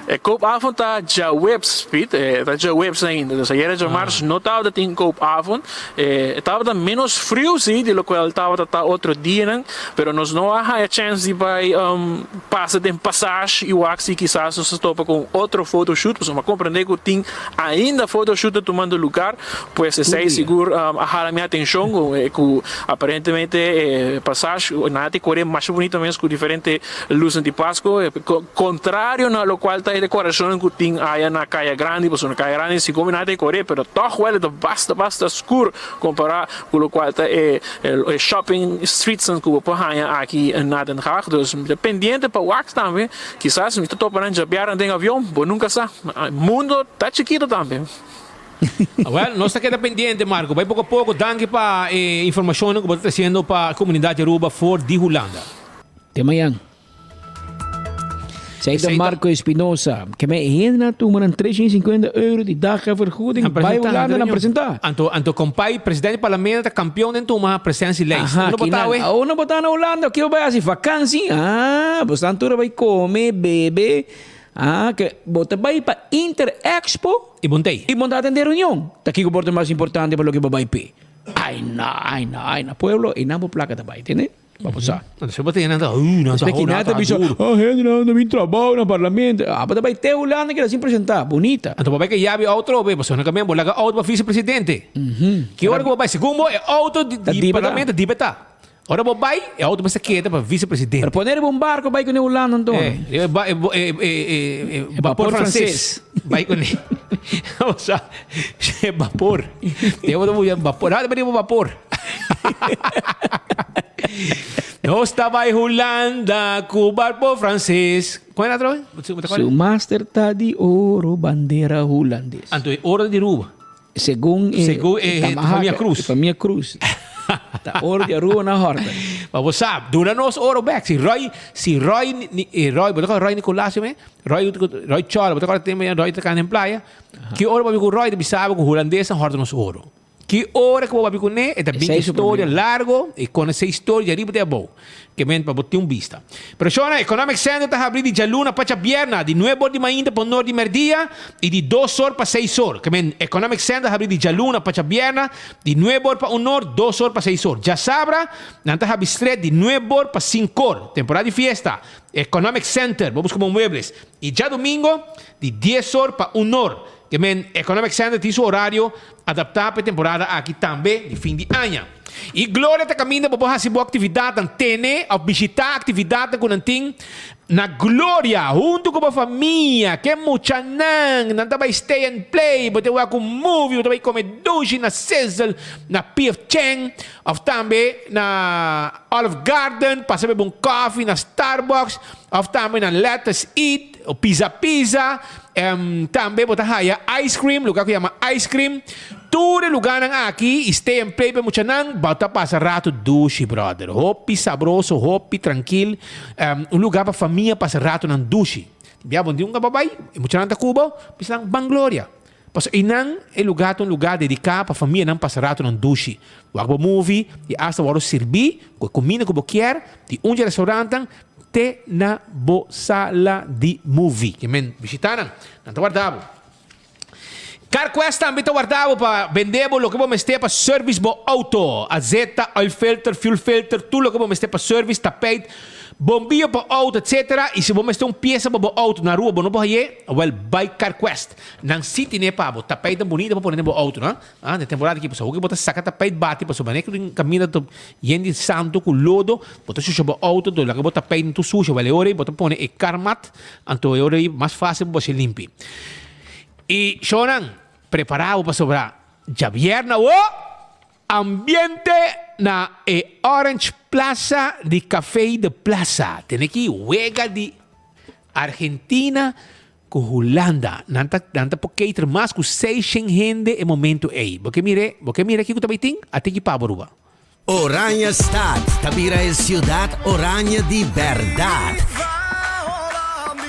[SPEAKER 1] E koopavond ta djaweps, Piet. E ta djaweps ainda. Dus ayera djamars no tabata tin koopavond. E tabata menos friu si di lokual tabata ta otro dianan, pero nos no a haya chèns di bai pasa den pasage i wak si kisas nos ta topa ku un otro photoshoot, pasobra mi a komprendé ku tin ainda photoshoot ta tumando lugar. Pues esei sigur a hala mi atencion cu aparentemente e pasage nan a decor'e masha bunito mes cu diferente luznan di Pasco, contrario na locual ta e decoracionnan cu tin aya na Caya Grandi, pasobra na Caya Grandi si como nan a decor'e pero toch wel e ta basta basta scur compara cu locual ta e shopping streetsnan cu bo por haya aki na Den Haag. Dus mi ta pendiente pa wak tambe, kisas mi ta topa nan djabiaran den avion, bo nunca sa, mundo ta chikito tambe.
[SPEAKER 22] Well, nos ta keda pendiente, Marco. Bai poco a poco. Danki pa e informacionnan cu bo ta treciendo pa comunidad di Aruba for di Hulanda.
[SPEAKER 21] Te mañan. Esei ta Marco Espinosa. Ke men e hende nan a tuma nan 350 euro di dagvergoeding bai Hulanda nan presenta.
[SPEAKER 22] Anto, anto compay, presidente di parlamento ta campeon den tuma presentielijst.
[SPEAKER 21] Aha,
[SPEAKER 22] Unda bo ta awe?
[SPEAKER 21] Unda bo ta na Hulanda? Ke bo bai haci? Vakantie? Ah, bo stan tur a bai come, bebe. Ah, ke bo ta bai pa Inter Expo
[SPEAKER 22] I bon t'ei.
[SPEAKER 21] i bon ta atendé reunion. Ta kiko por ta mas importante pa loke bo bai p'e? Ai no, ai no, ai no. Pueblo, einan bo plaka ta bai, tende? Pa bo sa.
[SPEAKER 22] Anto bo ta yena ta, uh, nan ta
[SPEAKER 21] Despues
[SPEAKER 22] hou,
[SPEAKER 21] ki
[SPEAKER 22] nan
[SPEAKER 21] nan ta
[SPEAKER 22] ta
[SPEAKER 21] bisa,
[SPEAKER 22] duru.
[SPEAKER 21] oh, hende nan ta bin trabou na parlamento. Ah, bo ta bai te Hulanda keda sin presentá. Bunita.
[SPEAKER 22] Anto bo bai ke yabi auto atrobe, pasobra nan ka bin bo laga auto pa vicepresidente. Ki ora ku bo bai? Segun bo e auto di
[SPEAKER 21] Ta dibe ta.
[SPEAKER 22] parlamento dibe ta. Ora bo bai, e auto mester keda pa vicepresidente.
[SPEAKER 21] Pero pone riba un barco bai cune Hulanda anto.
[SPEAKER 22] Eh, e ba, e, e, e, e, e bapor frances. Bai cune. Osa, e bapor. Debo ta buya bapor. Nada riba bapor. Nos ta bai Hulanda cu barco frances. Cuál era otro?
[SPEAKER 21] Su master ta di oro, bandera hulandes.
[SPEAKER 22] Anto e oro di Aruba.
[SPEAKER 21] Segun e,
[SPEAKER 22] Segun e, e famia Cruz.
[SPEAKER 21] E famia Cruz. Ta oro di Aruba na horta.
[SPEAKER 22] Ma bo sa, duna nos oro bek. Si Roy, si Roy, eh, Roy, bo ta kòrda Roy Nicolaas me? Roy, Roy Chola, bo ta kòrda tempo Roy ta kanta den playa? Ki ora bo abi ku Roy ta bisa bo ku hulandesnan horta nos oro. Ki ora ku bo abi kuné, e ta bin
[SPEAKER 21] Esei su
[SPEAKER 22] historia
[SPEAKER 21] problema.
[SPEAKER 22] largo, e konosé historia di ariba te abou. Ke men pa bo tin un bista. Pero shona, Economic Center ta habri di djaluna pa djabierna, di nuebe or di mainta pa un or di merdia i di dos or pa seis or. Ke men Economic Center habri di djaluna pa djabierna, di nuebe or pa un or, dos or pa seis or. Djasabra, nan ta habri stret di nuebe or pa sinku or. Temporada di fiesta, Economic Center, bo buska bo muebles. I djadumingo, di dies or pa un or. Ke men Economic Center tin su orario adaptá pa e temporada aki tambe di fin di aña. I Gloria ta kaminda pa bo hasi bo aktividatnan, tene òf bishitá aktividatnan ku nan tin na Gloria huntu ku bo famia, ke muchanan, nan ta bai stay and play, bo ta wak un movie, bo ta bai kome dushi na Sizzle, na PF Chang òf tambe na Olive Garden, pasa bebe un kòfi na Starbucks òf tambe na Let Us Eat o Pizza Pizza. Tambe bo ta haya ice cream, lugar ku yama ice cream. Tur e lugarnan aki i stay and play pa e muchanan, bo ta pasa rato dushi brother. Hopi sabroso, hopi trankil. Un lugar pa famia pasa ratonan dushi. Bia bo tin un kaba bai, e muchanan ta ku bo, bisa nan ban Gloria. Pasobra einan e lugar ta un lugar dediká pa famianan pasa ratonan dushi. Wak bo movie i asta wòrdu sirbí ku e kuminda ku bo kier di un dje restaurantnan Te na bo sala di movie. Ke men bishita nan. Nan ta warda bo. CarQuest tambe ta warda bo pa bende bo loke bo mester pa service bo auto. Azeta, oil filter, fuel filter, tur loke bo mester pa service, tapijt. Bombio pa auto etc. Y si bo mester un pieza pa bo auto na Aruba bo no por haye, wel bay Carquest. Nan si tine pa bo. Tapijt bunita pa pone den bo auto no. Ah, den temporada aki pasobra hopi bo ta saca tapijt bati pasobra manera cu tin caminda ta yen di santo cu lodo, bo ta shusha bo auto anto laga bo tapijt tur sushi. Wel e ora ey bo ta pone e carmat anto e ora ey mas facil pa bo haci limpi. Y shownan, prepara bo pasobra djabièrnè awo! Ambiente na e Orange Plaza di Café de Plaza. Tene ki wega di Argentina ku Hulanda. Nan ta nan ta por cater mas ku seishen hende e momento ei. Bo ke mira bo ke mira kiko ta bai tin? A tiki pa bo Aruba.
[SPEAKER 11] Oranjestad ta bira e ciudad oranje di berdad.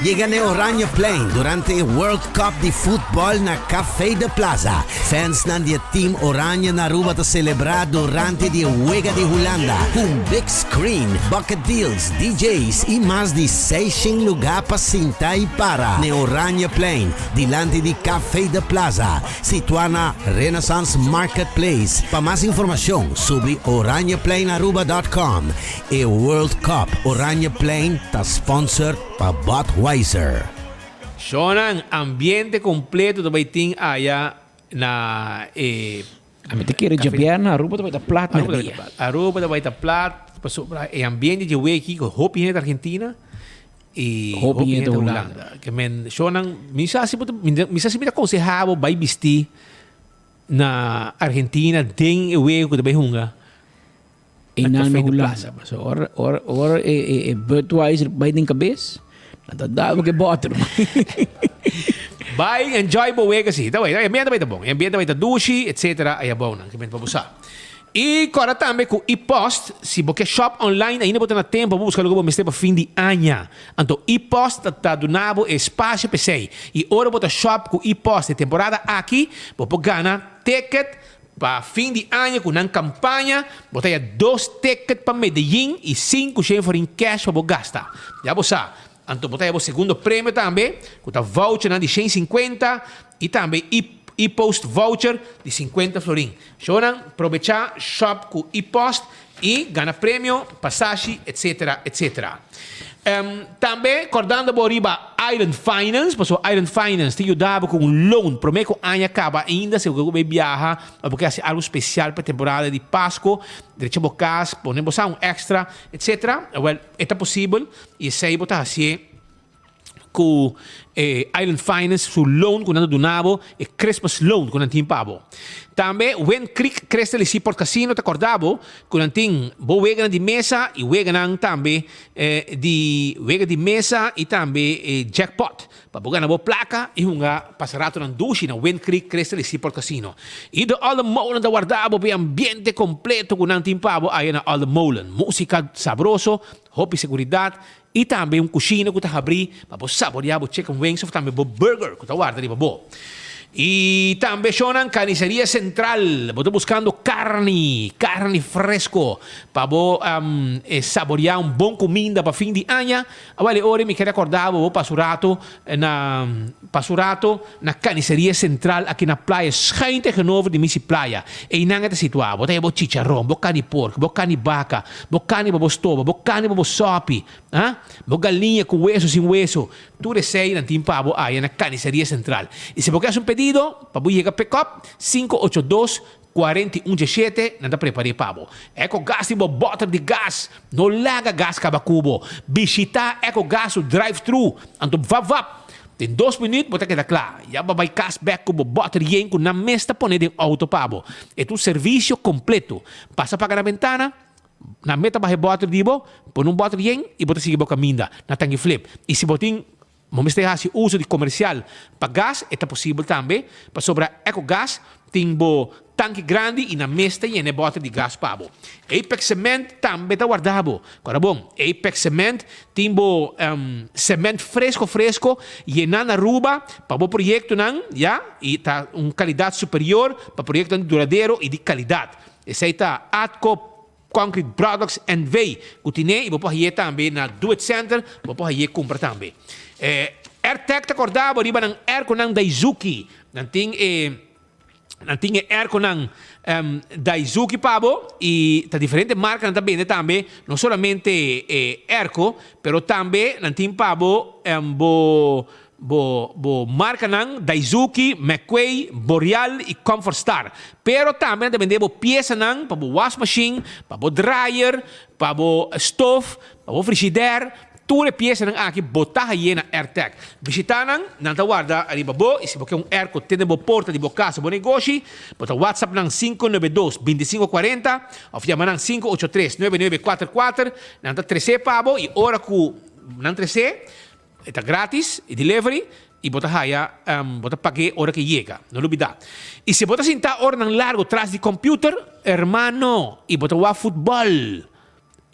[SPEAKER 11] Yega n'e Oranjeplein durante e World Cup di futbol na Café de Plaza. Fansnan di e team Oranje na Aruba ta celebra durante di e wega di Hulanda cu un big screen, bucket deals, DJ's y mas di seishen lugar pa sinta y para n'e Oranjeplein dilanti di Café de Plaza, situa na Renaissance Marketplace. Pa mas informacion subi oranjepleinaruba.com. E World Cup Oranjeplein ta sponsored pa Budweiser.
[SPEAKER 22] Shownan ambiente completo ta bay tin aya na e.
[SPEAKER 21] Ami ta kere djabièrnè Aruba ta bay ta plat merdia.
[SPEAKER 22] Aruba ta bay ta plat pasobra e ambiente dje weki cu hopi hende ta Argentina y hopi hende ta Hulanda. Ke men shownan mi sa si bo ta mi sa si mi ta conseha bo bay bisti na Argentina den e wega cu ta bay hunga.
[SPEAKER 21] E nan na Hulanda. Pasobra ora, ora, ora e, e, e Budweiser bai den kabes, nan ta dal bo ke bòter.
[SPEAKER 22] Bai enjoy bo wega si. Ta bai, e ambiente bai ta bon. E ambiente bai ta dushi, etcetera, aya bou nan, ke men pa bo sa. I kòrda tambe ku e-post, si bo ke shop online ainda bo ta na tempo bo buska loke bo mester pa fin di aña. Anto e-post ta ta duna bo e spasio pa esei. I ora bo ta shop ku e-post e temporada aki, bo por gana ticket Pa fin di aña ku nan kampaña, bo ta haya dos ticket pa Medellin i sinku shen forin cash pa bo gasta. Ya bo sa. Anto bo ta haya bo segundo premio tambe, ku ta vouchernan di shen sinkuenta i tambe e-post voucher di sinkuenta florin. Shownan, probechá shop ku e-post i gana premio, pasashi, etc. Etc. Tambe kordando bo riba Island Finance, pasobra Island Finance ta yuda bo ku un loan promé ku aña kaba ainda si bo ke bai biaha òf bo ke hasi algu spesial pa e temporada di Pasko, drecha bo kas, pone bo sa un èkstra, etc. Wèl, e ta posibel i esei bo ta hasié. Ku e Island Finance su loan ku nan ta duna bo, e Christmas loan ku nan tin pa bo. Tambe Wind Creek Crystal y Seaport Casino ta korda bo ku nan tin bo weganan di mesa y weganan tambe di wega di mesa y tambe jackpot pa bo gana bo plaka y hunga pasa ratonan dushi na Wind Creek Crystal y Seaport Casino. Y The Olde Molen ta warda bo pa e ambiente completo ku nan tin pa bo aya na Olde Molen. Musica sabroso, hopi seguridad I tambe un kushina ku ta habrí pa bo saboreá bo chicken wings òf tambe bo burger ku ta warda riba bo. I tambe shownan Carniceria Central, bo ta buskando karni, karni fresko pa bo saboreá un bon kuminda pa fin di aña. Awel e ora mi kere akordá bo bo pasa un rato na pasa un rato na Carniceria Central aki na Playa schuin tegenover di Misi Playa. Einan e ta situá. Bo ta haya bo chicharon, bo karni pork, bo karni baka. Bo carni pa bo stoba, bo carni pa bo sopi, ah, bo galiña cu weso sin weso, tur esey nan tin pa bo aya na Carniceria Central. Y si bo ke haci un pedido, pa bo yega pick up, sinku ocho dos, kuarenta i un djeshete, nan ta prepare pa bo. Eco Gas tin bo boter di gas, no laga gas caba cu bo. Bishita Eco Gas su drive thru, anto vap vap, den dos minuut bo ta keda cla. Ya bo bay cas bek cu bo boter yen cu nan mes ta pone den auto pa bo. E ta un servicio completo. Pasa paga na bentana, na meta baha e bòter di bo, pone un bòter yen i bo ta sigui bo kaminda na tanki flip. I si bo tin, bo mester hasi uso di komersial pa gas, e ta posibel tambe, pasobra Ecogas tin bo tanki grandi i nan mes ta yena e bòter di gas pa bo. Apex Cement tambe ta warda bo. Kòrda bon, Apex Cement tin bo cement fresco fresco yená na Aruba pa bo proyektonan, ya, i ta un kalidat superior pa proyektonan duradero i di kalidat. Esei ta Atco Concrete Products NV. Ku tine i bo por haye tambe na Do It Center, bo por haye kumpra tambe. E Airtec ta korda bo riba nan airconan Daizuki. Nan tin e. Nan tin e airconan Daizuki pa bo y ta diferente marcanan ta bende tambe, no solamente e airco, pero tambe nan tin pa bo bo bo bo marcanan Daizuki, McQuay, Boreal y Comfort Star. Pero tambe nan ta bende bo piesanan pa bo wasmachine, pa bo dryer, pa bo stoof, pa bo frigidaire, Tur e piesanan aki bo ta haye na Airtec. Bishita nan, nan ta warda ariba bo y si bo ke un airco te den bo porta di bo casa o bo negoshi, bo ta whatsapp nan 592 25 40 of yama nan 583 9944, nan ta trece pa bo y ora cu nan trece e ta gratis e delivery y bo ta haya bo ta pag'e ora ke yega, no lubida. Y si bo ta sinta oranan largo tras di computer, hermano, y bo ta wak futbol,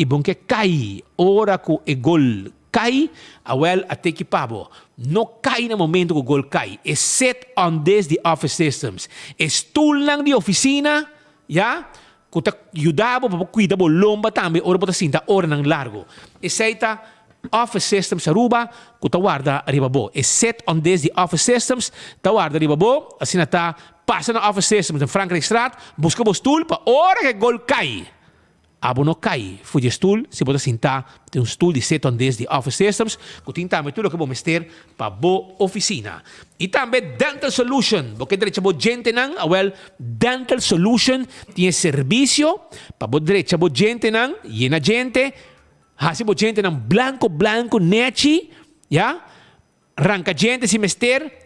[SPEAKER 22] I bon ke kai ora ku e gol kai, awel a teki pa bo. No kai na momento ku gol kai. E sit on this di Office Systems. E stulnan di ofisina, ya, ku ta yuda bo pa bo kuida bo lomba tambe ora bo ta sinta oranan largu. Esei ta Office Systems Aruba ku ta warda riba bo. E sit on this di Office Systems ta warda riba bo. Asina ta pasa na Office Systems na Frankrijkstraat, buska bo stul pa ora ku e gol kai. Abo no kai for di e stul si bo ta sintá den un stul di seton des di Office Systems ku tin tambe tur loke bo mester pa bo ofisina. I tambe Dental Solution, bo ke drecha bo djentenan? Awèl, Dental Solution tin e serbisio pa bo drecha bo djentenan, yena djente, hasi bo djentenan blanko blanko nechi, ya. Ranka djente si mester,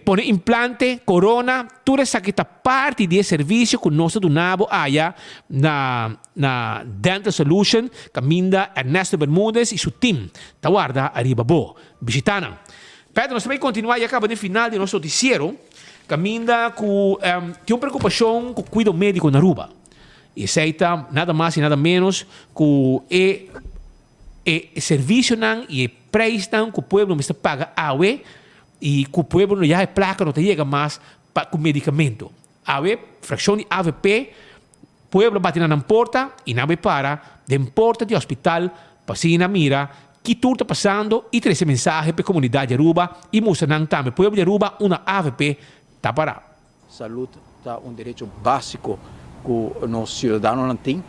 [SPEAKER 22] pone implante, korona, tur esaki ta parti di e servisio ku nos ta duna bo aya na na Dental Solution kaminda Ernesto Bermudez i su tim ta warda ariba bo. Bishita nan. Pedro, nos ta bai kontinuá ya kaba den final di nos notisiero kaminda ku tin un preokupashon ku kuido médiko na Aruba. I esei ta nada mas i nada ménos ku e E servicionan y e prijsnan cu pueblo mester paga awe y cu pueblo no ya e placa no ta yega mas pa cu medicamento. Awe fraccion di avp pueblo bati na nan porta y nan bay para den porta di hospital pa asina mira ki tur ta pasando y trece mensahe pa e comunidad di Aruba y mustra nan tambe pueblo di Aruba unda avp ta para.
[SPEAKER 14] Salud ta un derecho basico cu nos ciudadanonan tin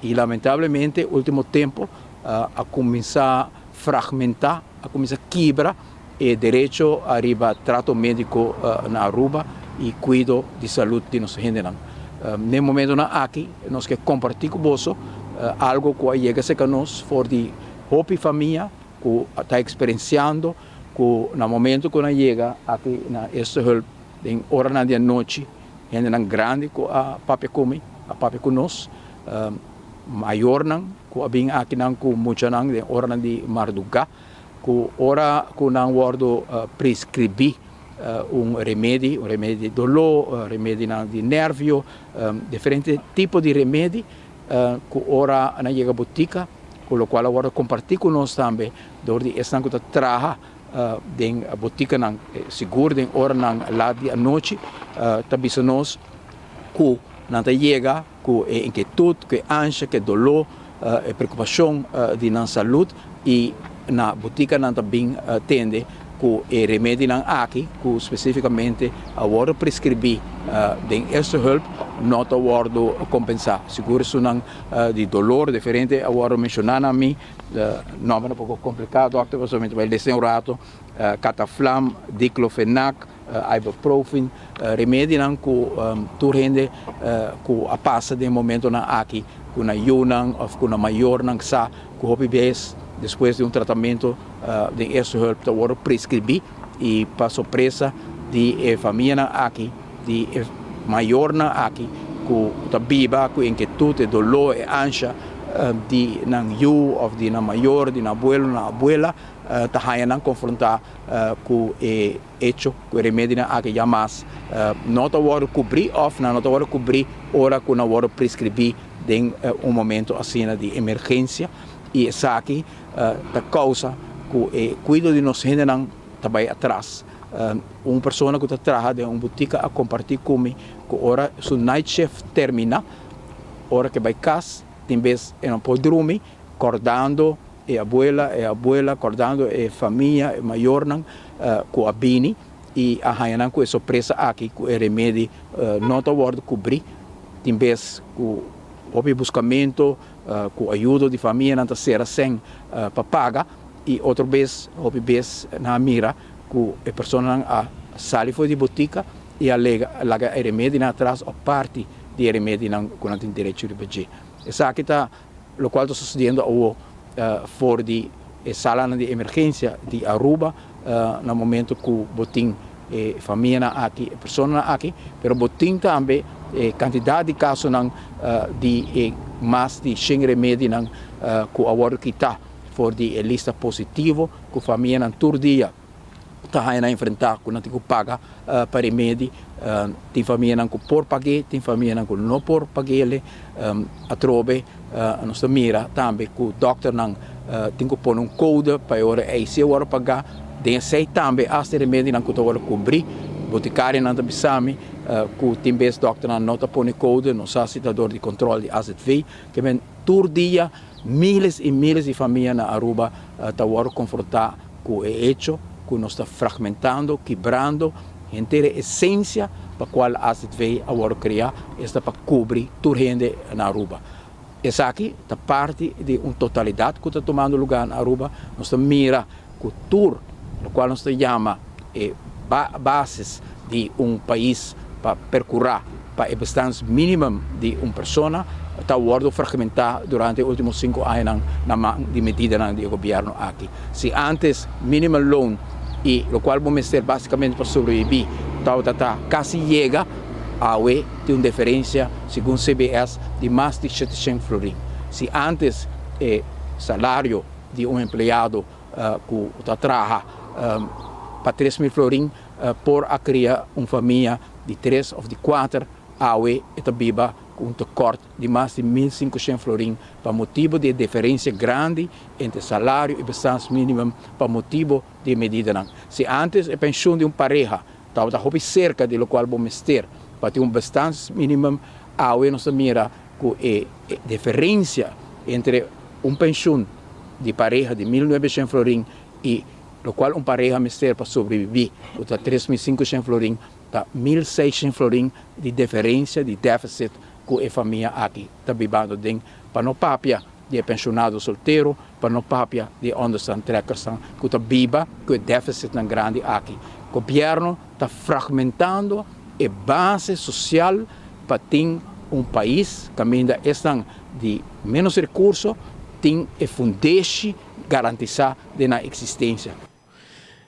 [SPEAKER 14] y lamentablemente ultimo tempo a cuminsa fragmenta, a cuminsa kibra e derecho ariba trato medico na Aruba y cuido di salud di nos hendenan. Na e momentonan aki nos ke comparti cu boso algo cu a yega cerca nos for di hopi famia cu ta experienciando cu na momento cu nan yega aki na Eerste Hulp Den oranan di anochi, hendenan grandi ku a papia ku mi, a papia ku nos, mayornan ku a bin akinan ku muchanan den oranan di mardugá, ku ora ku nan wòrdu preskribí un remedi, un remedi di doló, remedinan di nèrvio, diferente tipo di remedi ku ora nan yega botika, ku lokual a wòrdu kompartí ku nos tambe dor di esnan ku ta traha Den botikanan, sigur den oranan lat di anochi, ta bisa nos ku nan ta yega ku e inkietud, ku e ansha, ku e doló, e preokupashon di nan salud i na botikanan ta bin tende ku e remedinan aki ku spesifikamente a wòrdu preskribí den Eerste Hulp no ta wòrdu kompensá. Sigur esunnan di dolor diferente a wòrdu menshoná na mi. Nomber un poco complica dokter pasobra mi ta bay lesa un rato, Cataflam, Diclofenac, Ibuprofen, remedinan cu tur hende cu a pasa den momentonan aki cu nan yunan of cu nan mayornan sa cu hopi bes despues di un tratamento den eerste hulp ta wordo prescribi y pa sorpresa di e famianan aki, di e mayornan aki cu ta biba cu e inquietud, e dolor, e ansha di nan yu of di nan mayor, di nan abuelo, nan abuela ta haya nan confronta cu e hecho cu e remedinan aki ya mas no ta wordo cubri of nan no ta wordo cubri ora cu nan wordo prescribi den un momento asina di emergencia y esaki ta causa cu e cuido di nos hendenan ta bay atras. Un persona cu ta traha den un botica a comparti cu mi cu ora su night shift termina, ora cu e bay cas tin bes e no por drumi cordando e abuela, e abuela, cordando e famia, e mayornan cu a bini. i a haña nan ku e sorpresa aki ku e remedi no ta wòrdu kubrí. Tin bes ku hopi buskamentu, ku ayudo di famia nan ta sera sèn pa paga i otro bes, hopi bes nan a mira ku e personanan a sali for di botika i a laga e remedinan atras òf parti di e remedinan ku nan tin derecho riba dje. Esaki ta lokual ta sosediendo awo for di e salanan di emergensia di Aruba na momento ku bo tin e famianan aki, e personanan aki, pero bo tin tambe e kantidat di kasonan di e mas di shen remedinan ku a wòrdu kitá for di e lista positivo ku famianan tur dia ta haña nan enfrentá ku nan tin ku paga pa remedi. Tin famianan ku por pag'é, tin famianan ku no por pag'é. Atrobe nos ta mira tambe ku dòkternan tin ku pone un kode pa e ora ei si e wòrdu pagá. Den esei tambe asta e remedinan ku ta wòrdu kubrí. Botikarionan ta bisa mi ku tin bes dòkternan no ta pone kode, no sa si ta dor di kòntròl di AZV. Ke men tur dia miles i miles di famia na Aruba ta wòrdu konfrontá ku e echo ku nos ta fragmentando, kibrando henter e esensia pa kual AZV a wòrdu kreá, esta pa kubri tur hende na Aruba. Esaki ta parti di un totalidat ku ta tumando lugá na Aruba. Nos ta mira ku tur lokual nos ta yama e basis di un pais pa perkurá pa e bestaansminimum di un persona ta wòrdu fragmentá durante e último sinku añanan na man di medidanan di e gobièrnu aki. Si ántes minimumloon i lokual bo mester básikamente pa sobrebibí tabata ta kasi yega, awe tin un diferensia segun CBS di mas di sheteshent florin. Si ántes e salario di un empleado ku ta traha pa 3000 florin por a kria un famia di tres òf di kuater, awe e ta biba ku un tekòrt di mas di 1500 florin pa motibu di e diferensia grandi entre salario i bestaansminimum pa motibu di e medidanan. Si ántes e penshun di un pareha tabata hopi serka di lokual bo mester pa tin un bestaansminimum, awe nos ta mira ku e diferensia entre un penshun di pareha di 1900 florin i lokual un pareha mester pa sobrebibí, ku ta 3500 florin, ta 1600 florin di diferensia di deficit ku e famia aki ta bibando den, pa no papia di e penshonado soltero, pa no papia di e onderstandtrekkersnan ku ta biba ku e deficitnan grandi aki. Gobièrnu ta fragmentando e base sosial pa tin un pais kaminda esnan di ménos rekurso tin e fundeshi garantisá den nan eksistensia.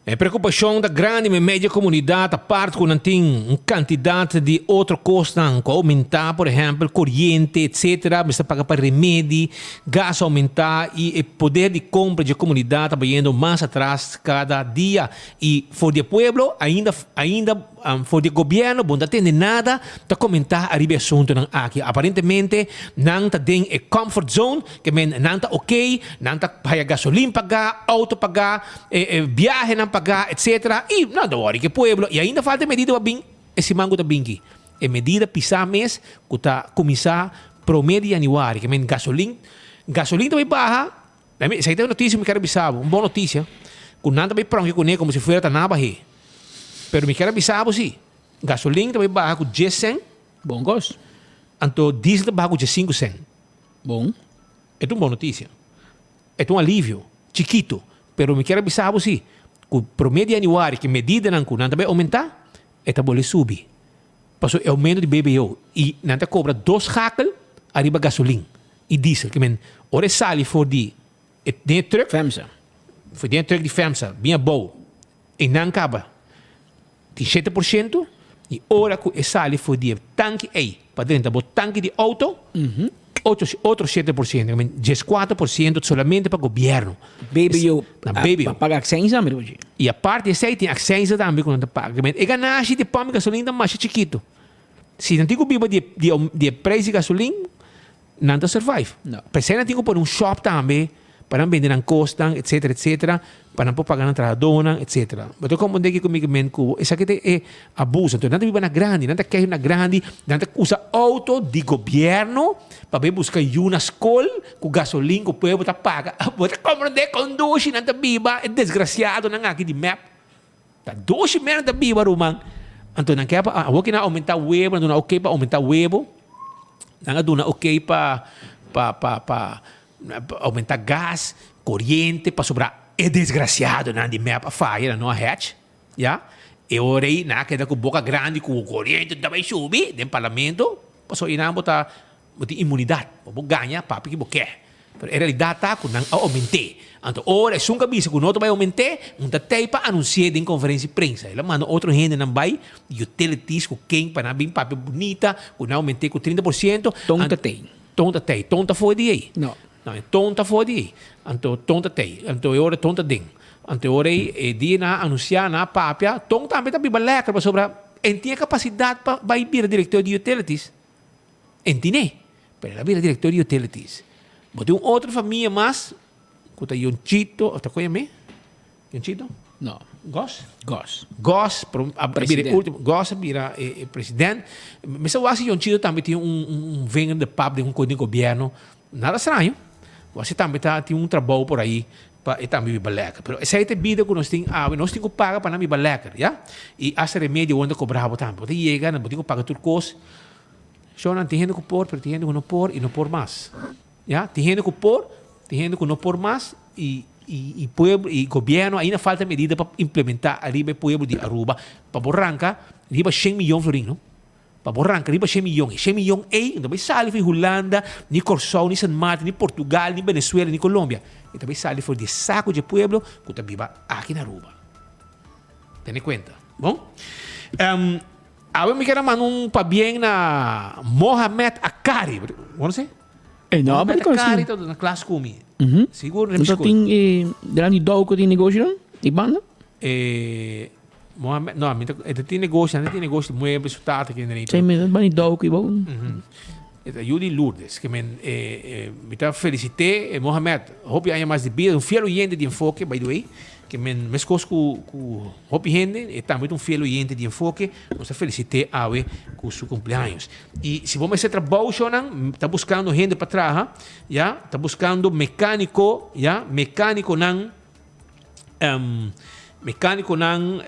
[SPEAKER 22] E preokupashon ta grandi meimei di e komunidat apart ku nan tin un kantidat di otro kosnan ku a oumentá, por ehèmpel koriente etsetera, mester paga pa remedi, gas a oumentá i e poder di kompra di e komunidat ta bayendo mas atras kada dia. I for di e pueblo ainda ainda For di e gobièrnu bo no ta tende nada ta komentá ariba e asuntunan aki. Aparentemente nan ta den e comfort zone, ke men nan ta oké, nan ta haya gasolin pagá, outo pagá, biahenan pagá, etsetera. I nan ta wòri ku e pueblo. I ainda falta e medida pa bin e siman ku ta bin aki. E medida pisá mes ku ta kuminsá promé di yanüari, ke men gasolin, gasolin ta bai baha. Esaki ta un notisia ku mi kier a bisa bo, un bon notisia, ku nan ta bai pronke kuné komo si fuera ta nan a bah'é. Pero mi kier a bisa bo si, gasolin ta bai baha ku dies sèn.
[SPEAKER 21] Bon kos.
[SPEAKER 22] Anto diesel ta baha ku diesinku sèn.
[SPEAKER 21] Bon.
[SPEAKER 22] E ta un bon notisia. E ta un alivio, chikitu. Pero mi kier a bisa bo si, ku promé di yanüari ku e medidanan ku nan ta bai oumentá, e ta bolbe subi. Pasobra e oumento di BBO i nan ta kobra dos schakel ariba gasolin. I diesel ke men ora e sali for di e den e truck.
[SPEAKER 21] Femsa.
[SPEAKER 22] For den e truck di Femsa bin abou e nan kaba tin 7% i ora ku e sali for di e tanki ei pa drenta bo tanki di outo otro otro 7% ke men 14% solamente pa gobièrnu.
[SPEAKER 21] BBO
[SPEAKER 22] Na BBO.
[SPEAKER 21] Pa paga aksensa mi riba dje.
[SPEAKER 22] I aparte esei tin aksensa tambe ku nan ta paga. Ke men e ganashi di pòmp gasolin ta masha chikitu. Si nan tin ku biba di di di e prijs di gasolin, nan ta survive.
[SPEAKER 21] No.
[SPEAKER 22] P'esei nan tin ku pone un shop tambe pa nan bende nan kosnan, etcetera, etcetera, pa nan por paga nan trahadónan, etcetera. Bo ta komprendé kiko mi ke men ku esaki ta e abuso. Anto nan ta biba na grandi, nan ta kei na grandi, nan ta usa outo di gobièrnu pa bai buska yu na skol ku gasolin ku pueblo ta paga. Bo ta komprendé kon dushi nan ta biba e desgrasiadonan aki di mep. Ta doshi mera ta biba ruman. Anto nan ke pa awor ki nan a aumenta webo, nan duna oké pa aumenta webo. Nan a duna oké pa pa pa pa aumenta gas, koriente, pasobra e desgrasiadonan di mep a faya, nan no a hèch, ya. E ora ei nan a keda ku boka grandi ku koriente ta bai subi den parlamento, pasobra einan bo ta Bo tin inmunidat, bo por gaña papia ki bo ke. Pero e realidat ta ku nan a oument'é. Anto ora esun ku a bisa ku no ta bai oument'é, un ta tei pa anunsi'é den konferensia di prensa. El a manda otro hendenan bai, utilities ku ken pa nan bin papia bunita ku nan a oument'é ku 30 por siento.
[SPEAKER 21] Ton ta tei.
[SPEAKER 22] Ton ta tei. Ton ta for di ei.
[SPEAKER 21] No.
[SPEAKER 22] No, e ton ta for di ei. Anto ton ta tei. Anto e ora ton ta den. Anto e ora ei e dia nan a anunsiá, nan a papia, ton tambe ta biba lèker pasobra e tin e kapasidat pa bai bira direktor di utilities. Entine, pero el a bira director di utilities. Bo tin un otro famia mas cu ta Yonchito, of ta con yam'e? Yonchito?
[SPEAKER 21] No.
[SPEAKER 22] Gos?
[SPEAKER 21] Gos.
[SPEAKER 22] Gos, pero a bira e ultimo. Gos a bira e president. Mi sa wak si Yonchito tambe tin un un vinger de pap den un con den gobierno. Nada straño. Wak si tambe ta tin un trabou por ahi pa e tambe biba lekker. Pero esei ta e bida cu nos tin awe. Nos tin cu paga pa nan biba lekker, ya. Y hasta remedio awor nan ta cobra bo tambe. Bo ta yega, bo tin cu paga tur cos. Shownan, tin hende ku por, pero tin hende ku no por i no por mas. Ya, tin hende ku por, tin hende ku no por mas i i i pueblo i gobièrnu ainda falta medida pa implementá ariba e pueblo di Aruba pa bo ranka riba shen miyon florin, no. Pa bo ranka riba shen miyon. E shen miyon ei no ta bai sali for di Hulanda, ni Kòrsou, ni Sint Maarten, ni Portugal, ni Venezuela, ni Colombia. E ta bai sali for di e saku dje pueblo ku ta biba aki na Aruba. Tene kuenta. Bon. Awe mi ker a manda un pabien na Mohamed Akari. Bo conoce?
[SPEAKER 21] E no,
[SPEAKER 22] Mohamed
[SPEAKER 21] mi conoce.
[SPEAKER 22] Akari ta na klas ku mi. Sigur na mi
[SPEAKER 21] Nta
[SPEAKER 22] skol.
[SPEAKER 21] tin e grandi dou ku tin negoshi nan? Di banda?
[SPEAKER 22] E Mohamed, no, mi ta, e ta tin negoshi, nan ta tin negoshi di mueble, su tata kende nei.
[SPEAKER 21] Sei mi bani dou ku i bou.
[SPEAKER 22] E ta yu di Lourdes. Ke men, e, e, mi ta felicit'é, e Mohamed, hopi aña mas di bida, un fiel oyente di Enfoke, by the way. Ke men, meskos ku, ku hopi hende, e tambe ta un fiel oyente di Enfoke. Nos ta felicit'é awe ku su cumpleaños. I si bo mester trabou, shownan, ta buskando hende pa traha, ya, ta buskando mecanico, ya, mecaniconan, mecaniconan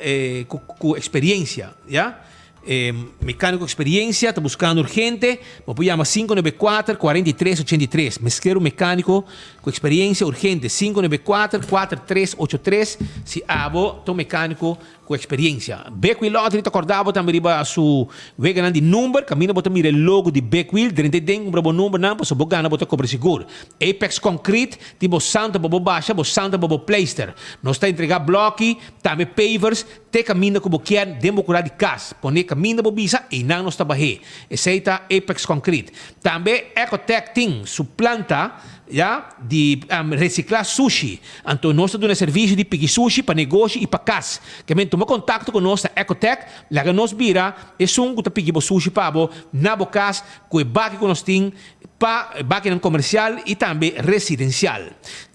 [SPEAKER 22] ku, ku experiencia, ya. E mecanico experiencia ta buscando urgente, bo por yama 594 43 83. Mezclero mecanico cu experiencia urgente 594 4383 si abo ta un mecanico cu experiencia. Big Wheel Lottery ta corda bo tambe riba su weganan di number, caminda bo ta mira e logo di Big Wheel, drenta e den cumpra bo numbernan pasobra bo gana bo ta cobra sigur. Apex Concrete tin bo santa pa bo basha, bo santa pa bo pleister. Nos ta entrega bloki, tambe pavers, Te kaminda ku bo kier den bo kura di kas. Pone kaminda bo bisa einan nos ta bah'é. Esei ta Apex Concrete. Tambe Ecotech tin su planta ya di resiklá sushi. Anto nos ta duna servisio di piki sushi pa negoshi i pa kas. Ke men tuma kontakto ku nos na Ecotech, laga nos bira esun ku ta piki bo sushi pa bo na bo kas ku e baki ku nos tin pa bakinan komersial i tambe residensial.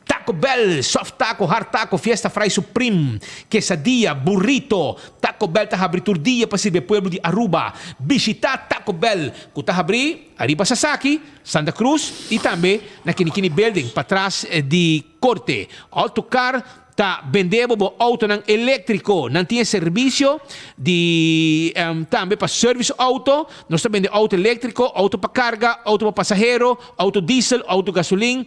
[SPEAKER 22] Taco Bell, soft taco, hard taco, fiesta fry supreme, quesadilla, burrito. Taco Bell ta habri tur dia pa sirbi e pueblo di Aruba. Bishita Taco Bell, cu ta habri ariba Sasaki, Santa Cruz y tambe na Kinikini Building, patras di Corte. Autocar Ta bende bo bo autonan eléktriko. Nan tin e servisio di tambe pa service auto. Nos ta bende auto eléktriko, auto pa karga, auto pa pasahero, auto diesel, auto gasolin,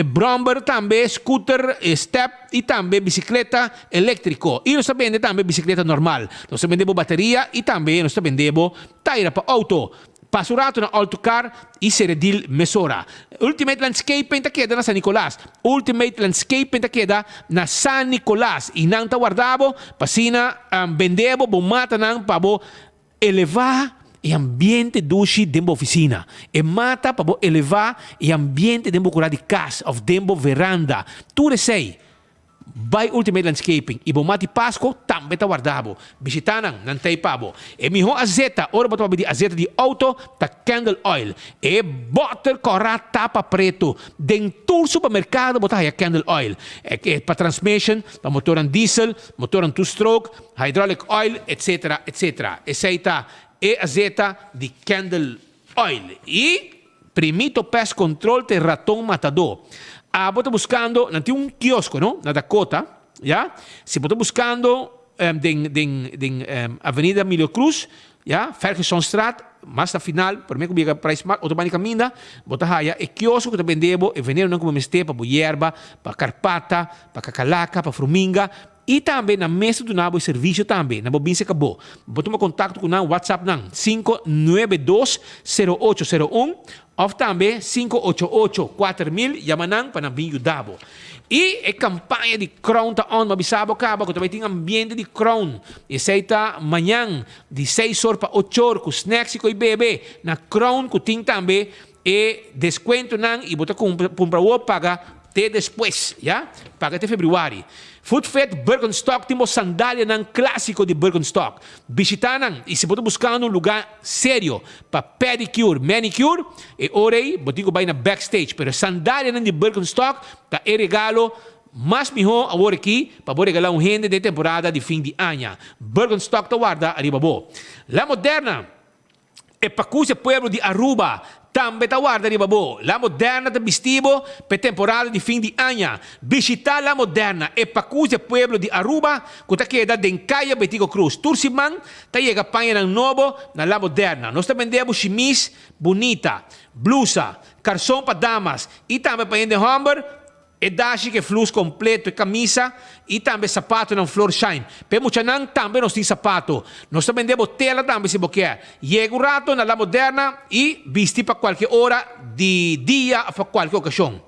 [SPEAKER 22] bromber tambe, scooter, step i tambe bisikleta eléktriko. I nos ta bende tambe bisikleta normal. Nos ta bende bo bateria i tambe nos ta bende bo taira pa auto. Pasa un rato na Alto Car y sere deal mesora. Ultimate Landscaping ta keda na San Nicolas. Ultimate Landscaping ta keda na San Nicolas y nan ta warda bo pa asina bende bo bo matanan pa bo eleva e ambiente dushi den bo oficina. E mata pa bo eleva e ambiente den bo cura di cas of den bo veranda. Tur esey Bai Ultimate Landscaping y bo mat di Pasco tambe ta warda bo. Bishita nan, nan ta ei pa bo. E miho azeta ora bo ta papia di azeta di auto ta Candle Oil. E boter cora tapa preto. Den tur supermercado bo ta haya Candle Oil. E pa transmission, pa motornan diesel, motornan two stroke, hydraulic oil, etc. Etc. Esey ta e azeta di Candle Oil. Y Primito Pest Control ta e raton matadó. Abo ta buscando, nan tin un kiosko no, na Dakota, ya. Si bo ta buscando. den den den Avenida Emilio Cruz, ya, Fergusonstraat, mas na final, prome ku biega Price Mart, otro banda di kaminda, bo ta haya e kiosko ku ta bende bo e venenonan ku bo mester pa bo yerba, pa karpata, pa kakalaka, pa fruminga, i tambe nan mes ta duna bo e servisio tambe, nan bo bin serka bo. Bo tuma kontakto ku nan, WhatsApp nan, 592 0801 òf tambe 588 4000, yama nan pa nan bin yuda bo. I e kampaña di Crown ta on, bo a bisa bo kaba ku ta bai tin ambiente di Crown. Esei ta mañan di seis or pa ocho or ku snacks i koi bebe na Crown ku tin tambe e deskuentonan i bo ta kumpra kumpra awor paga te despues, ya, paga te febrüari. Footfit Birkenstock tin bo sandalianan klásiko di Birkenstock. Bishitá nan i si bo ta buskando un lugá serio pa pedicure, manicure, e ora ei bo tin ku bai na Backstage. Pero e sandalianan di Birkenstock ta e regalo mas mihó awor aki pa bo regalá un hende den temporada di fin di aña. Birkenstock ta warda ariba bo. La Moderna. E pakus e pueblo di Aruba tambe ta warda riba bo. La Moderna ta bisti bo p'e temporada di fin di aña. Bishita La Moderna, e pakus e pueblo di Aruba ku ta keda den Kaya Betico Cruz. Tur siman ta yega pañanan nobo na La Moderna. Nos ta bende bo shimis bunita, blusa, karson pa damas i tambe pa hende hòmber. E dashi ku e flus kompleto, e kamisa i tambe sapatonan Florsheim. Pa e muchanan tambe nos tin sapato. Nos ta bende bo tela tambe si bo kier. Yega un rato na La Moderna i bisti pa kualke ora di dia of pa kualke okashon.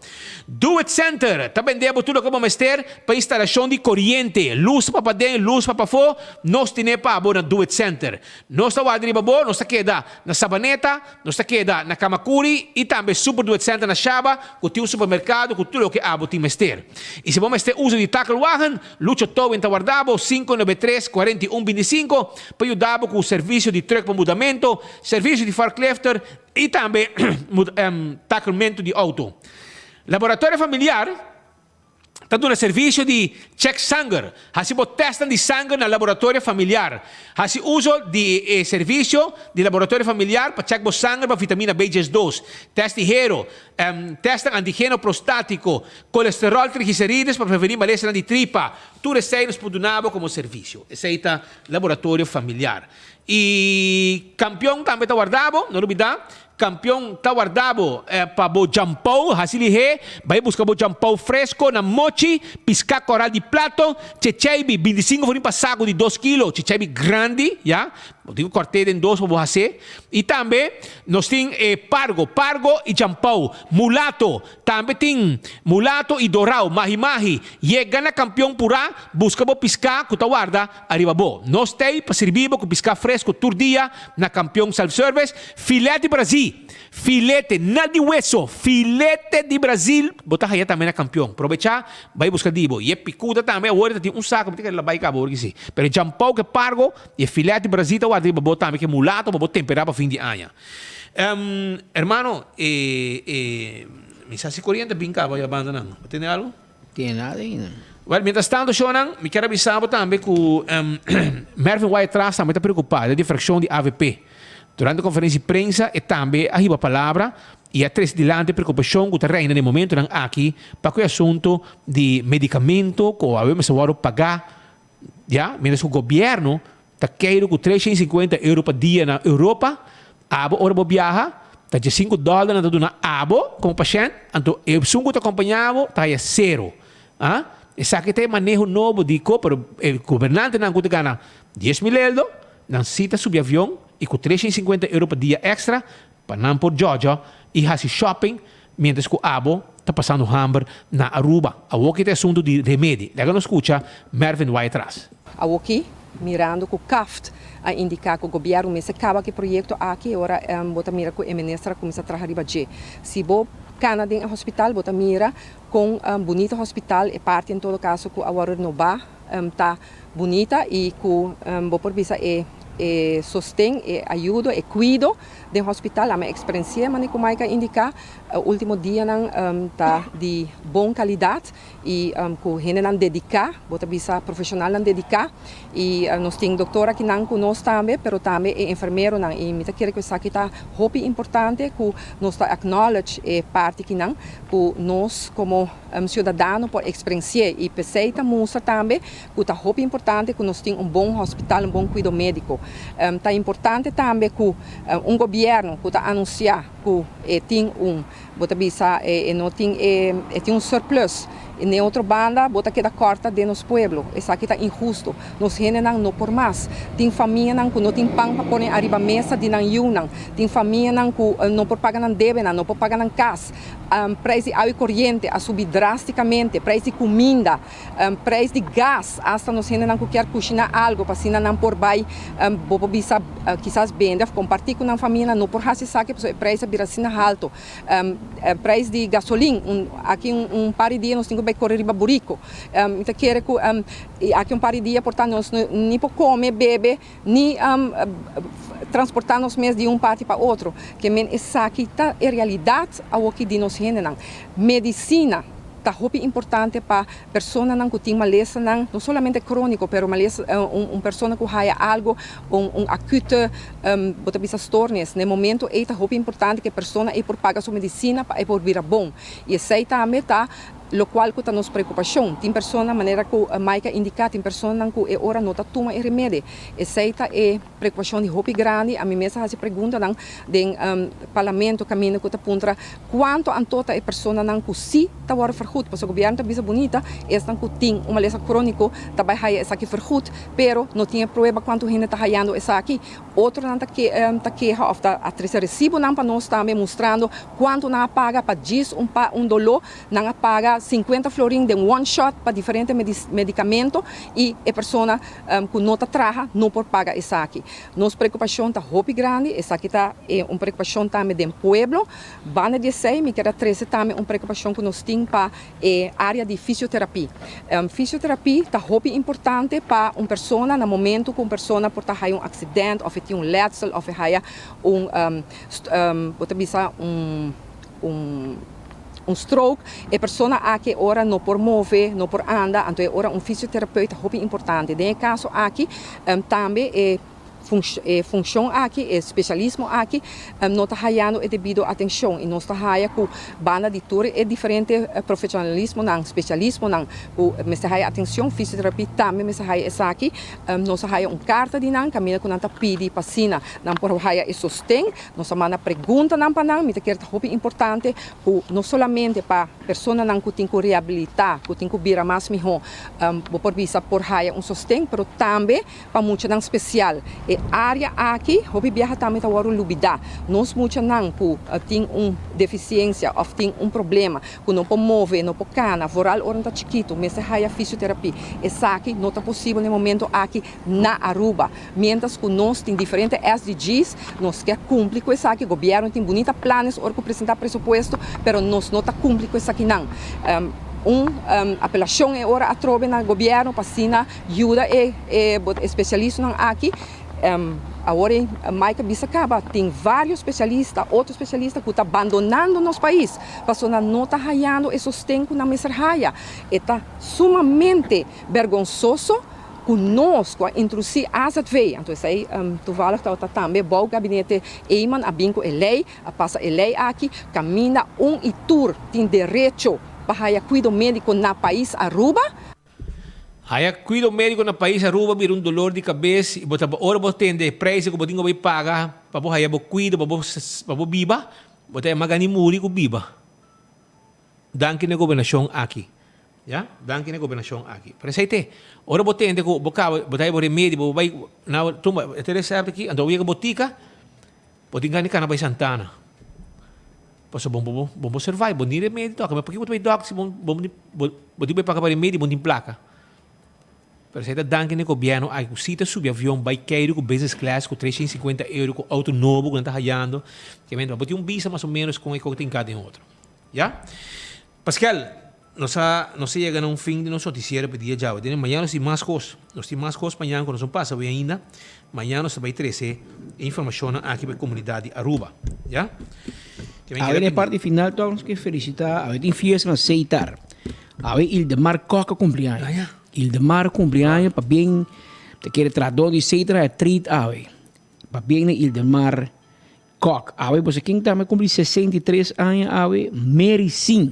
[SPEAKER 22] Do It Center ta bende bo tur loke bo mester pa instalashon di koriente, lus pa paden, lus pa pafó, nos tine pa bo na Do It Center. Nos ta warda riba bo, nos ta keda na Sabaneta. Nos ta keda na Kamakuri i tambe Super Do It Center na Shaba ku tin un supermerkado ku tur loke abo tin mester. I si bo mester uso di takelwagen, Lucho Towing ta warda bo, 593 41 25, pa yuda bo ku servisio di trùk pa mudamentu, servisio di forklifter i tambe takelmentu di outo. Laboratorio Familiar. Ta duna servisio di chèk sanger. Hasi bo tèstnan di sanger na laboratorio familiar. Hasi uso di e servisio di laboratorio familiar pa chèk bo sanger pa vitamina B 12, tèst di hero, tèstnan antigeno prostátiko, kolesteròl, trigliserides pa prevení malesanan di tripa. Tur esei nos por duna bo komo servisio. Esei ta laboratorio familiar. I kampion tambe ta warda bo, no lubidá. Kampion ta warda bo pa bo djampou, hasi lihé, bai buska bo djampou fresko na mochi, piská koral di plato, checheibi, 25 forin pa saku di dos kilo, checheibi grandi, ya, bo tin ku kòrt'é den dos pa bo has'é, i tambe nos tin e pargo, pargo i djampou, mulato, tambe tin mulato i dorau, mahi mahi, yega na kampion purá, buska bo piská ku ta warda ariba bo. Nos t'ei pa sirbi bo ku piská fresko tur dia na Kampion Self Service. Filete di Brazil, filete, na di weso, filete di Brazil, bo ta haya tambe na Kampion. Probecha, bai buska di bo. Y e picuda tambe, awor ta tin un saco, mi ta kere la bai caba awor ki si. Pero e jampou ke pargo, y e filete di Brazil ta warda riba bo tambe, ke mulato pa bo tempera pa fin di aña. Hermano, e, e, mi sa si coriente bin caba ya banda nan. Bo tende algo?
[SPEAKER 21] Tiene nada ainda.
[SPEAKER 22] Well, mientras tanto, shownan, mi kier a bisa bo tambe cu Mervin Wyatt-Ras tambe ta preocupa den di fraccion di avp. Durante conferencia di prensa e tambe a hiba palabra y a trece dilanti e preocupacion cu ta reina den momentonan aki pa cu e asunto di medicamento cu awe mester wordo paga, ya, mientras cu gobierno ta keiro cu 350 euro pa dia na Europa, abo ora bo biaha ta 15 dollar nan ta duna abo como pashent, anto esun cu ta acompaña bo ta haya cero. Ah, esaki ta e maneho nobo di co, pero e gobernantenan cu ta gana 10,000 eldo, Nan si ta subi avion y cu 350 euro pa dia extra pa nan por djodjo y haci shopping mientras cu abo ta pasando hamber na Aruba. Awoki ta e asunto di remedi. Laga nos scucha Mervin Wyatt-Ras.
[SPEAKER 10] Awoki, mirando cu CAFT a indica cu gobierno mester caba cu e proyecto aki, e ora bo ta mira cu e minister a cuminsa traha riba dje. Si bo cana den e hospital bo ta mira con bunita hospital e parti en todo caso cu a worde renoba. Ta bunita y cu bo por bisa e e sosten, e ayudo, e kuido den hospital. Ami a eksperensi'é, manera ku Mike a indiká, último dianan ta di bon kalidat i ku hendenan dediká, bo ta bisa profeshonalnan dediká i nos tin doktor akinan ku nos tambe, pero tambe e enfermeronan i mi ta kere ku esaki ta hopi importante ku nos ta acknowledge e parti kinan ku nos komo siudadano por eksperensi'é i p'esei ta mustra tambe ku ta hopi importante ku nos tin un bon hospital, un bon kuido médiko. Ta importante tambe ku un gobièrnu ku ta anunsiá ku e tin un, bo ta bisa e no tin e, e tin un surplus, i n'e otro banda bo ta keda kòrta den nos pueblo. Esaki ta inhusto. Nos hendenan no por mas. Tin famianan ku no tin pan pa pone ariba mesa di nan yunan. Tin famianan ku no por paga nan debenan, no por paga nan kas. Prijs di awa i koriente a subi drástikamente, prijs di kuminda. Prijs di gas, hasta nos hendenan ku kier kushiná algo pa asina nan por bai bo por bisa kisas bende of kompartí ku nan famianan no por hasi esaki pasobra e prijs a bira asina halto. Prijs di gasolin, aki un par di dia nos tin ku bai kore riba buriko. Mi ta kere ku aki un par di dia por ta nos ni por kome, bebe ni transportá nos mes di un parti pa otro. Ke men esaki ta e realidat awoki di nos hendenan. Medisina ta hopi importante pa personanan ku tin malesanan, no solamente króniko, pero malesa un persona ku haya algo, un un akute bo ta bisa stornis, na e momento ei ta hopi importante ku e persona ei por paga su medisina pa e por bira bon. I esei tambe ta lokual ku ta nos preokupashon. Tin persona, manera ku Mike a indiká, tin personanan ku e ora no ta tuma e remedi. Esei ta e Preokupashon di hopi grandi, ami mes a hasi preguntanan den parlamento kaminda ku ta puntra kuantu anto ta e personanan ku si ta wòrdu vergoed, pasobra gobièrnu ta bisa bunita esnan ku tin un malesa króniko ta bai haya esaki vergoed, pero no tin e prueba kuantu hende ta hayando esaki. Otronan ta ta keha òf ta a trese resibonan pa nos tambe mustrando kuantu nan a paga pa djis un pa un doló, nan a paga sinkuenta florin den one shot pa diferente medikamento i e persona ku no ta traha no por paga esaki. Nos preokupashon ta hopi grandi, esaki ta un preokupashon tambe den pueblo. Banda di esei mi kier a trese tambe un preokupashon ku nos tin pa e área di fisioterapi. Fisioterapi ta hopi importante pa un persona na momento ku un persona por ta haya un aksident òf e tin un lètsel òf e haya un bo ta bisa un un. Un stroke, e persona aki e ora no por move, no por anda, anto e ora un fisioterapeut ta hopi importante. Den e caso aki tambe e e funcion aki, e specialismo aki no ta hayando e debido atencion y nos ta haya cu banda di tur e diferente profesionalismonan, specialismonan cu mester haya atencion, fisioterapia tambe mester haya esaki. Nos a haya un carta di nan caminda cu nan ta pidi pa asina nan por haya e sosten. Nos a manda preguntanan pa nan. Mi ta kere ta hopi importante ku no solamente pa personanan ku tin ku rehabilitá, ku tin ku bira mas mihó, bo por bisa por haya un sosten, pero tambe pa muchanan spesial. E área aki hopi biaha tambe ta wòrdu lubidá. Nos muchanan ku tin un defisiensia òf tin un problema ku no por move, no por kana, vooral ora nan ta chikitu, mester haya fisioterapia. Esaki no ta posibel na e momento aki na Aruba. Mientras cu nos tin diferente SDG's, nos kier cumpli cu esaki, gobierno tin bunita planes ora cu presenta presupuesto, pero nos no ta cumpli cu esakinan. Un apelacion e ora atrobe na gobierno pa asina yuda e especialistanan aki. Awor e Mike a bisa caba, tin varios specialista, otro specialista cu ta bandonando nos pais, pasobra nan no ta hayando e sosten cu nan mester haya. E ta sumamente bergonsoso ku nos ku a introdusí azv, anto esei toevallig tabata tambe bou gabinete Eman a bin ku e lei, a pasa e lei aki, kaminda un i tur tin derecho pa haya kuido médiko na pais Aruba.
[SPEAKER 22] Haya kuido médiko na pais Aruba bira un dolor di kabes i bo ta ora bo tende e prijs ku bo tin ku bai paga pa bo haya bo kuido pa bo pa bo biba, bo ta yama gani muri ku biba. Danki na e gobernashon aki. Ya, danki na e gobernashon aki. Pero esei te, ora bo tende ku bo kaba, bo ta haya bo remedi, bo bai na tumba e resèpta aki, anto bo yega botika, bo tin gana di kana bai Santana. Pasobra bo bo bo survive, bo tin remedi tòg. Pakiko bo ta bai dòkter si bo bo bo tin bai paga pa remedi, bo no tin plaka. Pero esei ta danki na e gobièrnu aki ku si ta subi avion bai keiru ku business class ku 350 euro ku outo nobo ku nan ta hayando. Bo tin un bisa mas o ménos kon e kos ta hinká den otro. Ya. Paskel. Nos a nos a yega na un fin di nos noticiero pa dia djawe. Tene mañana nos tin mas cos. Nos tin mas cos mañana cu nos no pasa awe ainda. Mañana nos ta bay trece e informacionnan aki pa e comunidad di Aruba. Ya? Ke men
[SPEAKER 21] Awe
[SPEAKER 22] keda
[SPEAKER 21] den
[SPEAKER 22] pindi.
[SPEAKER 21] parti final toch nos ke felicita awe tin fiesta na Seitar. Awe Ildemar Kok a cumpli aña. Ildemar cumpli aña pabien ta kere trahador di Seitar a treat awe. Pabien na Ildemar Kok, awe boso ken tambe cumpli 63 aña awe? Mary Singh.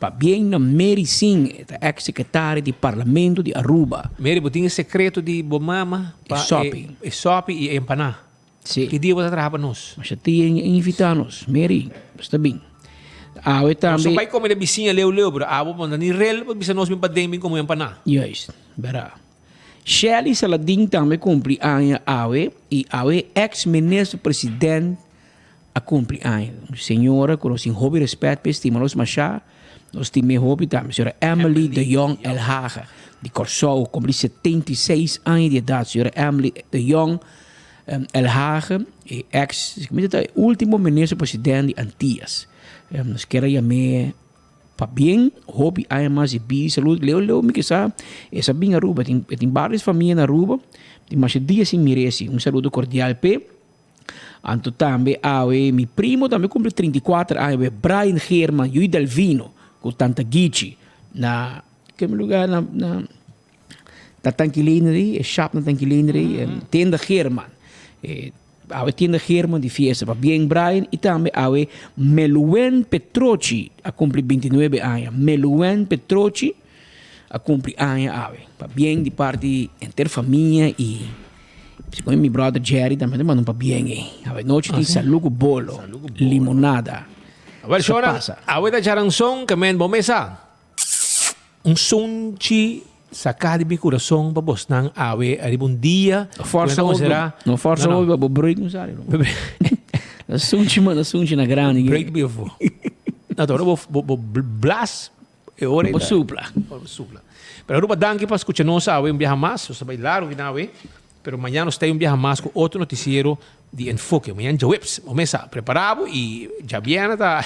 [SPEAKER 21] Pabien na Mary Singh, e ta ex secretaria di Parlamento di Aruba.
[SPEAKER 22] Mary, bo tin e secreto di bo mama pa
[SPEAKER 21] E sopi.
[SPEAKER 22] e sopi y e empaná.
[SPEAKER 21] Si.
[SPEAKER 22] Ki dia bo ta traha pa nos?
[SPEAKER 21] Masha tien e invita nos. Mary, bo sta bin. Awe
[SPEAKER 22] Nos
[SPEAKER 21] tambe.
[SPEAKER 22] no bay come den bisiña leu leu, pero abo bo no ta ni rel pa bisa nos bin paden bin come empaná.
[SPEAKER 21] Juist, bera. Shelly Saladin tambe cumpli aña awe y awe ex minister president a cumpli aña. Un señora cu nos tin hopi respet p'e estima nos masha, nos stim'e hopi tambe. Señora Emily de Jong Elhage di Corsou cumpli 76 aña di edad. Señora Emily de Jong Elhage e ex, e ultimo minister president di Antillas. Nos kier a yam'e. Pabien hopi aña mas di bida y salud. Leo leo mi ke sa e sa bin Aruba. E tin e tin varios famia na Aruba. Tin masha dia sin mir'é si. Un saludo cordial p'e. Anto tambe awe mi primo tambe cumpli 34 aña awe Brian Geerman Yui Delvino cu Tanta Gichi na ke lugar na na ta Tankileneri e shop na Tankileneri Tenda Geerman. E Awe tienda German di fiesta pa bien Brian y tambe awe Meluen Petrochi a cumpli 29 aña. Meluen Petrochi a cumpli aña awe. Pa bien di parti henter famia y segun mi brother Jerry tambe ta manda un pa bien ey. Awe nochi tin salu cu bolo, limonada.
[SPEAKER 22] Awel
[SPEAKER 21] Sa
[SPEAKER 22] shora,
[SPEAKER 21] pasa.
[SPEAKER 22] awe ta charanzon ke men bo mesa. Un sunchi saká di mi kurason pa bosnan awe ariba un dia
[SPEAKER 21] No
[SPEAKER 22] ku
[SPEAKER 21] forsa
[SPEAKER 22] nan ta
[SPEAKER 21] hopi,
[SPEAKER 22] konsiderá.
[SPEAKER 21] no forsa
[SPEAKER 22] No, no.
[SPEAKER 21] hopi pa bo break no sali. Na sunchi man, na sunchi na grandi.
[SPEAKER 22] Break bi afó. No, ta ora bo bo bo blas e ora
[SPEAKER 21] Bo supla.
[SPEAKER 22] Ora bo supla. Pero Aruba danki pa skucha nos awe un biaha mas. Nos ta bai largu kina awe. Pero mañana nos ta un biaha mas ku otro notisiero di Enfoke. Mañana djaweps. Bo mesa prepara bo y djabièrnè ta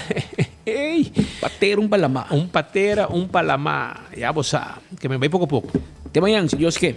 [SPEAKER 22] ey.
[SPEAKER 21] Patera un palamá.
[SPEAKER 22] Un patera un palamá. Ya bo sa. Ke men bai poko poko.
[SPEAKER 21] Te mañan si Dios ke.